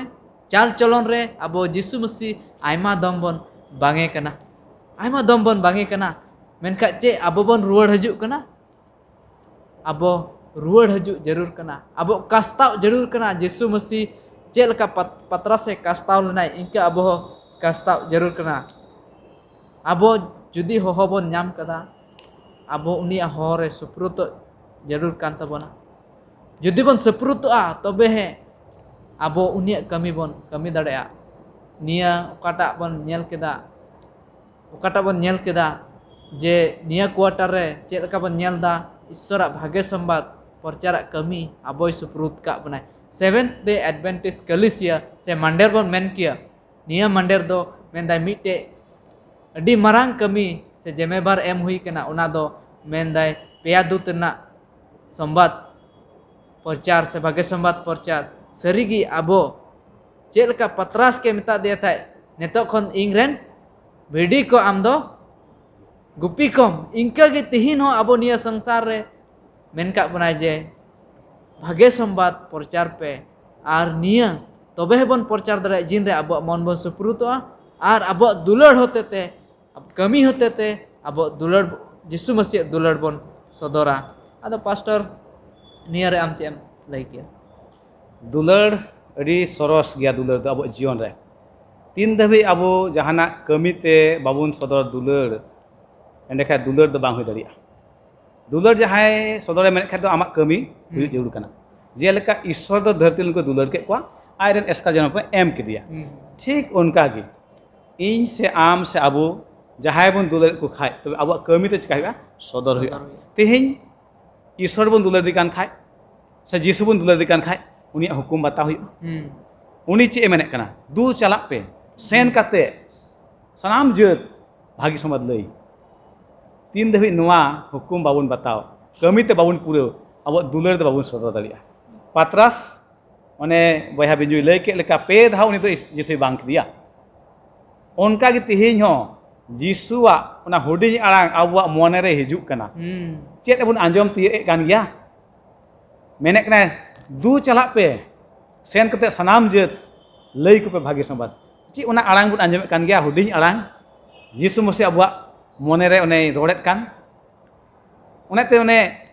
ᱪᱟᱞ ᱪᱚᱞᱚᱱ ᱨᱮ ᱟᱵᱚ ᱡᱤᱥᱩ ᱢᱟᱹᱥᱤ ᱟᱭᱢᱟ ᱫᱚᱢ ᱵᱚᱱ ᱵᱟᱝᱮ ᱠᱟᱱᱟ᱾ ᱟᱭᱢᱟ ᱫᱚᱢ ᱵᱚᱱ ᱵᱟᱝᱮ ᱠᱟᱱᱟ᱾ ᱢᱮᱱᱠᱷᱟᱱ ᱪᱮᱫ ᱟᱵᱚ ᱵᱚᱱ ᱨᱩᱣᱟᱹᱲ ᱦᱤᱡᱩᱜ ᱠᱟᱱᱟ? ᱟᱵᱚ ᱨᱩᱣᱟᱹᱲ ᱦᱤᱡᱩᱜ ᱡᱟᱹᱨᱩᱲ ᱠᱟᱱᱟ᱾ ᱟᱵᱚ ᱠᱟᱥᱛᱟᱣ ᱡᱟᱹᱨᱩᱲ ᱠᱟᱱᱟ᱾ ᱡᱤᱥᱩ ᱢᱟᱹᱥᱤ ᱪᱮᱫ ᱞᱮᱠᱟ ᱯᱟᱛ-, ᱯᱟᱛᱨᱟᱥᱮ ᱠᱟᱥᱛᱟᱣ ᱞᱮᱱᱟᱭ, ᱤᱱᱠᱟᱹ ᱟᱵᱚ ᱦᱚᱸ ᱠᱟᱥᱛᱟᱣ ᱡᱟᱹᱨᱩᱲ ᱠᱟᱱᱟ᱾ ᱟᱵᱚ ᱡᱩᱫᱤ ᱦᱚᱦᱚ ᱵᱚᱱ ᱧᱟᱢ ᱠᱟᱫᱟ, ᱟᱵᱚ ᱩᱱᱤᱭᱟᱜ ᱦᱚᱦᱚ ᱨᱮ ᱥᱩᱯᱨᱩᱛᱚᱜ ᱡᱟᱹᱨᱩᱲ ᱠᱟᱱ ᱛᱟᱵᱚᱱᱟ᱾ ᱡᱩᱫᱤ ᱵᱚᱱ ᱥᱩᱯᱨᱩᱛᱚᱜᱼᱟ, ᱛᱚᱵᱮ ᱦᱮᱸ ᱟᱵᱚ ᱩᱱᱤᱭᱟᱜ ᱠᱟᱹᱢᱤ ᱵᱚᱱ ᱠᱟᱹᱢᱤ ᱫᱟᱲᱮᱭᱟᱜᱼᱟ᱾ ᱱᱤᱭᱟᱹ ᱚᱠᱟᱴᱟᱜ ᱵᱚᱱ ᱧᱮᱞ ᱠᱮᱫᱟ, ᱚᱠᱟᱴᱟᱜ ᱵᱚᱱ ᱧᱮᱞ ᱠᱮᱫᱟ ᱡᱮ ᱱᱤᱭᱟᱹ quarter ᱨᱮ ᱪᱮᱫ ᱞᱮᱠᱟ ᱵᱚᱱ ᱧᱮᱞ ᱮᱫᱟ, ᱤᱥᱥᱚᱨᱟᱜ ᱵᱷᱟᱜᱮ ᱥᱚᱢᱵᱟᱫ ᱯᱨᱚᱪᱟᱨᱟᱜ ᱠᱟᱹᱢᱤ ᱟᱵᱚᱭ ᱥᱩᱯᱨᱩᱛ ᱠᱟᱜ ᱵᱚᱱᱟᱭ᱾ Seventh Day Adventist ᱠᱟᱞᱤᱥᱤᱭᱟ ᱥᱮ ᱢᱟᱱᱰᱮᱨ ᱵᱚᱱ ᱢᱮᱱ ᱠᱮᱭᱟ, ᱱᱤᱭᱟᱹ ᱢᱟᱱᱰᱮᱨ ᱫᱚ ᱢᱮᱱᱫᱟᱭ ᱢᱤᱫᱴᱮᱡ ᱟᱹᱰᱤ ᱢᱟᱨᱟᱝ ᱠᱟᱹᱢᱤ ᱥᱮ ᱡᱮᱢᱮᱵᱟᱨ ᱮᱢ ᱦᱩᱭ ᱠᱟᱱᱟ, ᱚᱱᱟ ᱫᱚ ᱢᱮᱱᱫᱟᱭ ᱯᱮᱭᱟ ᱫᱩᱛ ᱨᱮᱱᱟᱜ ᱥᱚᱢᱵᱟᱫ ᱯᱨᱚᱪᱟᱨ ᱥᱮ ᱵᱷᱟᱜᱮ ᱥᱚᱢᱵᱟᱫ ᱯᱨᱚᱪᱟᱨ, ᱥᱟᱹᱨᱤᱜᱮ ᱟᱵᱚ ᱪᱮᱫ ᱞᱮᱠᱟ ᱯᱟᱛᱨᱟᱥ ᱠᱮ ᱢᱮᱛᱟ ᱫᱮᱭᱟ ᱛᱟᱦᱮᱸᱫ, "ᱱᱤᱛᱚᱜ ᱠᱷᱚᱱ ᱤᱧ ᱨᱮᱱ ᱵᱷᱤᱰᱤ ᱠᱚ ᱟᱢ ᱫᱚ ᱜᱩᱯᱤ ᱠᱚᱢ", ᱤᱱᱠᱟᱹ ᱜᱮ ᱛᱤᱦᱤᱧ ᱦᱚᱸ ᱟᱵᱚ ᱱᱤᱭᱟᱹ ᱥᱚᱝᱥᱟᱨ ᱨᱮ ᱢᱮᱱ ᱠᱟᱜ ᱵᱚᱱᱟᱭ ᱡᱮ ᱵᱷᱟᱜᱮ ᱥᱚᱢᱵᱟᱫ ᱯᱨᱚᱪᱟᱨ ᱯᱮ, ᱟᱨ ᱱᱤᱭᱟᱹ ᱛᱚᱵᱮ ᱦᱚᱸ ᱵᱚᱱ ᱯᱨᱚᱪᱟᱨ ᱫᱟᱲᱮᱭᱟᱜᱼᱟ, ᱡᱤᱱ ᱨᱮ ᱟᱵᱚᱣᱟᱜ ᱢᱚᱱ ᱵᱚᱱ ᱥᱩᱯᱨᱩᱛᱚᱜᱼᱟ ᱟᱨ ᱟᱵᱚᱣᱟᱜ ᱫᱩᱞᱟᱹᱲ ᱦᱚᱛᱮ ᱛᱮ, ᱠᱟᱹᱢᱤ ᱦᱚᱛᱮ ᱛᱮ ᱟᱵᱚᱣᱟᱜ ᱫᱩᱞᱟᱹᱲ, ᱡᱤᱥᱩ ᱢᱟᱹᱥᱤᱭᱟᱜ ᱫᱩᱞᱟᱹᱲ ᱵᱚᱱ ᱥᱚᱫᱚᱨᱟ᱾ ᱟᱫᱚ ᱯᱟᱥᱴᱚᱨ, ᱱᱤᱭᱟᱹ ᱨᱮ ᱟᱢ ᱪᱮᱫ ᱮᱢ ᱞᱟᱹᱭ ᱠᱮᱭᱟ? ᱫᱩᱞᱟᱹᱲ ᱟᱹᱰᱤ ᱥᱚᱨᱚᱥ ᱜᱮᱭᱟ ᱫᱩᱞᱟᱹᱲ ᱫᱚ ᱟᱵᱚᱣᱟᱜ ᱡᱤᱭᱚᱱ ᱨᱮ᱾ ᱛᱤᱱ ᱫᱷᱟᱹᱵᱤᱡ ᱟᱵᱚ ᱡᱟᱦᱟᱱᱟᱜ ᱠᱟᱹᱢᱤ ᱛᱮ ᱵᱟᱵᱚᱱ ᱥᱚᱫᱚᱨ ᱫᱩᱞᱟᱹᱲ, ᱮᱸᱰᱮᱠᱷᱟᱱ ᱫᱩᱞᱟᱹᱲ ᱫᱚ ᱵᱟᱝ ᱦᱩᱭ ᱫᱟᱲᱮᱭᱟᱜᱼᱟ᱾ ᱫᱩᱞᱟᱹᱲ ᱡᱟᱦᱟᱸᱭ ᱥᱚᱫᱚᱨᱮ ᱢᱮᱱᱮᱫ ᱠᱷᱟᱱ ᱫᱚ ᱟᱢᱟᱜ ᱠᱟᱹᱢᱤ ᱦᱩᱭᱩᱜ ᱦᱩᱸ᱾ ᱡᱟᱹᱨᱩᱲ ᱠᱟᱱᱟ᱾ ᱡᱮᱞᱮᱠᱟ ᱤᱥᱥᱚᱨ ᱫᱚ ᱫᱷᱟᱹᱨᱛᱤ ᱨᱮᱱ ᱠᱚ ᱫᱩᱞᱟᱹᱲ ᱠᱮᱫ ᱠᱚᱣᱟ, ᱟᱡ ᱨᱮᱱ ᱮᱥᱠᱟᱨ ᱡᱚᱱᱚᱢ ᱠᱚ ᱮᱢ ᱠᱮᱫᱮᱭᱟ᱾ ᱦᱩᱸ᱾ ᱴᱷᱤᱠ ᱚᱱᱠᱟ ᱜᱮ ᱤᱧ ᱥᱮ ᱟᱢ ᱥᱮ ᱟᱵᱚ ᱡᱟᱦᱟᱸᱭ ᱵᱚᱱ ᱫᱩᱞᱟᱹᱲ ᱠᱚ ᱠᱷᱟᱡ, ᱛᱚᱵᱮ ᱟᱵᱚᱣᱟᱜ ᱠᱟᱹᱢᱤ ᱛᱮ ᱪᱤᱠᱟ ᱦᱩᱭᱩᱜᱼᱟ? ᱥᱚᱫᱚᱨ ᱦᱩᱭᱩᱜᱼᱟ᱾ ᱥᱚᱫᱚᱨ ᱦᱩᱭᱩᱜᱼᱟ᱾ ᱛᱮᱦᱮᱧ ᱤᱥᱥᱚᱨ ᱵᱚᱱ ᱫᱩᱞᱟᱹᱲ ᱫᱮ ᱠᱟᱱ ᱠᱷᱟᱡ, ᱥᱮ ᱡᱤᱥᱩ ᱵᱚᱱ ᱫᱩᱞᱟᱹᱲ ᱫᱮ ᱠᱟᱱ ᱠᱷᱟᱡ, ᱩᱱᱤᱭᱟᱜ ᱦᱩᱠᱩᱢ ᱵᱟᱛᱟᱣ ᱦᱩᱭᱩᱜᱼᱟ᱾ ᱦᱩᱸ᱾ ᱩᱱᱤ ᱪᱮᱫ ᱮ ᱢᱮᱱᱮᱫ ᱠᱟᱱᱟ? "ᱫᱩ ᱪᱟᱞᱟᱜ ᱯᱮ, ᱥᱮᱱ ᱦᱩᱸ᱾ ᱠᱟᱛᱮ ᱥᱟᱱᱟᱢ ᱡᱟᱹᱛ ᱵᱷᱟᱹᱜᱤ ᱥᱚᱢᱵᱟᱫ ᱞᱟᱹᱭ᱾" ᱛᱤᱱ ᱫᱷᱟᱹᱵᱤᱡ ᱱᱚᱣᱟ ᱦᱩᱠᱩᱢ ᱵᱟᱵᱚᱱ ᱵᱟᱛᱟᱣ, ᱠᱟᱹᱢᱤ ᱛᱮ ᱵᱟᱵᱚᱱ ᱯᱩᱨᱟᱹᱣ, ᱟᱵᱚᱣᱟᱜ ᱫᱩᱞᱟᱹᱲ ᱫᱚ ᱵᱟᱵᱚᱱ ᱥᱚᱫᱚᱨ ᱫᱟᱲᱮᱭᱟᱜᱼᱟ᱾ ᱯᱟᱛᱨᱟᱥ, ᱚᱱᱮ ᱵᱚᱭᱦᱟ ᱵᱤᱧᱡᱩᱭ ᱞᱟᱹᱭ ᱠᱮᱫ ᱞᱮᱠᱟ, ᱯᱮ ᱫᱷᱟᱣ ᱩᱱᱤ ᱫᱚ ᱡᱤᱥᱩᱭ ᱵᱟᱝ ᱠᱮᱫᱮᱭᱟ᱾ ᱚᱱᱠᱟ ᱜᱮ ᱛᱮᱦᱮᱧ ᱦᱚᱸ ᱡᱤᱥᱩᱣᱟᱜ ᱚᱱᱟ ᱦᱩᱰᱤᱧ ᱟᱲᱟᱝ ᱟᱵᱚᱣᱟᱜ ᱢᱚᱱᱮ ᱨᱮ ᱦᱤᱡᱩᱜ ᱠᱟᱱᱟ᱾ ᱦᱩᱸ᱾ ᱪᱮᱫ ᱵᱚᱱ ᱟᱸᱡᱚᱢ ᱛᱤᱭᱳᱜ ᱮᱫ ᱠᱟᱱ ᱜᱮᱭᱟ? ᱢᱮᱱᱮᱫ ᱠᱟᱱᱟᱭ, "ᱫᱩ ᱪᱟᱞᱟᱜ ᱯᱮ, ᱥᱮᱱ ᱠᱟᱛᱮ ᱥᱟᱱᱟᱢ ᱡᱟᱹᱛ ᱞᱟᱹᱭ ᱠᱚᱯᱮ ᱵᱷᱟᱹᱜᱤ ᱥᱚᱢᱵᱟᱫ᱾" ᱪᱮᱫ ᱚᱱᱟ ᱟᱲᱟᱝ ᱵᱚᱱ ᱟᱸᱡᱚᱢᱮᱫ ᱠᱟᱱ ᱜᱮᱭᱟ, ᱦᱩᱰᱤᱧ ᱟᱲᱟᱝ? ᱡᱤᱥᱩ ᱢᱟᱹᱥᱤ ᱟᱵᱚᱣᱟᱜ ᱢᱚᱱᱮ ᱨᱮ ᱚᱱᱮᱭ ᱨᱚᱲᱮᱫ ᱠᱟᱱ᱾ ᱚᱱᱟᱛᱮ ᱚᱱᱮ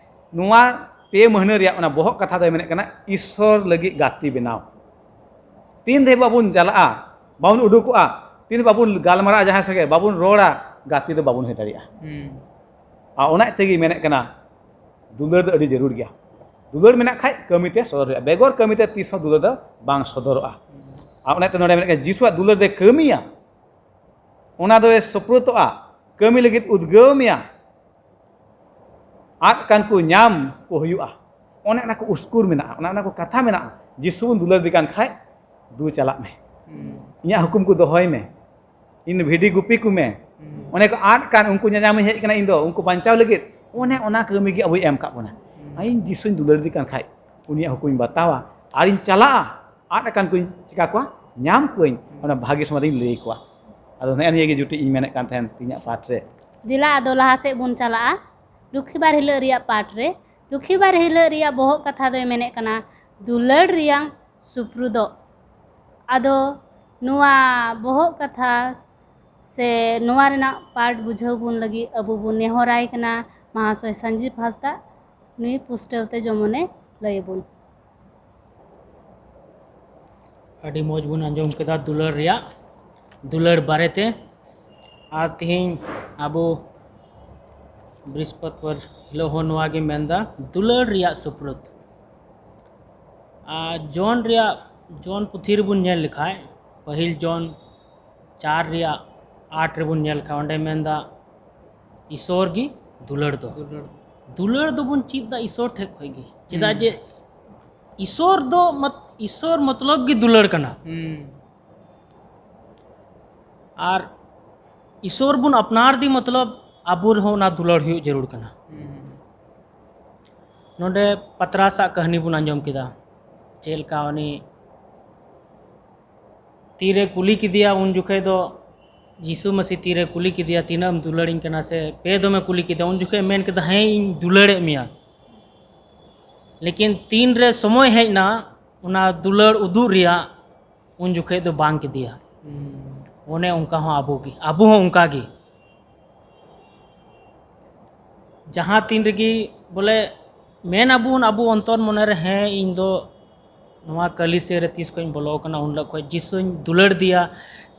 ᱱᱚᱣᱟ ᱯᱮ ᱢᱟᱹᱦᱱᱟᱹ ᱨᱮᱭᱟᱜ ᱚᱱᱟ ᱵᱚᱦᱚᱜ ᱠᱟᱛᱷᱟ ᱫᱚᱭ ᱢᱮᱱᱮᱫ ᱠᱟᱱᱟ, ᱤᱥᱥᱚᱨ ᱞᱟᱹᱜᱤᱫ ᱜᱟᱛᱮ ᱵᱮᱱᱟᱣ᱾ ᱛᱤᱱ ᱫᱷᱟᱹᱵᱤᱡ ᱵᱟᱵᱚᱱ ᱪᱟᱞᱟᱜᱼᱟ, ᱵᱟᱵᱚᱱ ᱩᱰᱩᱠᱚᱜᱼᱟ, ᱛᱤᱱ ᱫᱷᱟᱹᱵᱤᱡ ᱵᱟᱵᱚᱱ ᱜᱟᱞᱢᱟᱨᱟᱜᱼᱟ, ᱡᱟᱦᱟᱸᱭ ᱥᱚᱸᱜᱮ ᱵᱟᱵᱚᱱ ᱨᱚᱲᱟ, ᱜᱟᱛᱮ ᱫᱚ ᱵᱟᱵᱚᱱ ᱦᱩᱭ ᱫᱟᱲᱮᱭᱟᱜᱼᱟ᱾ ᱦᱩᱸ᱾ ᱟᱨ ᱚᱱᱟ ᱛᱮᱜᱮ ᱢᱮᱱᱮᱫ ᱠᱟᱱᱟ, ᱫᱩᱞᱟᱹᱲ ᱫᱚ ᱟᱹᱰᱤ ᱡᱟᱹᱨᱩᱲ ᱜᱮᱭᱟ᱾ ᱫᱩᱞᱟᱹᱲ ᱢᱮᱱᱟᱜ ᱠᱷᱟᱡ ᱠᱟᱹᱢᱤᱛᱮ ᱥᱚᱫᱚᱨ ᱦᱩᱭᱩᱜᱼᱟ, ᱵᱮᱜᱚᱨ ᱠᱟᱹᱢᱤᱛᱮ ᱛᱤᱥ ᱦᱚᱸ ᱫᱩᱞᱟᱹᱲ ᱫᱚ ᱵᱟᱝ ᱥᱚᱫᱚᱨᱚᱜᱼᱟ᱾ ᱟᱨ ᱚᱱᱟᱛᱮ ᱱᱚᱰᱮ ᱢᱮᱱᱮᱫ ᱠᱟᱱᱟ, ᱡᱤᱥᱩᱣᱟᱜ ᱫᱩᱞᱟᱹᱲ ᱫᱚᱭ ᱠᱟᱹᱢᱤᱭᱟ, ᱚᱱᱟ ᱫᱚᱭ ᱥᱩᱯᱨᱩᱛᱚᱜᱼᱟ, ᱠᱟᱹᱢᱤ ᱞᱟᱹᱜᱤᱫ ᱩᱫᱽᱜᱟᱹᱣ ᱢᱮᱭᱟ᱾ ᱟᱫ ᱠᱟᱱ ᱠᱚ ᱧᱟᱢ ᱠᱚ ᱦᱩᱭᱩᱜᱼᱟ᱾ ᱚᱱᱮ ᱚᱱᱟ ᱠᱚ ᱩᱥᱠᱩᱨ ᱢᱮᱱᱟᱜᱼᱟ, ᱚᱱᱮ ᱚᱱᱟ ᱠᱚ ᱠᱟᱛᱷᱟ ᱢᱮᱱᱟᱜᱼᱟ᱾ ᱡᱤᱥᱩ ᱵᱚᱱ ᱫᱩᱞᱟᱹᱲ ᱫᱮ ᱠᱟᱱ ᱠᱷᱟᱡ, "ᱫᱩ ᱪᱟᱞᱟᱜ ᱢᱮ, ᱦᱩᱸ᱾ ᱤᱧᱟᱹᱜ ᱦᱩᱠᱩᱢ ᱠᱚ ᱫᱚᱦᱚᱭ ᱢᱮ, ᱤᱧ ᱵᱷᱤᱰᱤ ᱜᱩᱯᱤ ᱠᱚᱢᱮ᱾" ᱦᱩᱸ᱾ ᱚᱱᱮ ᱠᱚ ᱟᱫ ᱠᱟᱱ ᱩᱱᱠᱩ ᱧᱟᱧᱟᱢᱤᱧ ᱦᱮᱡ ᱠᱟᱱᱟ ᱤᱧ ᱫᱚ, ᱩᱱᱠᱩ ᱵᱟᱧᱪᱟᱣ ᱞᱟᱹᱜᱤᱫ᱾ ᱚᱱᱮ ᱚᱱᱟ ᱠᱟᱹᱢᱤ ᱜᱮ ᱟᱵᱚᱭ ᱮᱢ ᱠᱟᱜ ᱵᱚᱱᱟ᱾ ᱦᱩᱸ᱾ ᱤᱧ ᱡᱤᱥᱩᱧ ᱫᱩᱞᱟᱹᱲ ᱤᱫᱤ ᱠᱟᱱ ᱠᱷᱟᱡ, ᱩᱱᱤᱭᱟᱜ ᱦᱩᱠᱩᱢ ᱤᱧ ᱵᱟᱛᱟᱣᱟ ᱟᱨᱤᱧ ᱪᱟᱞᱟᱜᱼᱟ, ᱟᱫ ᱟᱠᱟᱱ ᱠᱚᱧ ᱪᱤᱠᱟ ᱠᱚᱣᱟ, ᱧᱟᱢ ᱠᱚᱣᱟᱧ, ᱚᱱᱟ ᱵᱷᱟᱜᱮ ᱥᱚᱢᱟᱡᱽ ᱨᱤᱧ ᱞᱟᱹᱭ ᱟᱠᱚᱣᱟ᱾ ᱟᱫᱚ ᱱᱮᱜᱼᱮ ᱱᱤᱭᱟᱹ ᱜᱮ ᱡᱩᱴᱤ ᱤᱧ ᱢᱮᱱᱮᱫ ᱠᱟᱱ ᱛᱟᱦᱮᱱ ᱛᱤᱦᱤᱧᱟᱜ ᱯᱟᱴ ᱨᱮ᱾ ᱫᱮᱞᱟ ᱟᱫᱚ ᱞᱟᱦᱟ ᱥᱮᱫ ᱵᱚᱱ ᱪᱟᱞᱟᱜᱼᱟ᱾ ᱞᱩᱠᱷᱤᱵᱟᱨ ᱦᱤᱞᱳᱜ ᱨᱮᱭᱟᱜ ᱯᱟᱴ ᱨᱮ, ᱞᱩᱠᱷᱤᱵᱟᱨ ᱦᱤᱞᱳᱜ ᱨᱮᱭᱟᱜ ᱵᱚᱦᱚᱜ ᱠᱟᱛᱷᱟ ᱫᱚᱭ ᱢᱮᱱᱮᱫ ᱠᱟᱱᱟ ᱫᱩᱞᱟᱹᱲ ᱨᱮᱭᱟᱝ ᱥᱩᱯᱨᱩᱫᱚᱜ᱾ ᱟᱫᱚ ᱱᱚᱣᱟ ᱵᱚᱦᱚᱜ ᱠᱟᱛᱷᱟ ᱥᱮ ᱱᱚᱣᱟ ᱨᱮᱱᱟᱜ ᱯᱟᱴ ᱵᱩᱡᱷᱟᱹᱣ ᱵᱚᱱ ᱞᱟᱹᱜᱤᱫ ᱟᱵᱚ ᱵᱚᱱ ᱱᱮᱦᱚᱨᱟᱭ ᱠᱟᱱᱟ ᱢᱟᱦᱟᱥᱚᱭ ᱥᱟᱱᱡᱤᱵ ᱦᱟᱸᱥᱫᱟ, ᱱᱩᱭ ᱯᱩᱥᱴᱟᱹᱣ ᱛᱮ ᱡᱮᱢᱚᱱᱮ ᱞᱟᱹᱭ ᱟᱵᱚᱱ᱾ ᱟᱹᱰᱤ ᱢᱚᱡᱽ ᱵᱚᱱ ᱟᱸᱡᱚᱢ ᱠᱮᱫᱟ ᱫᱩᱞᱟᱹᱲ ᱨᱮᱭᱟᱜ, ᱫᱩᱞᱟᱹᱲ ᱵᱟᱨᱮᱛᱮ᱾ ᱟᱨ ᱛᱮᱦᱮᱧ ᱟᱵᱚ ᱵᱨᱤᱦᱚᱥᱯᱚᱛᱤᱵᱟᱨ ᱦᱤᱞᱳᱜ ᱦᱚᱸ ᱱᱚᱣᱟ ᱜᱮ ᱢᱮᱱᱫᱟ, ᱫᱩᱞᱟᱹᱲ ᱨᱮᱭᱟᱜ ᱥᱩᱯᱨᱩᱫ᱾ ᱟᱨ ᱡᱚᱱ ᱨᱮᱭᱟᱜ, ᱡᱚᱱ ᱯᱩᱛᱷᱤ ᱨᱮᱵᱚᱱ ᱧᱮᱞ ᱞᱮᱠᱷᱟᱡ, ᱯᱟᱹᱦᱤᱞ ᱡᱚᱱ ᱪᱟᱨ ᱨᱮᱭᱟᱜ ᱟᱴ ᱨᱮᱵᱚᱱ ᱧᱮᱞ ᱞᱮᱠᱷᱟᱡ, ᱚᱸᱰᱮ ᱢᱮᱱᱫᱟ ᱤᱥᱚᱨ ᱜᱮ ᱫᱩᱞᱟᱹᱲ ᱫᱚ᱾ ᱫᱩᱞᱟᱹᱲ᱾ ᱫᱩᱞᱟᱹᱲ ᱫᱚᱵᱚᱱ ᱪᱮᱫ ᱫᱟ ᱤᱥᱚᱨ ᱴᱷᱮᱡ ᱠᱷᱚᱡ ᱜᱮ, ᱪᱮᱫᱟᱜ ᱦᱩᱸ᱾ ᱡᱮ ᱤᱥᱚᱨ ᱫᱚ ᱢᱚᱛ-, ᱤᱥᱚᱨ ᱢᱚᱛᱞᱚᱵ ᱜᱮ ᱫᱩᱞᱟᱹᱲ ᱠᱟᱱᱟ᱾ ᱦᱩᱸ᱾ ᱟᱨ ᱤᱥᱚᱨ ᱵᱚᱱ ᱟᱯᱱᱟᱨ ᱫᱤ ᱢᱚᱛᱞᱚᱵ ᱟᱵᱚ ᱨᱮᱦᱚᱸ ᱚᱱᱟ ᱫᱩᱞᱟᱹᱲ ᱦᱩᱭᱩᱜ ᱡᱟᱹᱨᱩᱲ ᱠᱟᱱᱟ᱾ ᱦᱩᱸ᱾ ᱱᱚᱰᱮ ᱯᱟᱛᱨᱟᱥᱟᱜ ᱠᱟᱹᱦᱱᱤ ᱵᱚᱱ ᱟᱸᱡᱚᱢ ᱠᱮᱫᱟ, ᱪᱮᱫ ᱞᱮᱠᱟ ᱩᱱᱤ ᱛᱤᱨᱮ ᱠᱩᱞᱤ ᱠᱮᱫᱮᱭᱟ, ᱩᱱ ᱡᱚᱠᱷᱮᱡ ᱫᱚ ᱡᱤᱥᱩ ᱢᱟᱹᱥᱤ ᱛᱤᱨᱮ ᱠᱩᱞᱤ ᱠᱮᱫᱮᱭᱟ, "ᱛᱤᱱᱟᱹᱜ ᱮᱢ ᱫᱩᱞᱟᱹᱲᱤᱧ ᱠᱟᱱᱟ?" ᱥᱮ ᱯᱮ ᱫᱚᱢᱮ ᱠᱩᱞᱤ ᱠᱮᱫᱮᱭᱟ, ᱩᱱ ᱡᱚᱠᱷᱮᱡ ᱢᱮᱱ ᱠᱮᱫᱟ, "ᱦᱮᱸ, ᱤᱧ ᱫᱩᱞᱟᱹᱲᱮᱫ ᱢᱮᱭᱟ, ᱞᱮᱠᱤᱱ ᱛᱤᱱᱨᱮ ᱥᱚᱢᱚᱭ ᱦᱮᱡ ᱮᱱᱟ ᱚᱱᱟ ᱫᱩᱞᱟᱹᱲ ᱩᱫᱩᱜ ᱨᱮᱭᱟᱜ, ᱩᱱ ᱡᱚᱠᱷᱮᱡ ᱫᱚ ᱵᱟᱝ ᱠᱮᱫᱮᱭᱟ᱾" ᱦᱩᱸ᱾ ᱚᱱᱮ ᱚᱱᱠᱟ ᱦᱚᱸ ᱟᱵᱚ ᱜᱮ, ᱟᱵᱚ ᱦᱚᱸ ᱚᱱᱠᱟ ᱜᱮ᱾ ᱡᱟᱦᱟᱸ ᱛᱤᱱ ᱨᱮᱜᱮ ᱵᱚᱞᱮ ᱢᱮᱱ ᱟᱵᱚᱱ ᱟᱵᱚ ᱚᱱᱛᱚᱨ ᱢᱚᱱᱮ ᱨᱮ, "ᱦᱮᱸ, ᱤᱧ ᱫᱚ ᱱᱚᱣᱟ ᱠᱟᱹᱞᱤᱥᱤᱭᱟᱹ ᱨᱮ ᱛᱤᱥ ᱠᱷᱚᱱ ᱤᱧ ᱵᱚᱞᱚ ᱟᱠᱟᱱᱟ, ᱩᱱ ᱦᱤᱞᱳᱜ ᱠᱷᱚᱱ ᱡᱤᱥᱩᱧ ᱫᱩᱞᱟᱹᱲ ᱫᱤᱭᱟ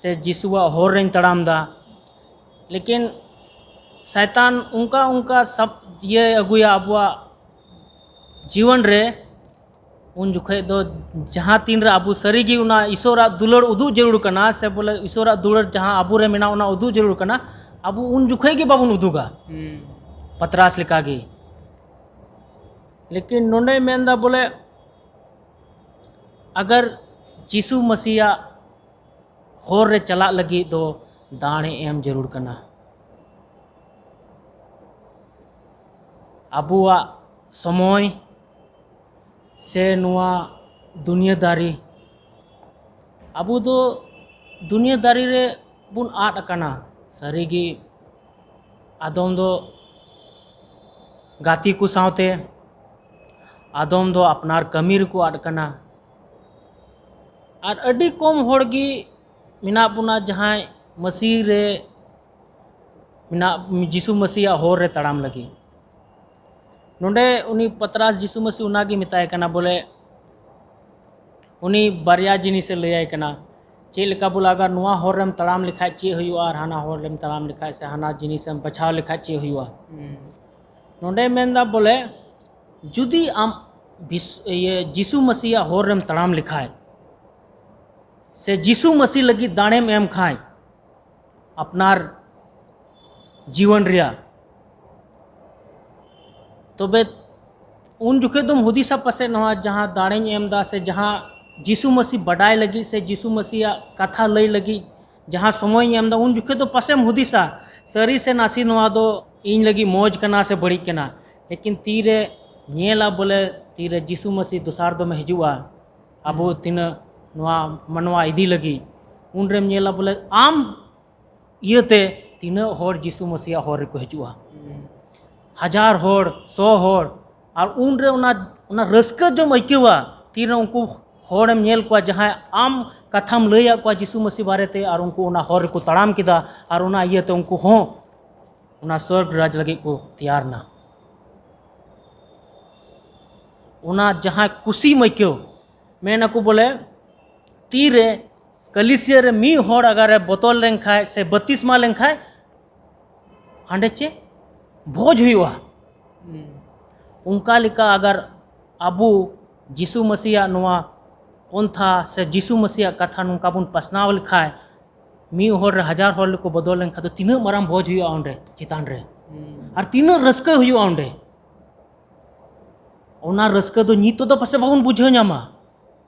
ᱥᱮ ᱡᱤᱥᱩᱣᱟᱜ ᱦᱚᱨ ᱨᱮᱧ ᱛᱟᱲᱟᱢ ᱫᱟ᱾" ᱞᱮᱠᱤᱱ ᱥᱟᱭᱛᱟᱱ ᱚᱱᱠᱟ ᱚᱱᱠᱟ ᱥᱟᱯ-, ᱤᱭᱟᱹᱭ ᱟᱹᱜᱩᱭᱟ ᱟᱵᱚᱣᱟᱜ ᱡᱤᱭᱚᱱ ᱨᱮ, ᱩᱱ ᱡᱚᱠᱷᱮᱡ ᱫᱚ ᱡᱟᱦᱟᱸ ᱛᱤᱱ ᱨᱮ ᱟᱵᱚ ᱥᱟᱹᱨᱤ ᱜᱮ ᱚᱱᱟ ᱤᱥᱚᱨᱟᱜ ᱫᱩᱞᱟᱹᱲ ᱩᱫᱩᱜ ᱡᱟᱹᱨᱩᱲ ᱠᱟᱱᱟ, ᱥᱮ ᱵᱚᱞᱮ ᱤᱥᱚᱨᱟᱜ ᱫᱩᱞᱟᱹᱲ ᱡᱟᱦᱟᱸ ᱟᱵᱚ ᱨᱮ ᱢᱮᱱᱟᱜᱼᱟ, ᱚᱱᱟ ᱩᱫᱩᱜ ᱡᱟᱹᱨᱩᱲ ᱠᱟᱱᱟ, ᱟᱵᱚ ᱩᱱ ᱡᱚᱠᱷᱮᱡ ᱜᱮ ᱵᱟᱵᱚᱱ ᱩᱫᱩᱜᱟ᱾ ᱦᱩᱸ᱾ ᱯᱟᱛᱨᱟᱥ ᱞᱮᱠᱟ ᱜᱮ᱾ ᱞᱮᱠᱤᱱ ᱱᱚᱰᱮᱭ ᱢᱮᱱᱫᱟ ᱵᱚᱞᱮ, ᱟᱜᱟᱨ ᱡᱤᱥᱩ ᱢᱟᱹᱥᱤᱭᱟᱜ ᱦᱚᱨ ᱨᱮ ᱪᱟᱞᱟᱜ ᱞᱟᱹᱜᱤᱫ ᱫᱚ ᱫᱟᱲᱮ ᱮᱢ ᱡᱟᱹᱨᱩᱲ ᱠᱟᱱᱟ᱾ ᱟᱵᱚᱣᱟᱜ ᱥᱚᱢᱚᱭ ᱥᱮ ᱱᱚᱣᱟ ᱫᱩᱱᱤᱭᱟᱹᱫᱟᱨᱤ, ᱟᱵᱚ ᱫᱚ ᱫᱩᱱᱤᱭᱟᱹᱫᱟᱨᱤ ᱨᱮ ᱵᱚᱱ ᱟᱫ ᱟᱠᱟᱱᱟ᱾ ᱥᱟᱹᱨᱤᱜᱮ, ᱟᱫᱚᱢ ᱫᱚ ᱜᱟᱛᱮ ᱠᱚ ᱥᱟᱶᱛᱮ, ᱟᱫᱚᱢ ᱫᱚ ᱟᱯᱱᱟᱨ ᱠᱟᱹᱢᱤ ᱨᱮᱠᱚ ᱟᱫ ᱠᱟᱱᱟ, ᱟᱨ ᱟᱹᱰᱤ ᱠᱚᱢ ᱦᱚᱲ ᱜᱮ ᱢᱮᱱᱟᱜ ᱵᱚᱱᱟ ᱡᱟᱦᱟᱸᱭ ᱢᱟᱹᱥᱤ ᱨᱮ ᱢᱮᱱᱟᱜ, ᱡᱤᱥᱩ ᱢᱟᱹᱥᱤᱭᱟᱜ ᱦᱚᱨ ᱨᱮ ᱛᱟᱲᱟᱢ ᱞᱟᱹᱜᱤᱫ᱾ ᱱᱚᱰᱮ ᱩᱱᱤ ᱯᱟᱛᱨᱟᱥ ᱡᱤᱥᱩ ᱢᱟᱹᱥᱤ ᱚᱱᱟᱜᱮ ᱢᱮᱛᱟᱭ ᱠᱟᱱᱟ, ᱵᱚᱞᱮ ᱩᱱᱤ ᱵᱟᱨᱭᱟ ᱡᱤᱱᱤᱥᱮ ᱞᱟᱹᱭᱟᱭ ᱠᱟᱱᱟ᱾ ᱪᱮᱫ ᱞᱮᱠᱟ ᱵᱚᱞᱮ, ᱟᱜᱟᱨ ᱱᱚᱣᱟ ᱦᱚᱨ ᱨᱮᱢ ᱛᱟᱲᱟᱢ ᱞᱮᱠᱷᱟᱡ ᱪᱮᱫ ᱦᱩᱭᱩᱜᱼᱟ ᱟᱨ ᱦᱟᱱᱟ ᱦᱚᱨ ᱨᱮᱢ ᱛᱟᱲᱟᱢ ᱞᱮᱠᱷᱟᱡ ᱥᱮ ᱦᱟᱱᱟ ᱡᱤᱱᱤᱥᱮᱢ ᱵᱟᱪᱷᱟᱣ ᱞᱮᱠᱷᱟᱡ ᱪᱮᱫ ᱦᱩᱭᱩᱜᱼᱟ? ᱦᱩᱸ᱾ ᱱᱚᱰᱮ ᱢᱮᱱᱫᱟ ᱵᱚᱞᱮ, ᱡᱩᱫᱤ ᱟᱢ ᱵᱤᱥ-, ᱤᱭᱟᱹ, ᱡᱤᱥᱩ ᱢᱟᱹᱥᱤᱭᱟᱜ ᱦᱚᱨ ᱨᱮᱢ ᱛᱟᱲᱟᱢ ᱞᱮᱠᱷᱟᱡ ᱥᱮ ᱡᱤᱥᱩ ᱢᱟᱹᱥᱤ ᱞᱟᱹᱜᱤᱫ ᱫᱟᱲᱮᱢ ᱮᱢ ᱠᱷᱟᱡ ᱟᱯᱱᱟᱨ ᱡᱤᱭᱚᱱ ᱨᱮᱭᱟᱜ, ᱛᱚᱵᱮ ᱩᱱ ᱡᱚᱠᱷᱮᱡ ᱫᱚᱢ ᱦᱩᱫᱤᱥᱟ ᱯᱟᱥᱮᱡ ᱱᱚᱣᱟ ᱡᱟᱦᱟᱸ ᱫᱟᱲᱮᱧ ᱮᱢ ᱮᱫᱟ ᱥᱮ ᱡᱟᱦᱟᱸ ᱡᱤᱥᱩ ᱢᱟᱹᱥᱤ ᱵᱟᱰᱟᱭ ᱞᱟᱹᱜᱤᱫ ᱥᱮ ᱡᱤᱥᱩ ᱢᱟᱹᱥᱤᱭᱟᱜ ᱠᱟᱛᱷᱟ ᱞᱟᱹᱭ ᱞᱟᱹᱜᱤᱫ ᱡᱟᱦᱟᱸ ᱥᱚᱢᱚᱭᱤᱧ ᱮᱢ ᱮᱫᱟ, ᱩᱱ ᱡᱚᱠᱷᱮᱡ ᱫᱚ ᱯᱟᱥᱮᱢ ᱦᱩᱫᱤᱥᱟ, ᱥᱟᱹᱨᱤ ᱥᱮ ᱱᱟᱥᱮ ᱱᱚᱣᱟ ᱫᱚ ᱤᱧ ᱞᱟᱹᱜᱤᱫ ᱢᱚᱡᱽ ᱠᱟᱱᱟ ᱥᱮ ᱵᱟᱹᱲᱤᱡ ᱠᱟᱱᱟ᱾ ᱞᱮᱠᱤᱱ ᱛᱤᱨᱮ ᱧᱮᱞᱟ ᱵᱚᱞᱮ, ᱛᱤᱨᱮ ᱡᱤᱥᱩ ᱢᱟᱹᱥᱤ ᱫᱚᱥᱟᱨ ᱫᱚᱢᱮ ᱦᱤᱡᱩᱜᱼᱟ, ᱟᱵᱚ ᱛᱤᱱᱟᱹᱜ ᱱᱚᱣᱟ ᱢᱟᱱᱣᱟ ᱤᱫᱤ ᱞᱟᱹᱜᱤᱫ, ᱩᱱᱨᱮᱢ ᱧᱮᱞᱟ ᱵᱚᱞᱮ ᱟᱢ ᱤᱭᱟᱹᱛᱮ ᱛᱤᱱᱟᱹᱜ ᱦᱚᱲ ᱡᱤᱥᱩ ᱢᱟᱹᱥᱤᱭᱟᱜ ᱦᱚᱨ ᱨᱮᱠᱚ ᱦᱤᱡᱩᱜᱼᱟ᱾ ᱦᱟᱡᱟᱨ ᱦᱚᱲ, ᱥᱚ ᱦᱚᱲ, ᱟᱨ ᱩᱱᱨᱮ ᱚᱱᱟ, ᱚᱱᱟ ᱨᱟᱹᱥᱠᱟᱹ ᱡᱚᱢ ᱟᱹᱭᱠᱟᱹᱣᱟ, ᱛᱤᱨᱮ ᱩᱱᱠᱩ ᱦᱚᱲᱮᱢ ᱧᱮᱞ ᱠᱚᱣᱟ ᱡᱟᱦᱟᱸᱭ ᱟᱢ ᱠᱟᱛᱷᱟᱢ ᱞᱟᱹᱭᱟᱫ ᱠᱚᱣᱟ ᱡᱤᱥᱩ ᱢᱟᱹᱥᱤ ᱵᱟᱨᱮᱛᱮ, ᱟᱨ ᱩᱱᱠᱩ ᱚᱱᱟ ᱦᱚᱨ ᱨᱮᱠᱚ ᱛᱟᱲᱟᱢ ᱠᱮᱫᱟ, ᱟᱨ ᱚᱱᱟ ᱤᱭᱟᱹᱛᱮ ᱩᱱᱠᱩ ᱦᱚᱸ ᱚᱱᱟ ᱥᱚᱨᱜ ᱨᱟᱡᱽ ᱞᱟᱹᱜᱤᱫ ᱠᱚ ᱛᱮᱭᱟᱨ ᱮᱱᱟ᱾ ᱚᱱᱟ ᱡᱟᱦᱟᱸ ᱠᱩᱥᱤᱢ ᱟᱹᱭᱠᱟᱹᱣ, ᱢᱮᱱ ᱟᱠᱚ ᱵᱚᱞᱮ, ᱛᱤᱨᱮ ᱠᱟᱹᱞᱤᱥᱤᱭᱟᱹ ᱨᱮ ᱢᱤᱫ ᱦᱚᱲ ᱟᱜᱟᱨᱮ ᱵᱚᱛᱚᱞ ᱞᱮᱱᱠᱷᱟᱡ ᱥᱮ ᱵᱟᱹᱛᱤᱥᱢᱟ ᱞᱮᱱᱠᱷᱟᱡ, ᱦᱟᱸᱰᱮ ᱪᱮᱫ ᱵᱷᱚᱡᱽ ᱦᱩᱭᱩᱜᱼᱟ᱾ ᱦᱩᱸ᱾ ᱚᱱᱠᱟ ᱞᱮᱠᱟ ᱟᱜᱟᱨ ᱟᱵᱚ ᱡᱤᱥᱩ ᱢᱟᱹᱥᱤᱭᱟᱜ ᱱᱚᱣᱟ ᱯᱚᱱᱛᱷᱟ ᱥᱮ ᱡᱤᱥᱩ ᱢᱟᱹᱥᱤᱭᱟᱜ ᱠᱟᱛᱷᱟ ᱱᱚᱝᱠᱟ ᱵᱚᱱ ᱯᱟᱥᱱᱟᱣ ᱞᱮᱠᱷᱟᱡ, ᱢᱤᱫ ᱦᱚᱲ ᱨᱮ ᱦᱟᱡᱟᱨ ᱦᱚᱲ ᱞᱮᱠᱚ ᱵᱚᱫᱚᱞ ᱞᱮᱱᱠᱷᱟᱱ ᱫᱚ ᱛᱤᱱᱟᱹᱜ ᱢᱟᱨᱟᱝ ᱵᱷᱚᱡᱽ ᱦᱩᱭᱩᱜᱼᱟ ᱚᱸᱰᱮ ᱪᱮᱛᱟᱱ ᱨᱮ, ᱦᱩᱸ᱾ ᱟᱨ ᱛᱤᱱᱟᱹᱜ ᱨᱟᱹᱥᱠᱟᱹ ᱦᱩᱭᱩᱜᱼᱟ ᱚᱸᱰᱮ᱾ ᱚᱱᱟ ᱨᱟᱹᱥᱠᱟᱹ ᱫᱚ ᱱᱤᱛᱚᱜ ᱫᱚ ᱯᱟᱥᱮ ᱵᱟᱵᱚᱱ ᱵᱩᱡᱷᱟᱹᱣ ᱧᱟᱢᱟ᱾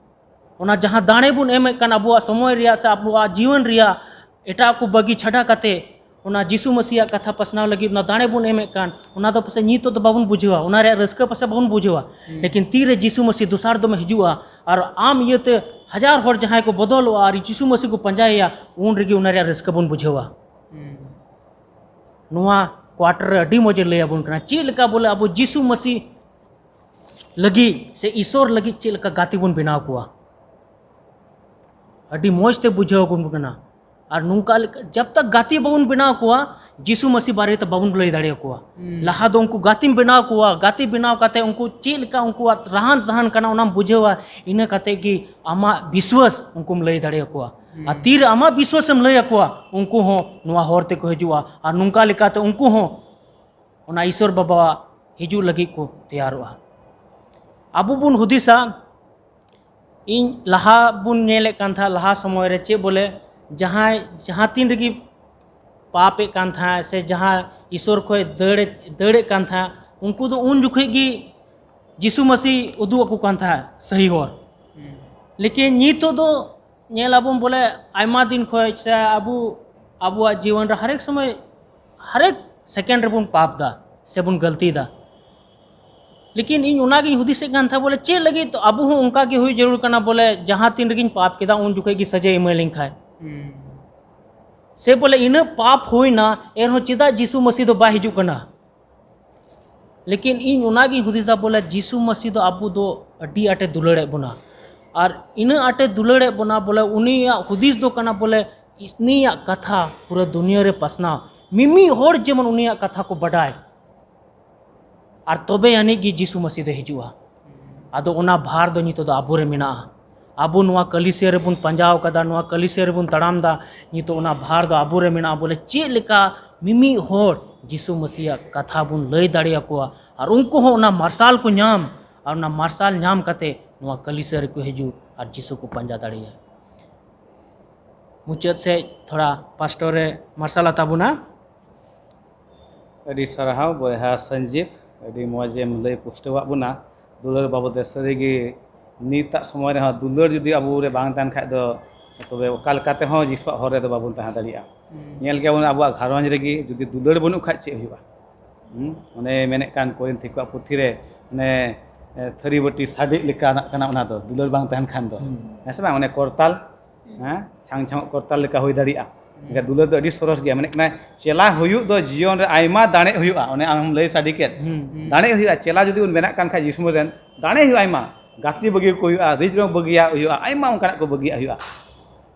ᱚᱱᱟ ᱡᱟᱦᱟᱸ ᱫᱟᱲᱮ ᱵᱚᱱ ᱮᱢᱮᱫ ᱠᱟᱱ ᱟᱵᱚᱣᱟᱜ ᱥᱚᱢᱚᱭ ᱨᱮᱭᱟᱜ ᱥᱮ ᱟᱵᱚᱣᱟᱜ ᱡᱤᱭᱚᱱ ᱨᱮᱭᱟᱜ ᱮᱴᱟᱜ ᱠᱚ ᱵᱟᱹᱜᱤ ᱪᱷᱟᱰᱟ ᱠᱟᱛᱮ, ᱚᱱᱟ ᱡᱤᱥᱩ ᱢᱟᱹᱥᱤᱭᱟᱜ ᱠᱟᱛᱷᱟ ᱯᱟᱥᱱᱟᱣ ᱞᱟᱹᱜᱤᱫ ᱚᱱᱟ ᱫᱟᱲᱮ ᱵᱚᱱ ᱮᱢᱮᱫ ᱠᱟᱱ, ᱚᱱᱟ ᱫᱚ ᱯᱟᱥᱮᱡ ᱱᱤᱛᱚᱜ ᱫᱚ ᱵᱟᱵᱚᱱ ᱵᱩᱡᱷᱟᱹᱣᱟ, ᱚᱱᱟ ᱨᱮᱭᱟᱜ ᱨᱟᱹᱥᱠᱟᱹ ᱯᱟᱥᱮᱡ ᱵᱟᱵᱚᱱ ᱵᱩᱡᱷᱟᱹᱣᱟ᱾ ᱦᱩᱸ᱾ ᱞᱮᱠᱤᱱ ᱛᱤᱨᱮ ᱡᱤᱥᱩ ᱢᱟᱹᱥᱤ ᱫᱚᱥᱟᱨ ᱫᱚᱢᱮ ᱦᱤᱡᱩᱜᱼᱟ ᱟᱨ ᱟᱢ ᱤᱭᱟᱹᱛᱮ ᱦᱟᱡᱟᱨ ᱦᱚᱲ ᱡᱟᱦᱟᱸᱭ ᱠᱚ ᱵᱚᱫᱚᱞᱚᱜᱼᱟ ᱟᱨ ᱡᱤᱥᱩ ᱢᱟᱹᱥᱤ ᱠᱚ ᱯᱟᱸᱡᱟᱭᱮᱭᱟ, ᱩᱱ ᱨᱮᱜᱮ ᱚᱱᱟ ᱨᱮᱭᱟᱜ ᱨᱟᱹᱥᱠᱟᱹ ᱵᱚᱱ ᱵᱩᱡᱷᱟᱹᱣᱟ᱾ ᱦᱩᱸ᱾ ᱱᱚᱣᱟ quarter ᱨᱮ ᱟᱹᱰᱤ ᱢᱚᱡᱽ ᱮ ᱞᱟᱹᱭ ᱟᱵᱚᱱ ᱠᱟᱱᱟ, ᱪᱮᱫ ᱞᱮᱠᱟ ᱵᱚᱞᱮ ᱟᱵᱚ ᱡᱤᱥᱩ ᱢᱟᱹᱥᱤ ᱞᱟᱹᱜᱤᱫ ᱥᱮ ᱤᱥᱚᱨ ᱞᱟᱹᱜᱤᱫ ᱪᱮᱫ ᱞᱮᱠᱟ ᱜᱟᱛᱮ ᱵᱚᱱ ᱵᱮᱱᱟᱣ ᱠᱚᱣᱟ᱾ ᱟᱹᱰᱤ ᱢᱚᱡᱽ ᱛᱮ ᱵᱩᱡᱷᱟᱹᱣ ᱟᱵᱚᱱ ᱠᱟᱱᱟ᱾ ᱟᱨ ᱱᱚᱝᱠᱟ ᱞᱮᱠᱟ, ᱡᱟᱵ ᱛᱟᱠ ᱜᱟᱛᱮ ᱵᱟᱵᱚᱱ ᱵᱮᱱᱟᱣ ᱠᱚᱣᱟ, ᱡᱤᱥᱩ ᱢᱟᱹᱥᱤ ᱵᱟᱨᱮ ᱛᱮ ᱵᱟᱵᱚᱱ ᱞᱟᱹᱭ ᱫᱟᱲᱮᱭᱟᱠᱚᱣᱟ᱾ ᱦᱩᱸ᱾ ᱞᱟᱦᱟ ᱫᱚ ᱩᱱᱠᱩ ᱜᱟᱛᱮᱢ ᱵᱮᱱᱟᱣ ᱠᱚᱣᱟ, ᱜᱟᱛᱮ ᱵᱮᱱᱟᱣ ᱠᱟᱛᱮ ᱩᱱᱠᱩ ᱪᱮᱫ ᱞᱮᱠᱟ ᱩᱱᱠᱩᱣᱟᱜ ᱨᱟᱦᱟᱱ ᱥᱟᱦᱟᱱ ᱠᱟᱱᱟ ᱚᱱᱟᱢ ᱵᱩᱡᱷᱟᱹᱣᱟ, ᱤᱱᱟᱹ ᱠᱟᱛᱮ ᱜᱮ ᱟᱢᱟᱜ ᱵᱤᱥᱣᱟᱥ ᱩᱱᱠᱩᱢ ᱞᱟᱹᱭ ᱫᱟᱲᱮᱭᱟᱠᱚᱣᱟ᱾ ᱦᱩᱸ᱾ ᱟᱨ ᱛᱤᱨᱮ ᱟᱢᱟᱜ ᱵᱤᱥᱣᱟᱥᱮᱢ ᱞᱟᱹᱭ ᱟᱠᱚᱣᱟ, ᱩᱱᱠᱩ ᱦᱚᱸ ᱱᱚᱣᱟ ᱦᱚᱨ ᱛᱮᱠᱚ ᱦᱤᱡᱩᱜᱼᱟ ᱟᱨ ᱱᱚᱝᱠᱟ ᱞᱮᱠᱟᱛᱮ ᱩᱱᱠᱩ ᱦᱚᱸ ᱚᱱᱟ ᱤᱥᱚᱨ ᱵᱟᱵᱟᱣᱟᱜ ᱦᱤᱡᱩᱜ ᱞᱟᱹᱜᱤᱫ ᱠᱚ ᱛᱮᱭᱟᱨᱚᱜᱼᱟ᱾ ᱟᱵᱚ ᱵᱚᱱ ᱦᱩᱫᱤᱥᱟ, ᱤᱧ ᱞᱟᱦᱟ ᱵᱚᱱ ᱧᱮᱞᱮᱫ ᱠᱟᱱ ᱛᱟᱦᱮᱸᱫ, ᱞᱟᱦᱟ ᱥᱚᱢᱚᱭ ᱨᱮ ᱪᱮᱫ ᱵᱚᱞᱮ, ᱡᱟᱦᱟᱸᱭ ᱡᱟᱦᱟᱸ ᱛᱤᱱ ᱨᱮᱜᱮ ᱯᱟᱯᱮᱫ ᱠᱟᱱ ᱛᱟᱦᱮᱸᱫ ᱥᱮ ᱡᱟᱦᱟᱸ ᱤᱥᱚᱨ ᱠᱷᱚᱡ ᱫᱟᱹᱲ, ᱫᱟᱹᱲᱮᱫ ᱠᱟᱱ ᱛᱟᱦᱮᱸᱫ, ᱩᱱᱠᱩ ᱫᱚ ᱩᱱ ᱡᱚᱠᱷᱚᱡ ᱜᱮ ᱡᱤᱥᱩ ᱢᱟᱹᱥᱤ ᱩᱫᱩᱜ ᱟᱠᱚ ᱠᱟᱱ ᱛᱟᱦᱮᱸᱫ ᱥᱟᱹᱦᱤ ᱦᱚᱨ᱾ ᱦᱩᱸ᱾ ᱞᱮᱠᱤᱱ ᱱᱤᱛᱚᱜ ᱫᱚ ᱧᱮᱞ ᱟᱵᱚᱱ ᱵᱚᱞᱮ ᱟᱭᱢᱟ ᱫᱤᱱ ᱠᱷᱚᱡ ᱥᱮ ᱟᱵᱚ, ᱟᱵᱚᱣᱟᱜ ᱡᱤᱭᱚᱱ ᱨᱮ ᱦᱟᱨᱮᱠ ᱥᱚᱢᱚᱭ, ᱦᱟᱨᱮᱠ second ᱨᱮᱵᱚᱱ ᱯᱟᱯ ᱫᱟ ᱥᱮᱵᱚᱱ ᱜᱟᱹᱞᱛᱤ ᱫᱟ᱾ ᱞᱮᱠᱤᱱ ᱤᱧ ᱚᱱᱟᱜᱤᱧ ᱦᱩᱫᱤᱥᱮᱫ ᱠᱟᱱ ᱛᱟᱦᱮᱸᱫ ᱵᱚᱞᱮ ᱪᱮᱫ ᱞᱟᱹᱜᱤᱫ ᱟᱵᱚ ᱦᱚᱸ ᱚᱱᱠᱟ ᱜᱮ ᱦᱩᱭ ᱡᱟᱹᱨᱩᱲ ᱠᱟᱱᱟ ᱵᱚᱞᱮ ᱡᱟᱦᱟᱸ ᱛᱤᱱ ᱨᱮᱜᱮᱧ ᱯᱟᱯ ᱠᱮᱫᱟ ᱩᱱ ᱡᱚᱠᱷᱚᱡ ᱜᱮ ᱥᱟᱡᱟᱭ ᱮᱢᱟᱹᱞᱤᱧ ᱠᱷᱟᱡ᱾ ᱦᱩᱸ᱾ ᱥᱮ ᱵᱚᱞᱮ ᱤᱱᱟᱹᱜ ᱯᱟᱯ ᱦᱩᱭᱱᱟ, ᱮᱱᱦᱚᱸ ᱪᱮᱫᱟᱜ ᱡᱤᱥᱩ ᱢᱟᱹᱥᱤ ᱫᱚ ᱵᱟᱭ ᱦᱤᱡᱩᱜ ᱠᱟᱱᱟ? ᱞᱮᱠᱤᱱ ᱤᱧ ᱚᱱᱟᱜᱤᱧ ᱦᱩᱫᱤᱥᱟ ᱵᱚᱞᱮ ᱡᱤᱥᱩ ᱢᱟᱹᱥᱤ ᱫᱚ ᱟᱵᱚ ᱫᱚ ᱟᱹᱰᱤ ᱟᱸᱴᱮ ᱫᱩᱞᱟᱹᱲᱮᱫ ᱵᱚᱱᱟ᱾ ᱟᱨ ᱤᱱᱟᱹᱜ ᱟᱸᱴᱮ ᱫᱩᱞᱟᱹᱲᱮᱫ ᱵᱚᱱᱟ ᱵᱚᱞᱮ ᱩᱱᱤᱭᱟᱜ ᱦᱩᱫᱤᱥ ᱫᱚ ᱠᱟᱱᱟ ᱵᱚᱞᱮ ᱩᱱᱤᱭᱟᱜ ᱠᱟᱛᱷᱟ ᱯᱩᱨᱟᱹ ᱫᱩᱱᱤᱭᱟᱹ ᱨᱮ ᱯᱟᱥᱱᱟᱣ, ᱢᱤᱢᱤᱫ ᱦᱚᱲ ᱡᱮᱢᱚᱱ ᱩᱱᱤᱭᱟᱜ ᱠᱟᱛᱷᱟ ᱠᱚ ᱵᱟᱰᱟᱭ᱾ ᱟᱨ ᱛᱚᱵᱮ ᱟᱹᱱᱤᱡ ᱜᱮ ᱡᱤᱥᱩ ᱢᱟᱹᱥᱤ ᱫᱚᱭ ᱦᱤᱡᱩᱜᱼᱟ᱾ ᱟᱫᱚ ᱚᱱᱟ ᱵᱷᱟᱨ ᱫᱚ ᱱᱤᱛᱚᱜ ᱫᱚ ᱟᱵᱚᱨᱮ ᱢᱮᱱᱟᱜᱼᱟ᱾ ᱟᱵᱚ ᱱᱚᱣᱟ ᱠᱟᱹᱞᱤᱥᱤᱭᱟᱹ ᱨᱮᱵᱚᱱ ᱯᱟᱸᱡᱟᱣ ᱠᱟᱫᱟ, ᱱᱚᱣᱟ ᱠᱟᱹᱞᱤᱥᱤᱭᱟᱹ ᱨᱮᱵᱚᱱ ᱛᱟᱲᱟᱢ ᱫᱟ, ᱱᱤᱛᱚᱜ ᱚᱱᱟ ᱵᱷᱟᱨ ᱫᱚ ᱟᱵᱚᱨᱮ ᱢᱮᱱᱟᱜᱼᱟ᱾ ᱵᱚᱞᱮ ᱪᱮᱫ ᱞᱮᱠᱟ ᱢᱤᱢᱤᱫ ᱦᱚᱲ ᱡᱤᱥᱩ ᱢᱟᱹᱥᱤᱭᱟᱜ ᱠᱟᱛᱷᱟ ᱵᱚᱱ ᱞᱟᱹᱭ ᱫᱟᱲᱮᱭᱟᱠᱚᱣᱟ ᱟᱨ ᱩᱱᱠᱩ ᱦᱚᱸ ᱚᱱᱟ ᱢᱟᱨᱥᱟᱞ ᱠᱚ ᱧᱟᱢ ᱟᱨ ᱚᱱᱟ ᱢᱟᱨᱥᱟᱞ ᱧᱟᱢ ᱠᱟᱛᱮ ᱱᱚᱣᱟ ᱠᱟᱹᱞᱤᱥᱤᱭᱟᱹ ᱨᱮᱠᱚ ᱦᱤᱡᱩᱜ ᱟᱨ ᱡᱤᱥᱩ ᱠᱚ ᱯᱟᱸᱡᱟ ᱫᱟᱲᱮᱭᱟᱜᱼᱟ᱾ ᱢᱩᱪᱟᱹᱫ ᱥᱮᱫ ᱛᱷᱚᱲᱟ ᱯᱟᱥᱴᱚᱨᱮ ᱢᱟᱨᱥᱟᱞᱟ ᱛᱟᱵᱚᱱᱟ᱾ ᱟᱹᱰᱤ ᱥᱟᱨᱦᱟᱣ ᱵᱚᱭᱦᱟ ᱥᱚᱧᱡᱤᱵ, ᱟᱹᱰᱤ ᱢᱚᱡᱽ ᱮᱢ ᱞᱟᱹᱭ ᱯᱩᱥᱴᱟᱹᱣᱟᱜ ᱵᱚᱱᱟ᱾ ᱫᱩᱞᱟᱹᱲ ᱵᱟᱵᱚᱫ ᱛᱮ ᱥᱟᱹᱨᱤᱜᱮ ᱱᱤᱛᱟᱜ ᱥᱚᱢᱚᱭ ᱨᱮᱦᱚᱸ ᱫᱩᱞᱟᱹᱲ ᱡᱩᱫᱤ ᱟᱵᱚ ᱨᱮ ᱵᱟᱝ ᱛᱟᱦᱮᱱ ᱠᱷᱟᱡ ᱫᱚ ᱛᱚᱵᱮ ᱚᱠᱟ ᱞᱮᱠᱟ ᱛᱮᱦᱚᱸ ᱡᱤᱥᱩᱣᱟᱜ ᱦᱚᱨ ᱨᱮᱫᱚ ᱵᱟᱵᱚᱱ ᱛᱟᱦᱮᱸ ᱫᱟᱲᱮᱭᱟᱜᱼᱟ᱾ ᱧᱮᱞ ᱜᱮᱭᱟᱵᱚᱱ ᱟᱵᱚᱣᱟᱜ ᱜᱷᱟᱨᱚᱸᱡᱽ ᱨᱮᱜᱮ ᱡᱩᱫᱤ ᱫᱩᱞᱟᱹᱲ ᱵᱟᱹᱱᱩᱜ ᱠᱷᱟᱡ ᱪᱮᱫ ᱦᱩᱭᱩᱜᱼᱟ? ᱦᱩᱸ? ᱚᱱᱮ ᱢᱮᱱᱮᱫ ᱠᱟᱱ ᱠᱚᱨᱤᱱᱛᱷᱤ ᱠᱚᱣᱟᱜ ᱯᱩᱛᱷᱤ ᱨᱮ ᱚᱱᱮ, ᱮ, ᱛᱷᱟᱹᱨᱤ ᱵᱟᱹᱴᱤ ᱥᱟᱰᱮᱡ ᱞᱮᱠᱟᱱᱟᱜ ᱠᱟᱱᱟ ᱚᱱᱟ ᱫᱚ, ᱫᱩᱞᱟᱹᱲ ᱵᱟᱝ ᱛᱟᱦᱮᱱ ᱠᱷᱟᱱ ᱫᱚ᱾ ᱦᱩᱸ᱾ ᱦᱮᱸ ᱥᱮ ᱵᱟᱝ? ᱚᱱᱮ ᱠᱚᱨᱛᱟᱞ, ᱦᱮᱸ, ᱪᱷᱟᱝ ᱪᱷᱟᱝᱚᱜ ᱠᱚᱨᱛᱟᱞ ᱞᱮᱠᱟ ᱦᱩᱭ ᱫᱟᱲᱮᱭᱟᱜᱼᱟ᱾ ᱦᱩᱸ᱾ ᱮᱱᱠᱷᱟᱱ ᱫᱩᱞᱟᱹᱲ ᱫᱚ ᱟᱹᱰᱤ ᱥᱚᱨᱚᱥ ᱜᱮᱭᱟ᱾ ᱢᱮᱱᱮᱫ ᱠᱟᱱᱟ, ᱪᱮᱞᱟ ᱦᱩᱭᱩᱜ ᱫᱚ ᱡᱤᱭᱚᱱ ᱨᱮ ᱟᱭᱢᱟ ᱫᱟᱲᱮ ᱦᱩᱭᱩᱜᱼᱟ᱾ ᱚᱱᱮ ᱟᱢᱮᱢ ᱞᱟᱹᱭ ᱥᱟᱰᱮ ᱠᱮᱫ, ᱦᱩᱸ, ᱦᱩᱸ᱾ ᱫᱟᱲᱮ ᱦᱩᱭᱩᱜᱼᱟ᱾ ᱪᱮᱞᱟ ᱡᱩᱫᱤ ᱵᱚᱱ ᱵᱮᱱᱟᱜ ᱠᱟᱱ ᱠᱷᱟᱡ ᱡᱤᱥᱩ ᱨᱮᱱ, ᱫᱟᱲᱮ ᱦᱩᱭᱩᱜᱼᱟ ᱟᱭᱢᱟ᱾ ᱜᱟᱛᱮ ᱵᱟᱹᱜᱤ ᱠᱚ ᱦᱩᱭᱩᱜᱼᱟ, ᱨᱤᱡ ᱨᱚᱝ ᱵᱟᱹᱜᱤᱭᱟᱜ ᱦᱩᱭᱩᱜᱼᱟ, ᱟᱭᱢᱟ ᱚᱱᱠᱟᱱᱟᱜ ᱠᱚ ᱵᱟᱹᱜᱤᱭᱟᱜ ᱦᱩᱭᱩᱜᱼᱟ᱾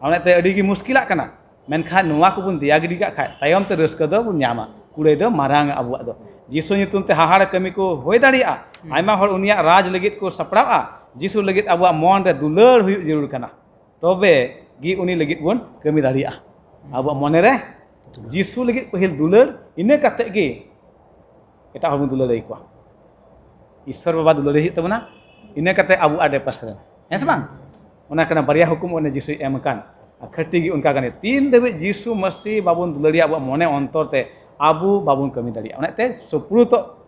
ᱚᱱᱟᱛᱮ ᱟᱹᱰᱤ ᱜᱮ ᱢᱩᱥᱠᱤᱞᱟᱜ ᱠᱟᱱᱟ᱾ ᱢᱮᱱᱠᱷᱟᱱ ᱱᱚᱣᱟ ᱠᱚᱵᱚᱱ ᱫᱮᱭᱟ ᱜᱤᱰᱤ ᱠᱟᱜ ᱠᱷᱟᱡ, ᱛᱟᱭᱚᱢ ᱛᱮ ᱨᱟᱹᱥᱠᱟᱹ ᱫᱚ ᱵᱚᱱ ᱧᱟᱢᱟ᱾ ᱠᱩᱲᱟᱹᱭ ᱫᱚ ᱢᱟᱨᱟᱝ ᱟᱵᱚᱣᱟᱜ ᱫᱚ᱾ ᱡᱤᱥᱩ ᱧᱩᱛᱩᱢ ᱛᱮ ᱦᱟᱦᱟᱲᱟ ᱠᱟᱹᱢᱤ ᱠᱚ ᱦᱩᱭ ᱫᱟᱲᱮᱭᱟᱜᱼᱟ᱾ ᱦᱩᱸ᱾ ᱟᱭᱢᱟ ᱦᱚᱲ ᱩᱱᱤᱭᱟᱜ ᱨᱟᱡᱽ ᱞᱟᱹᱜᱤᱫ ᱠᱚ ᱥᱟᱯᱲᱟᱜᱼᱟ᱾ ᱡᱤᱥᱩ ᱞᱟᱹᱜᱤᱫ ᱟᱵᱚᱣᱟᱜ ᱢᱚᱱ ᱨᱮ ᱫᱩᱞᱟᱹᱲ ᱦᱩᱭᱩᱜ ᱡᱟᱹᱨᱩᱲ ᱠᱟᱱᱟ᱾ ᱛᱚᱵᱮ ᱜᱮ ᱩᱱᱤ ᱞᱟᱹᱜᱤᱫ ᱵᱚᱱ ᱠᱟᱹᱢᱤ ᱫᱟᱲᱮᱭᱟᱜᱼᱟ᱾ ᱟᱵᱚᱣᱟᱜ ᱢᱚᱱᱮ ᱨᱮ ᱡᱤᱥᱩ ᱞᱟᱹᱜᱤᱫ ᱯᱟᱹᱦᱤᱞ ᱫᱩᱞᱟᱹᱲ, ᱤᱱᱟᱹ ᱠᱟᱛᱮ ᱜᱮ ᱮᱴᱟᱜ ᱦᱚᱲ ᱵᱚᱱ ᱫᱩᱞᱟᱹᱲ ᱫᱟᱲᱮ ᱠᱚᱣᱟ᱾ ᱤᱥᱥᱚᱨ ᱵᱟᱵᱟ ᱫᱩᱞᱟᱹᱲ ᱦᱩᱭᱩᱜ ᱛᱟᱵᱚᱱᱟ, ᱤᱱᱟᱹ ᱠᱟᱛᱮ ᱟᱵᱚ ᱟᱰᱮ ᱯᱟᱥᱮ ᱨᱮᱱ᱾ ᱦᱮᱸ ᱥᱮ ᱵᱟᱝ? ᱚᱱᱟ ᱠᱟᱱᱟ ᱵᱟᱨᱭᱟ ᱦᱩᱠᱩᱢ ᱚᱱᱮ ᱡᱤᱥᱩᱭ ᱮᱢ ᱟᱠᱟᱱ᱾ ᱟᱨ ᱠᱷᱟᱹᱴᱤ ᱜᱮ ᱚᱱᱠᱟ ᱠᱟᱱᱟ᱾ ᱛᱤᱱ ᱫᱷᱟᱹᱵᱤᱡ ᱡᱤᱥᱩ ᱢᱟᱹᱥᱤ ᱵᱟᱵᱚᱱ ᱫᱩᱞᱟᱹᱲᱤᱭᱟ ᱟᱵᱚᱣᱟᱜ ᱢᱚᱱᱮ ᱚᱱᱛᱚᱨ ᱛᱮ, ᱟᱵᱚ ᱵᱟᱵᱚᱱ ᱠᱟᱹᱢᱤ ᱫᱟᱲᱮᱭᱟᱜᱼᱟ᱾ ᱚᱱᱟᱛᱮ ᱥᱩᱯᱨᱩᱛᱚᱜ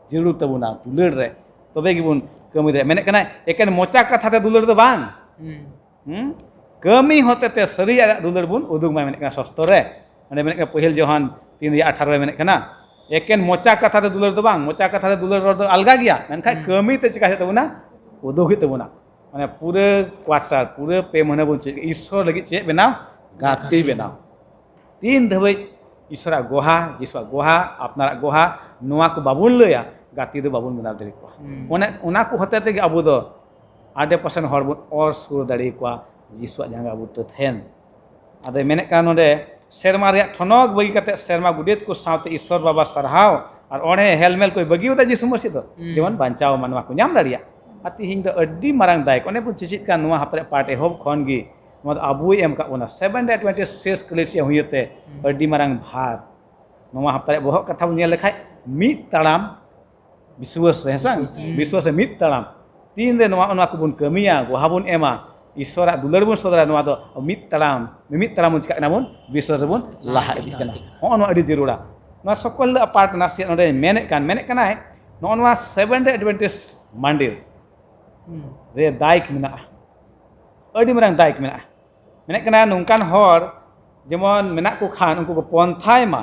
ᱡᱟᱹᱨᱩᱲ ᱛᱟᱵᱚᱱᱟ ᱫᱩᱞᱟᱹᱲ ᱨᱮ, ᱛᱚᱵᱮ ᱜᱮᱵᱚᱱ ᱠᱟᱹᱢᱤ ᱫᱟᱲᱮᱭᱟᱜᱼᱟ᱾ ᱢᱮᱱᱮᱫ ᱠᱟᱱᱟ ᱮᱠᱮᱱ ᱢᱚᱪᱟ ᱠᱟᱛᱷᱟ ᱛᱮ ᱫᱩᱞᱟᱹᱲ ᱫᱚ ᱵᱟᱝ, ᱦᱩᱸ᱾ ᱦᱩᱸ? ᱠᱟᱹᱢᱤ ᱦᱚᱛᱮ ᱛᱮ ᱥᱟᱹᱨᱤᱭᱟᱜ ᱫᱩᱞᱟᱹᱲ ᱵᱚᱱ ᱩᱫᱩᱜ ᱢᱟ, ᱢᱮᱱᱮᱫ ᱠᱟᱱᱟ ᱥᱚᱥᱛᱚ ᱨᱮ᱾ ᱚᱸᱰᱮ ᱢᱮᱱᱮᱫ ᱠᱟᱱᱟ ᱯᱟᱹᱦᱤᱞ ᱡᱳᱦᱟᱱ ᱛᱤᱱ ᱨᱮᱭᱟᱜ ᱟᱴᱷᱟᱨᱚ ᱨᱮ ᱢᱮᱱᱮᱫ ᱠᱟᱱᱟ, ᱮᱠᱮᱱ ᱢᱚᱪᱟ ᱠᱟᱛᱷᱟ ᱛᱮ ᱫᱩᱞᱟᱹᱲ ᱫᱚ ᱵᱟᱝ, ᱢᱚᱪᱟ ᱠᱟᱛᱷᱟ ᱛᱮ ᱫᱩᱞᱟᱹᱲ ᱨᱚᱲ ᱫᱚ ᱟᱞᱜᱟ ᱜᱮᱭᱟ, ᱢᱮᱱᱠᱷᱟᱱ ᱦᱩᱸ᱾ ᱠᱟᱹᱢᱤ ᱛᱮ ᱪᱮᱠᱟ ᱦᱩᱭᱩᱜ ᱛᱟᱵᱚᱱᱟ? ᱩᱫᱩᱜ ᱦᱩᱭᱩᱜ ᱛᱟᱵᱚᱱᱟ᱾ ᱢᱟᱱᱮ ᱯᱩᱨᱟᱹ quarter, ᱯᱩᱨᱟᱹ ᱯᱮ ᱢᱟᱹᱦᱱᱟᱹ ᱵᱚᱱ ᱪᱮᱫ, ᱤᱥᱥᱚᱨ ᱞᱟᱹᱜᱤᱫ ᱪᱮᱫ ᱵᱮᱱᱟᱣ? ᱜᱟᱛᱮ ᱜᱟᱛᱮ᱾ ᱵᱮᱱᱟᱣ᱾ ᱛᱤᱱ ᱫᱷᱟᱹᱵᱤᱡ ᱤᱥᱥᱚᱨᱟᱜ ᱜᱚᱦᱟ, ᱡᱤᱥᱩᱣᱟᱜ ᱜᱚᱦᱟ, ᱟᱯᱱᱟᱨᱟᱜ ᱜᱚᱦᱟ, ᱱᱚᱣᱟ ᱠᱚ ᱵᱟᱵᱚᱱ ᱞᱟᱹᱭᱟ, ᱜᱟᱛᱮ ᱫᱚ ᱵᱟᱵᱚᱱ ᱵᱮᱱᱟᱣ ᱫᱟᱲᱮ ᱠᱚᱣᱟ᱾ ᱦᱩᱸ᱾ ᱚᱱᱮ ᱚᱱᱟ ᱠᱚ ᱦᱚᱛᱮ ᱛᱮᱜᱮ ᱟᱵᱚ ᱫᱚ ᱟᱰᱮ ᱯᱟᱥᱮᱱ ᱦᱚᱲ ᱵᱚᱱ ᱚᱨ ᱥᱩᱨ ᱫᱟᱲᱮ ᱠᱚᱣᱟ ᱡᱤᱥᱩᱣᱟᱜ ᱡᱟᱸᱜᱟ ᱵᱩᱴᱟᱹ ᱴᱷᱮᱱ᱾ ᱟᱫᱚᱭ ᱢᱮᱱᱮᱫ ᱠᱟᱱᱟ ᱱᱚᱰᱮ, ᱥᱮᱨᱢᱟ ᱨᱮᱭᱟᱜ ᱴᱷᱚᱱᱚᱠ ᱵᱟᱹᱜᱤ ᱠᱟᱛᱮ ᱥᱮᱨᱢᱟ ᱜᱚᱰᱮᱛ ᱠᱚ ᱥᱟᱶᱛᱮ ᱤᱥᱥᱚᱨ ᱵᱟᱵᱟ ᱥᱟᱨᱦᱟᱣ ᱟᱨ ᱚᱬᱦᱮ ᱦᱮᱞᱢᱮᱞ ᱠᱚᱭ ᱵᱟᱹᱜᱤ ᱟᱫᱟ ᱡᱤᱥᱩ ᱢᱟᱹᱥᱤ ᱫᱚ, ᱦᱩᱸ᱾ ᱡᱮᱢᱚᱱ ᱵᱟᱧᱪᱟᱣ ᱢᱟᱱᱣᱟ ᱠᱚ ᱧᱟᱢ ᱫᱟᱲᱮᱭᱟᱜ᱾ ᱟᱨ ᱛᱤᱦᱤᱧ ᱫᱚ ᱟᱹᱰᱤ ᱢᱟᱨᱟᱝ ᱫᱟᱭ, ᱚᱱᱮ ᱵᱚᱱ ᱪᱮᱪᱮᱫ ᱠᱟᱱ ᱱᱚᱣᱟ ᱦᱟᱯᱛᱟ ᱨᱮᱭᱟᱜ ᱯᱟᱴ ᱮᱦᱚᱵ ᱠᱷᱚᱱ ᱜᱮ, ᱱᱚᱣᱟ ᱫᱚ ᱟᱵᱚᱭ ᱮᱢ ᱟᱠᱟᱫ ᱵᱚᱱᱟ᱾ Seventh Day Adventist ᱥᱮᱥ ᱠᱟᱹᱞᱤᱥᱤᱭᱟ ᱦᱩᱭᱟᱹᱛᱮ ᱦᱩᱸ᱾ ᱟᱹᱰᱤ ᱢᱟᱨᱟᱝ ᱵᱷᱟᱨ᱾ ᱱᱚᱣᱟ ᱦᱟᱯᱛᱟ ᱨᱮᱭᱟᱜ ᱵᱚᱦᱚᱜ ᱠᱟᱛᱷᱟ ᱵᱚᱱ ᱧᱮᱞ ᱞᱮᱠᱷᱟᱡ, ᱢᱤᱫ ᱛᱟᱲᱟᱢ ᱵᱤᱥᱣᱟᱹᱥ ᱨᱮ, ᱦᱮᱸ ᱥᱮ ᱵᱟᱝ? ᱵᱤᱥᱣᱟᱹᱥ ᱨᱮ᱾ ᱵᱤᱥᱣᱟᱹᱥ ᱨᱮ ᱢᱤᱫ ᱛᱟᱲᱟᱢ᱾ ᱛᱤᱱ ᱨᱮ ᱱᱚᱣᱟ, ᱱᱚᱣᱟ ᱠᱚᱵᱚᱱ ᱠᱟᱹᱢᱤᱭᱟ, ᱜᱚᱦᱟ ᱵᱚᱱ ᱮᱢᱟ, ᱤᱥᱥᱚᱨᱟᱜ ᱫᱩᱞᱟᱹᱲ ᱵᱚᱱ ᱥᱚᱫᱚᱨᱟ, ᱱᱚᱣᱟ ᱫᱚ ᱢᱤᱫ ᱛᱟᱲᱟᱢ, ᱢᱤᱢᱤᱫ ᱛᱟᱲᱟᱢ ᱵᱚᱱ ᱪᱤᱠᱟᱜ ᱠᱟᱱᱟ ᱵᱚᱱ? ᱵᱤᱥᱣᱟᱹᱥ ᱨᱮᱵᱚᱱ ᱞᱟᱦᱟ ᱤᱫᱤᱜ ᱠᱟᱱᱟ᱾ ᱦᱚᱸᱜᱼᱚ ᱱᱚᱣᱟ ᱟᱹᱰᱤ ᱡᱟᱹᱨᱩᱲᱟ᱾ ᱱᱚᱣᱟ ᱥᱚᱠᱚᱞ ᱦᱤᱞᱳᱜ ᱯᱟᱨᱴ ᱱᱟᱥᱮᱭᱟᱜ ᱱᱚᱰᱮ ᱢᱮᱱᱮᱫ ᱠᱟᱱ, ᱢᱮᱱᱮᱫ ᱠᱟᱱᱟᱭ, ᱱᱚᱜᱼᱚ ᱱᱚᱣᱟ Seventh Day Adventist Monday ᱦᱩᱸ᱾ ᱨᱮ ᱫᱟᱭᱤᱠ ᱢᱮᱱᱟᱜᱼᱟ, ᱟᱹᱰᱤ ᱢᱟᱨᱟᱝ ᱫᱟᱭᱤᱠ ᱢᱮᱱᱟᱜᱼᱟ᱾ ᱢᱮᱱᱮᱫ ᱠᱟᱱᱟ ᱱᱚᱝᱠᱟᱱ ᱦᱚᱲ ᱡᱮᱢᱚᱱ ᱢᱮᱱᱟᱜ ᱠᱚ ᱠᱷᱟᱱ, ᱩᱱᱠᱩ ᱠᱚ ᱯᱚᱱᱛᱷᱟᱭ ᱢᱟ,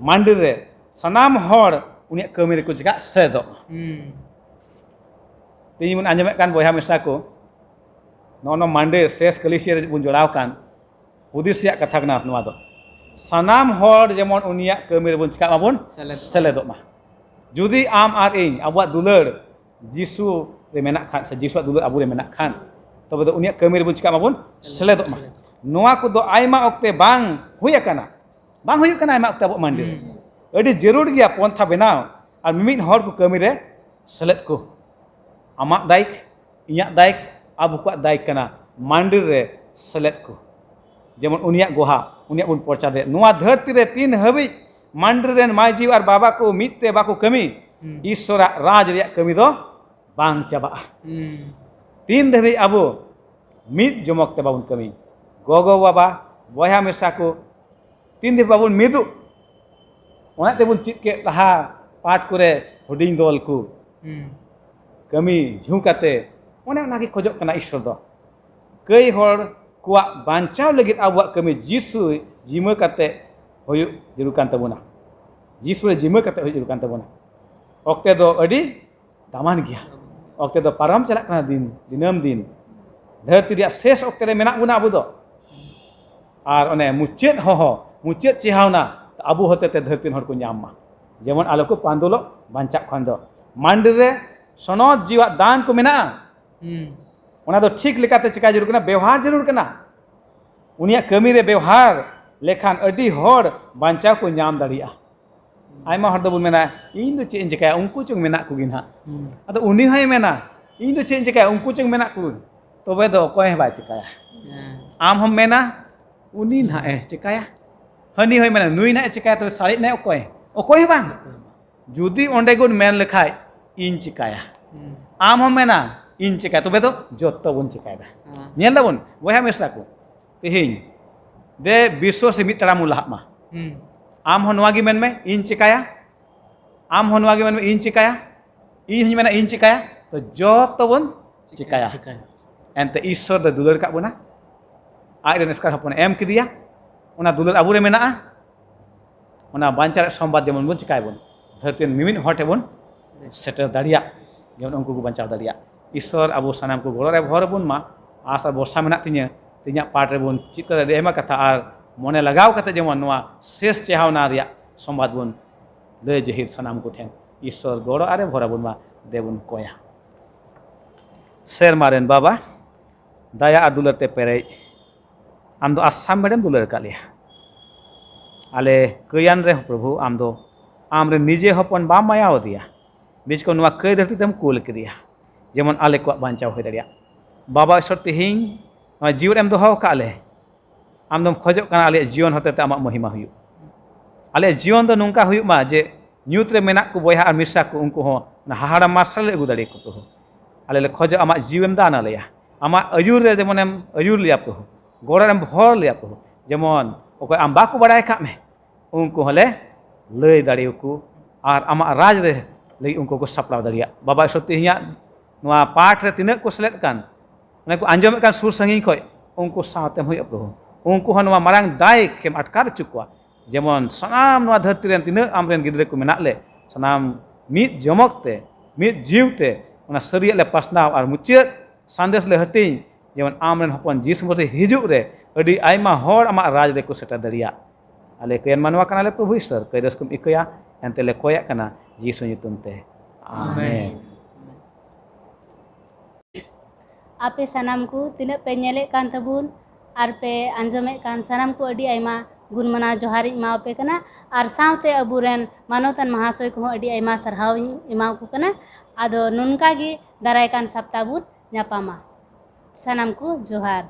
ᱢᱟᱱᱰᱤ ᱨᱮ ᱥᱟᱱᱟᱢ ᱦᱚᱲ ᱩᱱᱤᱭᱟᱜ ᱠᱟᱹᱢᱤ ᱨᱮᱠᱚ ᱪᱮᱠᱟᱜ? ᱥᱮᱞᱮᱫᱚᱜ ᱢᱟ᱾ ᱦᱩᱸ᱾ ᱛᱮᱦᱮᱧ ᱵᱚᱱ ᱟᱸᱡᱚᱢᱮᱫ ᱠᱟᱱ, ᱵᱚᱭᱦᱟ ᱢᱤᱥᱨᱟ ᱠᱚ, ᱱᱚᱜᱼᱚ ᱱᱚᱣᱟ ᱢᱟᱱᱰᱤ ᱥᱮᱥ ᱠᱟᱹᱞᱤᱥᱤᱭᱟᱹ ᱨᱮ ᱵᱚᱱ ᱡᱚᱲᱟᱣ ᱠᱟᱱ, ᱦᱩᱫᱤᱥ ᱨᱮᱭᱟᱜ ᱠᱟᱛᱷᱟ ᱠᱟᱱᱟ ᱱᱚᱣᱟ ᱫᱚ᱾ ᱥᱟᱱᱟᱢ ᱦᱚᱲ ᱡᱮᱢᱚᱱ ᱩᱱᱤᱭᱟᱜ ᱠᱟᱹᱢᱤ ᱨᱮᱵᱚᱱ ᱪᱮᱠᱟᱜ ᱢᱟᱵᱚᱱ, ᱥᱮᱞᱮᱫᱚᱜ ᱢᱟ᱾ ᱥᱮᱞᱮᱫᱚᱜ ᱢᱟ᱾ ᱡᱩᱫᱤ ᱟᱢ ᱟᱨ ᱤᱧ ᱟᱵᱚᱣᱟᱜ ᱫᱩᱞᱟᱹᱲ ᱡᱤᱥᱩ ᱨᱮ ᱢᱮᱱᱟᱜ ᱠᱷᱟᱱ, ᱥᱮ ᱡᱤᱥᱩᱣᱟᱜ ᱫᱩᱞᱟᱹᱲ ᱟᱵᱚ ᱨᱮ ᱢᱮᱱᱟᱜ ᱠᱷᱟᱱ, ᱛᱚᱵᱮ ᱫᱚ ᱩᱱᱤᱭᱟᱜ ᱠᱟᱹᱢᱤ ᱨᱮᱵᱚᱱ ᱪᱮᱠᱟᱜ ᱢᱟᱵᱚᱱ, ᱥᱮᱞᱮᱫᱚᱜ ᱢᱟ᱾ ᱥᱮᱞᱮᱫᱚᱜ ᱢᱟ᱾ ᱱᱚᱣᱟ ᱠᱚᱫᱚ ᱟᱭᱢᱟ ᱚᱠᱛᱮ ᱵᱟᱝ ᱦᱩᱭ ᱟᱠᱟᱱᱟ, ᱵᱟᱝ ᱦᱩᱭᱩᱜ ᱠᱟᱱᱟ ᱟᱭᱢᱟ ᱚᱠᱛᱮ ᱟᱵᱚᱣᱟᱜ ᱢᱟᱱᱰᱤ ᱨᱮ᱾ ᱦᱩᱸ᱾ ᱟᱹᱰᱤ ᱡᱟᱹᱨᱩᱲ ᱜᱮᱭᱟ ᱯᱚᱱᱛᱷᱟ ᱵᱮᱱᱟᱣ ᱟᱨ ᱢᱤᱢᱤᱫ ᱦᱚᱲ ᱠᱚ ᱠᱟᱹᱢᱤ ᱨᱮ ᱥᱮᱞᱮᱫ ᱠᱚ᱾ ᱟᱢᱟᱜ ᱫᱟᱭᱤᱠ, ᱤᱧᱟᱹᱜ ᱫᱟᱭᱤᱠ, ᱟᱵᱚ ᱠᱚᱣᱟᱜ ᱫᱟᱭᱤᱠ ᱠᱟᱱᱟ ᱢᱟᱱᱰᱤ ᱨᱮ ᱥᱮᱞᱮᱫ ᱠᱚ᱾ ᱡᱮᱢᱚᱱ ᱩᱱᱤᱭᱟᱜ ᱜᱚᱦᱟ, ᱩᱱᱤᱭᱟᱜ ᱵᱚᱱ ᱯᱚᱨᱪᱟ ᱫᱟᱲᱮᱭᱟᱜ᱾ ᱱᱚᱣᱟ ᱫᱷᱟᱹᱨᱛᱤ ᱨᱮ ᱛᱤᱱ ᱦᱟᱹᱵᱤᱡ ᱢᱟᱱᱰᱤ ᱨᱮᱱ ᱢᱟᱹᱡᱷᱤ ᱟᱨ ᱵᱟᱵᱟ ᱠᱚ ᱢᱤᱫ ᱛᱮ ᱵᱟᱠᱚ ᱠᱟᱹᱢᱤ, ᱦᱩᱸ᱾ ᱤᱥᱥᱚᱨᱟᱜ ᱨᱟᱡᱽ ᱨᱮᱭᱟᱜ ᱠᱟᱹᱢᱤ ᱫᱚ ᱵᱟᱝ ᱪᱟᱵᱟᱜᱼᱟ᱾ ᱦᱩᱸ᱾ ᱛᱤᱱ ᱫᱷᱟᱹᱵᱤᱡ ᱟᱵᱚ ᱢᱤᱫ ᱡᱚᱢᱚᱠ ᱛᱮ ᱵᱟᱵᱚᱱ ᱠᱟᱹᱢᱤ, ᱜᱚᱜᱚ ᱵᱟᱵᱟ, ᱵᱚᱭᱦᱟ ᱢᱤᱥᱨᱟ ᱠᱚ, ᱛᱤᱱ ᱫᱷᱟᱹᱵᱤᱡ ᱵᱟᱵᱚᱱ ᱢᱤᱫᱚᱜ, ᱚᱱᱟ ᱛᱮᱵᱚᱱ ᱪᱮᱫ ᱠᱮᱫ ᱞᱟᱦᱟ ᱯᱟᱴ ᱠᱚᱨᱮ ᱦᱩᱰᱤᱧ ᱫᱚᱞ ᱠᱚ ᱦᱩᱸ᱾ ᱠᱟᱹᱢᱤ ᱡᱷᱩ ᱠᱟᱛᱮ, ᱚᱱᱮ ᱚᱱᱟ ᱜᱮ ᱠᱷᱚᱡᱚᱜ ᱠᱟᱱᱟ ᱤᱥᱥᱚᱨ ᱫᱚ᱾ ᱠᱟᱹᱭ ᱦᱚᱲ ᱠᱚᱣᱟᱜ ᱵᱟᱧᱪᱟᱣ ᱞᱟᱹᱜᱤᱫ ᱟᱵᱚᱣᱟᱜ ᱠᱟᱹᱢᱤ ᱡᱤᱥᱩ ᱡᱤᱢᱟᱹ ᱠᱟᱛᱮ ᱦᱩᱭᱩᱜ ᱡᱟᱹᱨᱩᱲ ᱠᱟᱱ ᱛᱟᱵᱚᱱᱟ᱾ ᱡᱤᱥᱩ ᱨᱮ ᱡᱤᱢᱟᱹ ᱠᱟᱛᱮ ᱦᱩᱭᱩᱜ ᱡᱟᱹᱨᱩᱲ ᱠᱟᱱ ᱛᱟᱵᱚᱱᱟ᱾ ᱚᱠᱛᱮ ᱫᱚ ᱟᱹᱰᱤ ᱫᱟᱢᱟᱱ ᱜᱮᱭᱟ᱾ ᱚᱠᱛᱮ ᱫᱚ ᱯᱟᱨᱚᱢ ᱪᱟᱞᱟᱜ ᱠᱟᱱᱟ, ᱫᱤᱱ, ᱫᱤᱱᱟᱹᱢ ᱫᱤᱱ᱾ ᱫᱷᱟᱹᱨᱛᱤ ᱨᱮᱭᱟᱜ ᱥᱮᱥ ᱚᱠᱛᱮ ᱨᱮ ᱢᱮᱱᱟᱜ ᱵᱚᱱᱟ ᱟᱵᱚ ᱫᱚ᱾ ᱟᱨ ᱚᱱᱮ ᱢᱩᱪᱟᱹᱫ ᱦᱚᱦᱚ, ᱢᱩᱪᱟᱹᱫ ᱪᱮᱦᱟᱣᱱᱟ ᱟᱵᱚ ᱦᱚᱛᱮᱛᱮ ᱫᱷᱟᱹᱨᱛᱤ ᱨᱮᱱ ᱦᱚᱲ ᱠᱚ ᱧᱟᱢ ᱢᱟ᱾ ᱡᱮᱢᱚᱱ ᱟᱞᱚ ᱠᱚ ᱯᱟᱱᱫᱩᱞᱚᱜ, ᱵᱟᱧᱪᱟᱜ ᱠᱷᱚᱱ ᱫᱚ᱾ ᱢᱟᱱᱰᱤ ᱨᱮ ᱥᱚᱱᱚᱛ ᱡᱤᱣᱟᱜ ᱫᱟᱱ ᱠᱚ ᱢᱮᱱᱟᱜᱼᱟ᱾ ᱦᱩᱸ᱾ ᱚᱱᱟ ᱫᱚ ᱴᱷᱤᱠ ᱞᱮᱠᱟᱛᱮ ᱪᱮᱠᱟ ᱡᱟᱹᱨᱩᱲ ᱠᱟᱱᱟ? ᱵᱮᱣᱦᱟᱨ ᱡᱟᱹᱨᱩᱲ ᱠᱟᱱᱟ᱾ ᱩᱱᱤᱭᱟᱜ ᱠᱟᱹᱢᱤ ᱨᱮ ᱵᱮᱣᱦᱟᱨ ᱞᱮᱠᱷᱟᱱ ᱟᱹᱰᱤ ᱦᱚᱲ ᱵᱟᱧᱪᱟᱣ ᱠᱚ ᱧᱟᱢ ᱫᱟᱲᱮᱭᱟᱜᱼᱟ᱾ ᱟᱭᱢᱟ ᱦᱚᱲ ᱫᱚᱵᱚᱱ ᱢᱮᱱᱟ, "ᱤᱧ ᱫᱚ ᱪᱮᱫ ᱤᱧ ᱪᱤᱠᱟᱹᱭᱟ, ᱩᱱᱠᱩ ᱪᱚᱝ ᱢᱮᱱᱟᱜ ᱠᱚᱜᱮ ᱱᱟᱦᱟᱜ᱾" ᱦᱩᱸ᱾ ᱟᱫᱚ ᱩᱱᱤ ᱦᱚᱸᱭ ᱢᱮᱱᱟ, "ᱤᱧ ᱫᱚ ᱪᱮᱫ ᱤᱧ ᱪᱤᱠᱟᱹᱭᱟ, ᱩᱱᱠᱩ ᱪᱚᱝ ᱢᱮᱱᱟᱜ ᱠᱚ᱾" ᱛᱚᱵᱮ ᱫᱚ ᱚᱠᱚᱭ ᱦᱚᱸ ᱵᱟᱭ ᱪᱤᱠᱟᱹᱭᱟ᱾ ᱦᱮᱸ᱾ ᱟᱢ ᱦᱚᱸᱢ ᱢᱮᱱᱟ, "ᱩᱱᱤ ᱱᱟᱦᱟᱜ ᱮ ᱪᱤᱠᱟᱹᱭᱟ?" ᱦᱟᱹᱱᱤ ᱦᱚᱸᱭ ᱢᱮᱱᱟ, "ᱱᱩᱭ ᱱᱟᱦᱟᱜ ᱮ ᱪᱤᱠᱟᱹᱭᱟ?" ᱛᱚᱵᱮ ᱥᱟᱨᱮᱡ ᱱᱟᱭ ᱚᱠᱚᱭ? ᱚᱠᱚᱭ ᱦᱚᱸ ᱵᱟᱝ᱾ ᱡᱩᱫᱤ ᱚᱸᱰᱮ ᱵᱚᱱ ᱢᱮᱱ ᱞᱮᱠᱷᱟᱡ, "ᱤᱧ ᱪᱤᱠᱟᱹᱭᱟ?" ᱦᱩᱸ᱾ ᱟᱢ ᱦᱚᱸᱢ ᱢᱮᱱᱟ, "ᱤᱧ ᱪᱤᱠᱟᱹᱭᱟ?" ᱛᱚᱵᱮ ᱫᱚ ᱡᱚᱛᱚ ᱵᱚᱱ ᱪᱤᱠᱟᱹᱭᱮᱫᱟ᱾ ᱦᱮᱸ᱾ ᱧᱮᱞ ᱫᱟᱵᱚᱱ, ᱵᱚᱭᱦᱟ ᱢᱤᱥᱨᱟ ᱠᱚ, ᱛᱮᱦᱮᱧ ᱫᱮ ᱵᱤᱥᱥᱚ ᱥᱮ ᱢᱤᱫ ᱛᱟᱲᱟᱢ ᱵᱚᱱ ᱞᱟᱦᱟᱜ ᱢᱟ᱾ ᱦᱩᱸ᱾ ᱟᱢ ᱦᱚᱸ ᱱᱚᱣᱟ ᱜᱮ ᱢᱮᱱ ᱢᱮ, "ᱤᱧ ᱪᱤᱠᱟᱹᱭᱟ?" ᱟᱢ ᱦᱚᱸ ᱱᱚᱣᱟ ᱜᱮ ᱢᱮᱱ ᱢᱮ, "ᱤᱧ ᱪᱤᱠᱟᱹᱭᱟ?" ᱤᱧ ᱦᱚᱸᱧ ᱢᱮᱱᱟ, "ᱤᱧ ᱪᱤᱠᱟᱹᱭᱟ?" ᱛᱚ ᱡᱚᱛᱚ ᱵᱚᱱ ᱪᱤᱠᱟᱹᱭᱟ᱾ ᱪᱤᱠᱟᱹᱭᱟ᱾ ᱮᱱᱛᱮ ᱤᱥᱥᱚᱨ ᱫᱚ ᱫᱩᱞᱟᱹᱲ ᱠᱟᱜ ᱵᱚᱱᱟ᱾ ᱟᱡ ᱨᱮᱱ ᱮᱥᱠᱟᱨ ᱦᱚᱯᱚᱱᱮ ᱮᱢ ᱠᱮᱫᱮᱭᱟ᱾ ᱚᱱᱟ ᱫᱩᱞᱟᱹᱲ ᱟᱵᱚᱨᱮ ᱢᱮᱱᱟᱜᱼᱟ᱾ ᱚᱱᱟ ᱵᱟᱧᱪᱟᱣ ᱨᱮᱭᱟᱜ ᱥᱚᱢᱵᱟᱫ ᱡᱮᱢᱚᱱ ᱵᱚᱱ ᱪᱤᱠᱟᱭᱟᱵᱚᱱ, ᱫᱷᱟᱹᱨᱛᱤ ᱨᱮᱱ ᱢᱤᱢᱤᱫ ᱦᱚᱲ ᱴᱷᱮᱱ ᱵᱚᱱ ᱥᱮᱴᱮᱨ ᱫᱟᱲᱮᱭᱟᱜ, ᱡᱮᱢᱚᱱ ᱩᱱᱠᱩ ᱠᱚ ᱵᱟᱧᱪᱟᱣ ᱫᱟᱲᱮᱭᱟᱜ᱾ ᱤᱥᱥᱚᱨ ᱟᱵᱚ ᱥᱟᱱᱟᱢ ᱠᱚ ᱜᱚᱲᱚ ᱨᱮ ᱵᱷᱚᱨ ᱟᱵᱚᱱ ᱢᱟ᱾ ᱟᱥ ᱟᱨ ᱵᱷᱚᱨᱥᱟ ᱢᱮᱱᱟᱜ ᱛᱤᱧᱟᱹ, ᱛᱮᱦᱮᱧᱟᱜ ᱯᱟᱴ ᱨᱮᱵᱚᱱ ᱪᱮᱫ ᱠᱟᱫᱟ ᱟᱹᱰᱤ ᱟᱭᱢᱟ ᱠᱟᱛᱷᱟ, ᱟᱨ ᱢᱚᱱᱮ ᱞᱟᱜᱟᱣ ᱠᱟᱛᱮ ᱡᱮᱢᱚᱱ ᱱᱚᱣᱟ ᱥᱮᱥ ᱪᱮᱦᱟᱣᱱᱟ ᱨᱮᱭᱟᱜ ᱥᱚᱢᱵᱟᱫ ᱵᱚᱱ ᱞᱟᱹᱭ ᱡᱟᱹᱦᱤᱨ ᱥᱟᱱᱟᱢ ᱠᱚᱴᱷᱮᱱ᱾ ᱤᱥᱥᱚᱨ ᱜᱚᱲᱚ ᱟᱨᱮ ᱵᱷᱚᱨ ᱟᱵᱚᱱ ᱢᱟ, ᱫᱮᱵᱚᱱ ᱠᱚᱭᱟ᱾ ᱥᱮᱨᱢᱟ ᱨᱮᱱ ᱵᱟᱵᱟ, ᱫᱟᱭᱟ ᱟᱨ ᱫᱩᱞᱟᱹᱲ ᱛᱮ ᱯᱮᱨᱮᱡ, ᱟᱢ ᱫᱚ ᱟᱥᱟᱢ ᱢᱮᱰᱮᱢ ᱫᱩᱞᱟᱹᱲ ᱟᱠᱟᱫ ᱞᱮᱭᱟ᱾ ᱟᱞᱮ ᱠᱟᱹᱭᱟᱱ ᱨᱮ ᱯᱨᱚᱵᱷᱩ, ᱟᱢ ᱫᱚ ᱟᱢ ᱨᱮᱱ ᱱᱤᱡᱮ ᱦᱚᱯᱚᱱ ᱵᱟᱢ ᱢᱟᱭᱟᱣ ᱟᱫᱮᱭᱟ, ᱵᱤᱪ ᱠᱚ ᱱᱚᱣᱟ ᱠᱟᱹᱭ ᱫᱷᱟᱹᱨᱛᱤ ᱛᱮᱢ ᱠᱩᱞ ᱠᱮᱫᱮᱭᱟ, ᱡᱮᱢᱚᱱ ᱟᱞᱮ ᱠᱚᱣᱟᱜ ᱵᱟᱧᱪᱟᱣ ᱦᱩᱭ ᱫᱟᱲᱮᱭᱟᱜ᱾ ᱵᱟᱵᱟ ᱤᱥᱚᱨ, ᱛᱮᱦᱮᱧ ᱱᱚᱣᱟ ᱡᱤᱣᱤ ᱮᱢ ᱫᱚᱦᱚ ᱟᱠᱟᱫ ᱞᱮ, ᱟᱢ ᱫᱚᱢ ᱠᱷᱚᱡᱚᱜ ᱠᱟᱱᱟ ᱟᱞᱮᱭᱟᱜ ᱡᱤᱭᱚᱱ ᱦᱚᱛᱮᱛᱮ ᱟᱢᱟᱜ ᱢᱚᱦᱤᱢᱟ ᱦᱩᱭᱩᱜ᱾ ᱟᱞᱮᱭᱟᱜ ᱡᱤᱭᱚᱱ ᱫᱚ ᱱᱚᱝᱠᱟ ᱦᱩᱭᱩᱜ ᱢᱟ ᱡᱮ ᱧᱩᱛ ᱨᱮ ᱢᱮᱱᱟᱜ ᱠᱚ ᱵᱚᱭᱦᱟ ᱟᱨ ᱢᱤᱥᱨᱟ ᱠᱚ, ᱩᱱᱠᱩ ᱦᱚᱸ ᱚᱱᱟ ᱦᱟᱦᱟᱲᱟ ᱢᱟᱨᱥᱟᱞ ᱞᱮ ᱟᱹᱜᱩ ᱫᱟᱲᱮᱭᱟᱠᱚ ᱯᱨᱚᱵᱷᱩ᱾ ᱟᱞᱮ ᱞᱮ ᱠᱷᱚᱡᱚᱜ ᱟᱢᱟᱜ ᱡᱤᱣᱤᱢ ᱫᱟᱱ ᱟᱞᱮᱭᱟ, ᱟᱢᱟᱜ ᱟᱹᱭᱩᱨ ᱨᱮ ᱡᱮᱢᱚᱱᱮᱢ ᱟᱹᱭᱩᱨ ᱞᱮᱭᱟ ᱯᱨᱚᱵᱷᱩ, ᱜᱚᱲᱚ ᱨᱮᱢ ᱵᱷᱚᱨ ᱞᱮᱭᱟ ᱯᱨᱚᱵᱷᱩ, ᱡᱮᱢᱚᱱ ᱚᱠᱚᱭ ᱟᱢ ᱵᱟᱠᱚ ᱵᱟᱲᱟᱭ ᱠᱟᱜ ᱢᱮ, ᱩᱱᱠᱩ ᱦᱚᱸᱞᱮ ᱞᱟᱹᱭ ᱫᱟᱲᱮᱭᱟᱠᱚ ᱟᱨ ᱟᱢᱟᱜ ᱨᱟᱡᱽ ᱨᱮ ᱞᱟᱹᱜᱤᱫ ᱩᱱᱠᱩ ᱠᱚ ᱥᱟᱯᱲᱟᱣ ᱫᱟᱲᱮᱭᱟᱜ᱾ ᱵᱟᱵᱟ ᱤᱥᱚᱨ, ᱛᱮᱦᱮᱧᱟᱜ ᱱᱚᱣᱟ ᱯᱟᱴ ᱨᱮ ᱛᱤᱱᱟᱹᱜ ᱠᱚ ᱥᱮᱞᱮᱫ ᱠᱟᱱ, ᱚᱱᱮ ᱠᱚ ᱟᱸᱡᱚᱢᱮᱫ ᱠᱟᱱ ᱥᱩᱨ ᱥᱟᱺᱜᱤᱧ ᱠᱷᱚᱱ, ᱩᱱᱠᱩ ᱥᱟᱶᱛᱮᱢ ᱦᱩᱭᱩᱜᱼᱟ ᱯᱨᱚᱵᱷᱩ᱾ ᱩᱱᱠᱩ ᱦᱚᱸ ᱱᱚᱣᱟ ᱢᱟᱨᱟᱝ ᱫᱟᱭ ᱠᱷᱮᱢ ᱟᱴᱠᱟᱨ ᱦᱚᱪᱚ ᱠᱚᱣᱟ, ᱡᱮᱢᱚᱱ ᱥᱟᱱᱟᱢ ᱱᱚᱣᱟ ᱫᱷᱟᱹᱨᱛᱤ ᱨᱮᱱ ᱛᱤᱱᱟᱹᱜ ᱟᱢᱨᱮᱱ ᱜᱤᱫᱽᱨᱟᱹ ᱠᱚ ᱢᱮᱱᱟᱜ ᱞᱮ, ᱥᱟᱱᱟᱢ ᱢᱤᱫ ᱡᱚᱢᱚᱠ ᱛᱮ, ᱢᱤᱫ ᱡᱤᱣᱤ ᱛᱮ ᱚᱱᱟ ᱥᱟᱹᱨᱤᱭᱟᱜ ᱞᱮ ᱯᱟᱥᱱᱟᱣ ᱟᱨ ᱢᱩᱪᱟᱹᱫ ᱥᱟᱸᱫᱮᱥ ᱞᱮ ᱦᱟᱹᱴᱤᱧ, ᱡᱮᱢᱚᱱ ᱟᱢ ᱨᱮᱱ ᱦᱚᱯᱚᱱ ᱡᱤᱥᱩ ᱢᱚᱥᱤ ᱦᱤᱡᱩᱜ ᱨᱮ ᱟᱹᱰᱤ ᱟᱭᱢᱟ ᱦᱚᱲ ᱟᱢᱟᱜ ᱨᱟᱡᱽ ᱨᱮᱠᱚ ᱥᱮᱴᱮᱨ ᱫᱟᱲᱮᱭᱟᱜ᱾ ᱟᱞᱮ ᱠᱚᱭᱟᱱ ᱢᱟᱱᱣᱟ ᱠᱟᱱᱟᱞᱮ ᱯᱨᱚᱵᱷᱩ ᱤᱥᱚᱨ, ᱠᱟᱹᱭ ᱨᱟᱹᱥᱠᱟᱹᱢ ᱤᱠᱟᱹᱭᱟ, ᱮᱱᱛᱮ ᱞᱮ ᱠᱚᱭᱟᱜ ᱠᱟᱱᱟ ᱡᱤᱥᱩ ᱧᱩᱛᱩᱢ ᱛᱮ᱾ ᱟᱢᱮᱱ᱾ ᱟᱯᱮ ᱥᱟᱱᱟᱢ ᱠᱚ ᱛᱤᱱᱟᱹᱜ ᱯᱮ ᱧᱮᱞᱮᱫ ᱠᱟᱱ ᱛᱟᱵᱚᱱ ᱟᱨ ᱯᱮ ᱟᱸᱡᱚᱢᱮᱫ ᱠᱟᱱ, ᱥᱟᱱᱟᱢ ᱠᱚ ᱟᱹᱰᱤ ᱟᱭᱢᱟ ᱜᱩᱱ ᱢᱟᱱᱟᱣ ᱡᱚᱦᱟᱨᱤᱧ ᱮᱢᱟᱣᱟᱯᱮ ᱠᱟᱱᱟ᱾ ᱟᱨ ᱥᱟᱶᱛᱮ ᱟᱵᱚᱨᱮᱱ ᱢᱟᱱᱚᱛᱟᱱ ᱢᱟᱦᱟᱥᱚᱭ ᱠᱚᱦᱚᱸ ᱟᱹᱰᱤ ᱟᱭᱢᱟ ᱥᱟᱨᱦᱟᱣᱤᱧ ᱮᱢᱟᱣᱟᱠᱚ ᱠᱟᱱᱟ᱾ ᱟᱫᱚ ᱱᱚᱝᱠᱟ ᱜᱮ ᱫᱟᱨᱟᱭ ᱠᱟᱱ ᱥᱟᱯᱛᱟ ᱵᱚᱱ ᱧᱟᱯᱟᱢᱟ᱾ ᱥᱟᱱᱟᱢ ᱠᱚ ᱡᱚᱦᱟᱨ᱾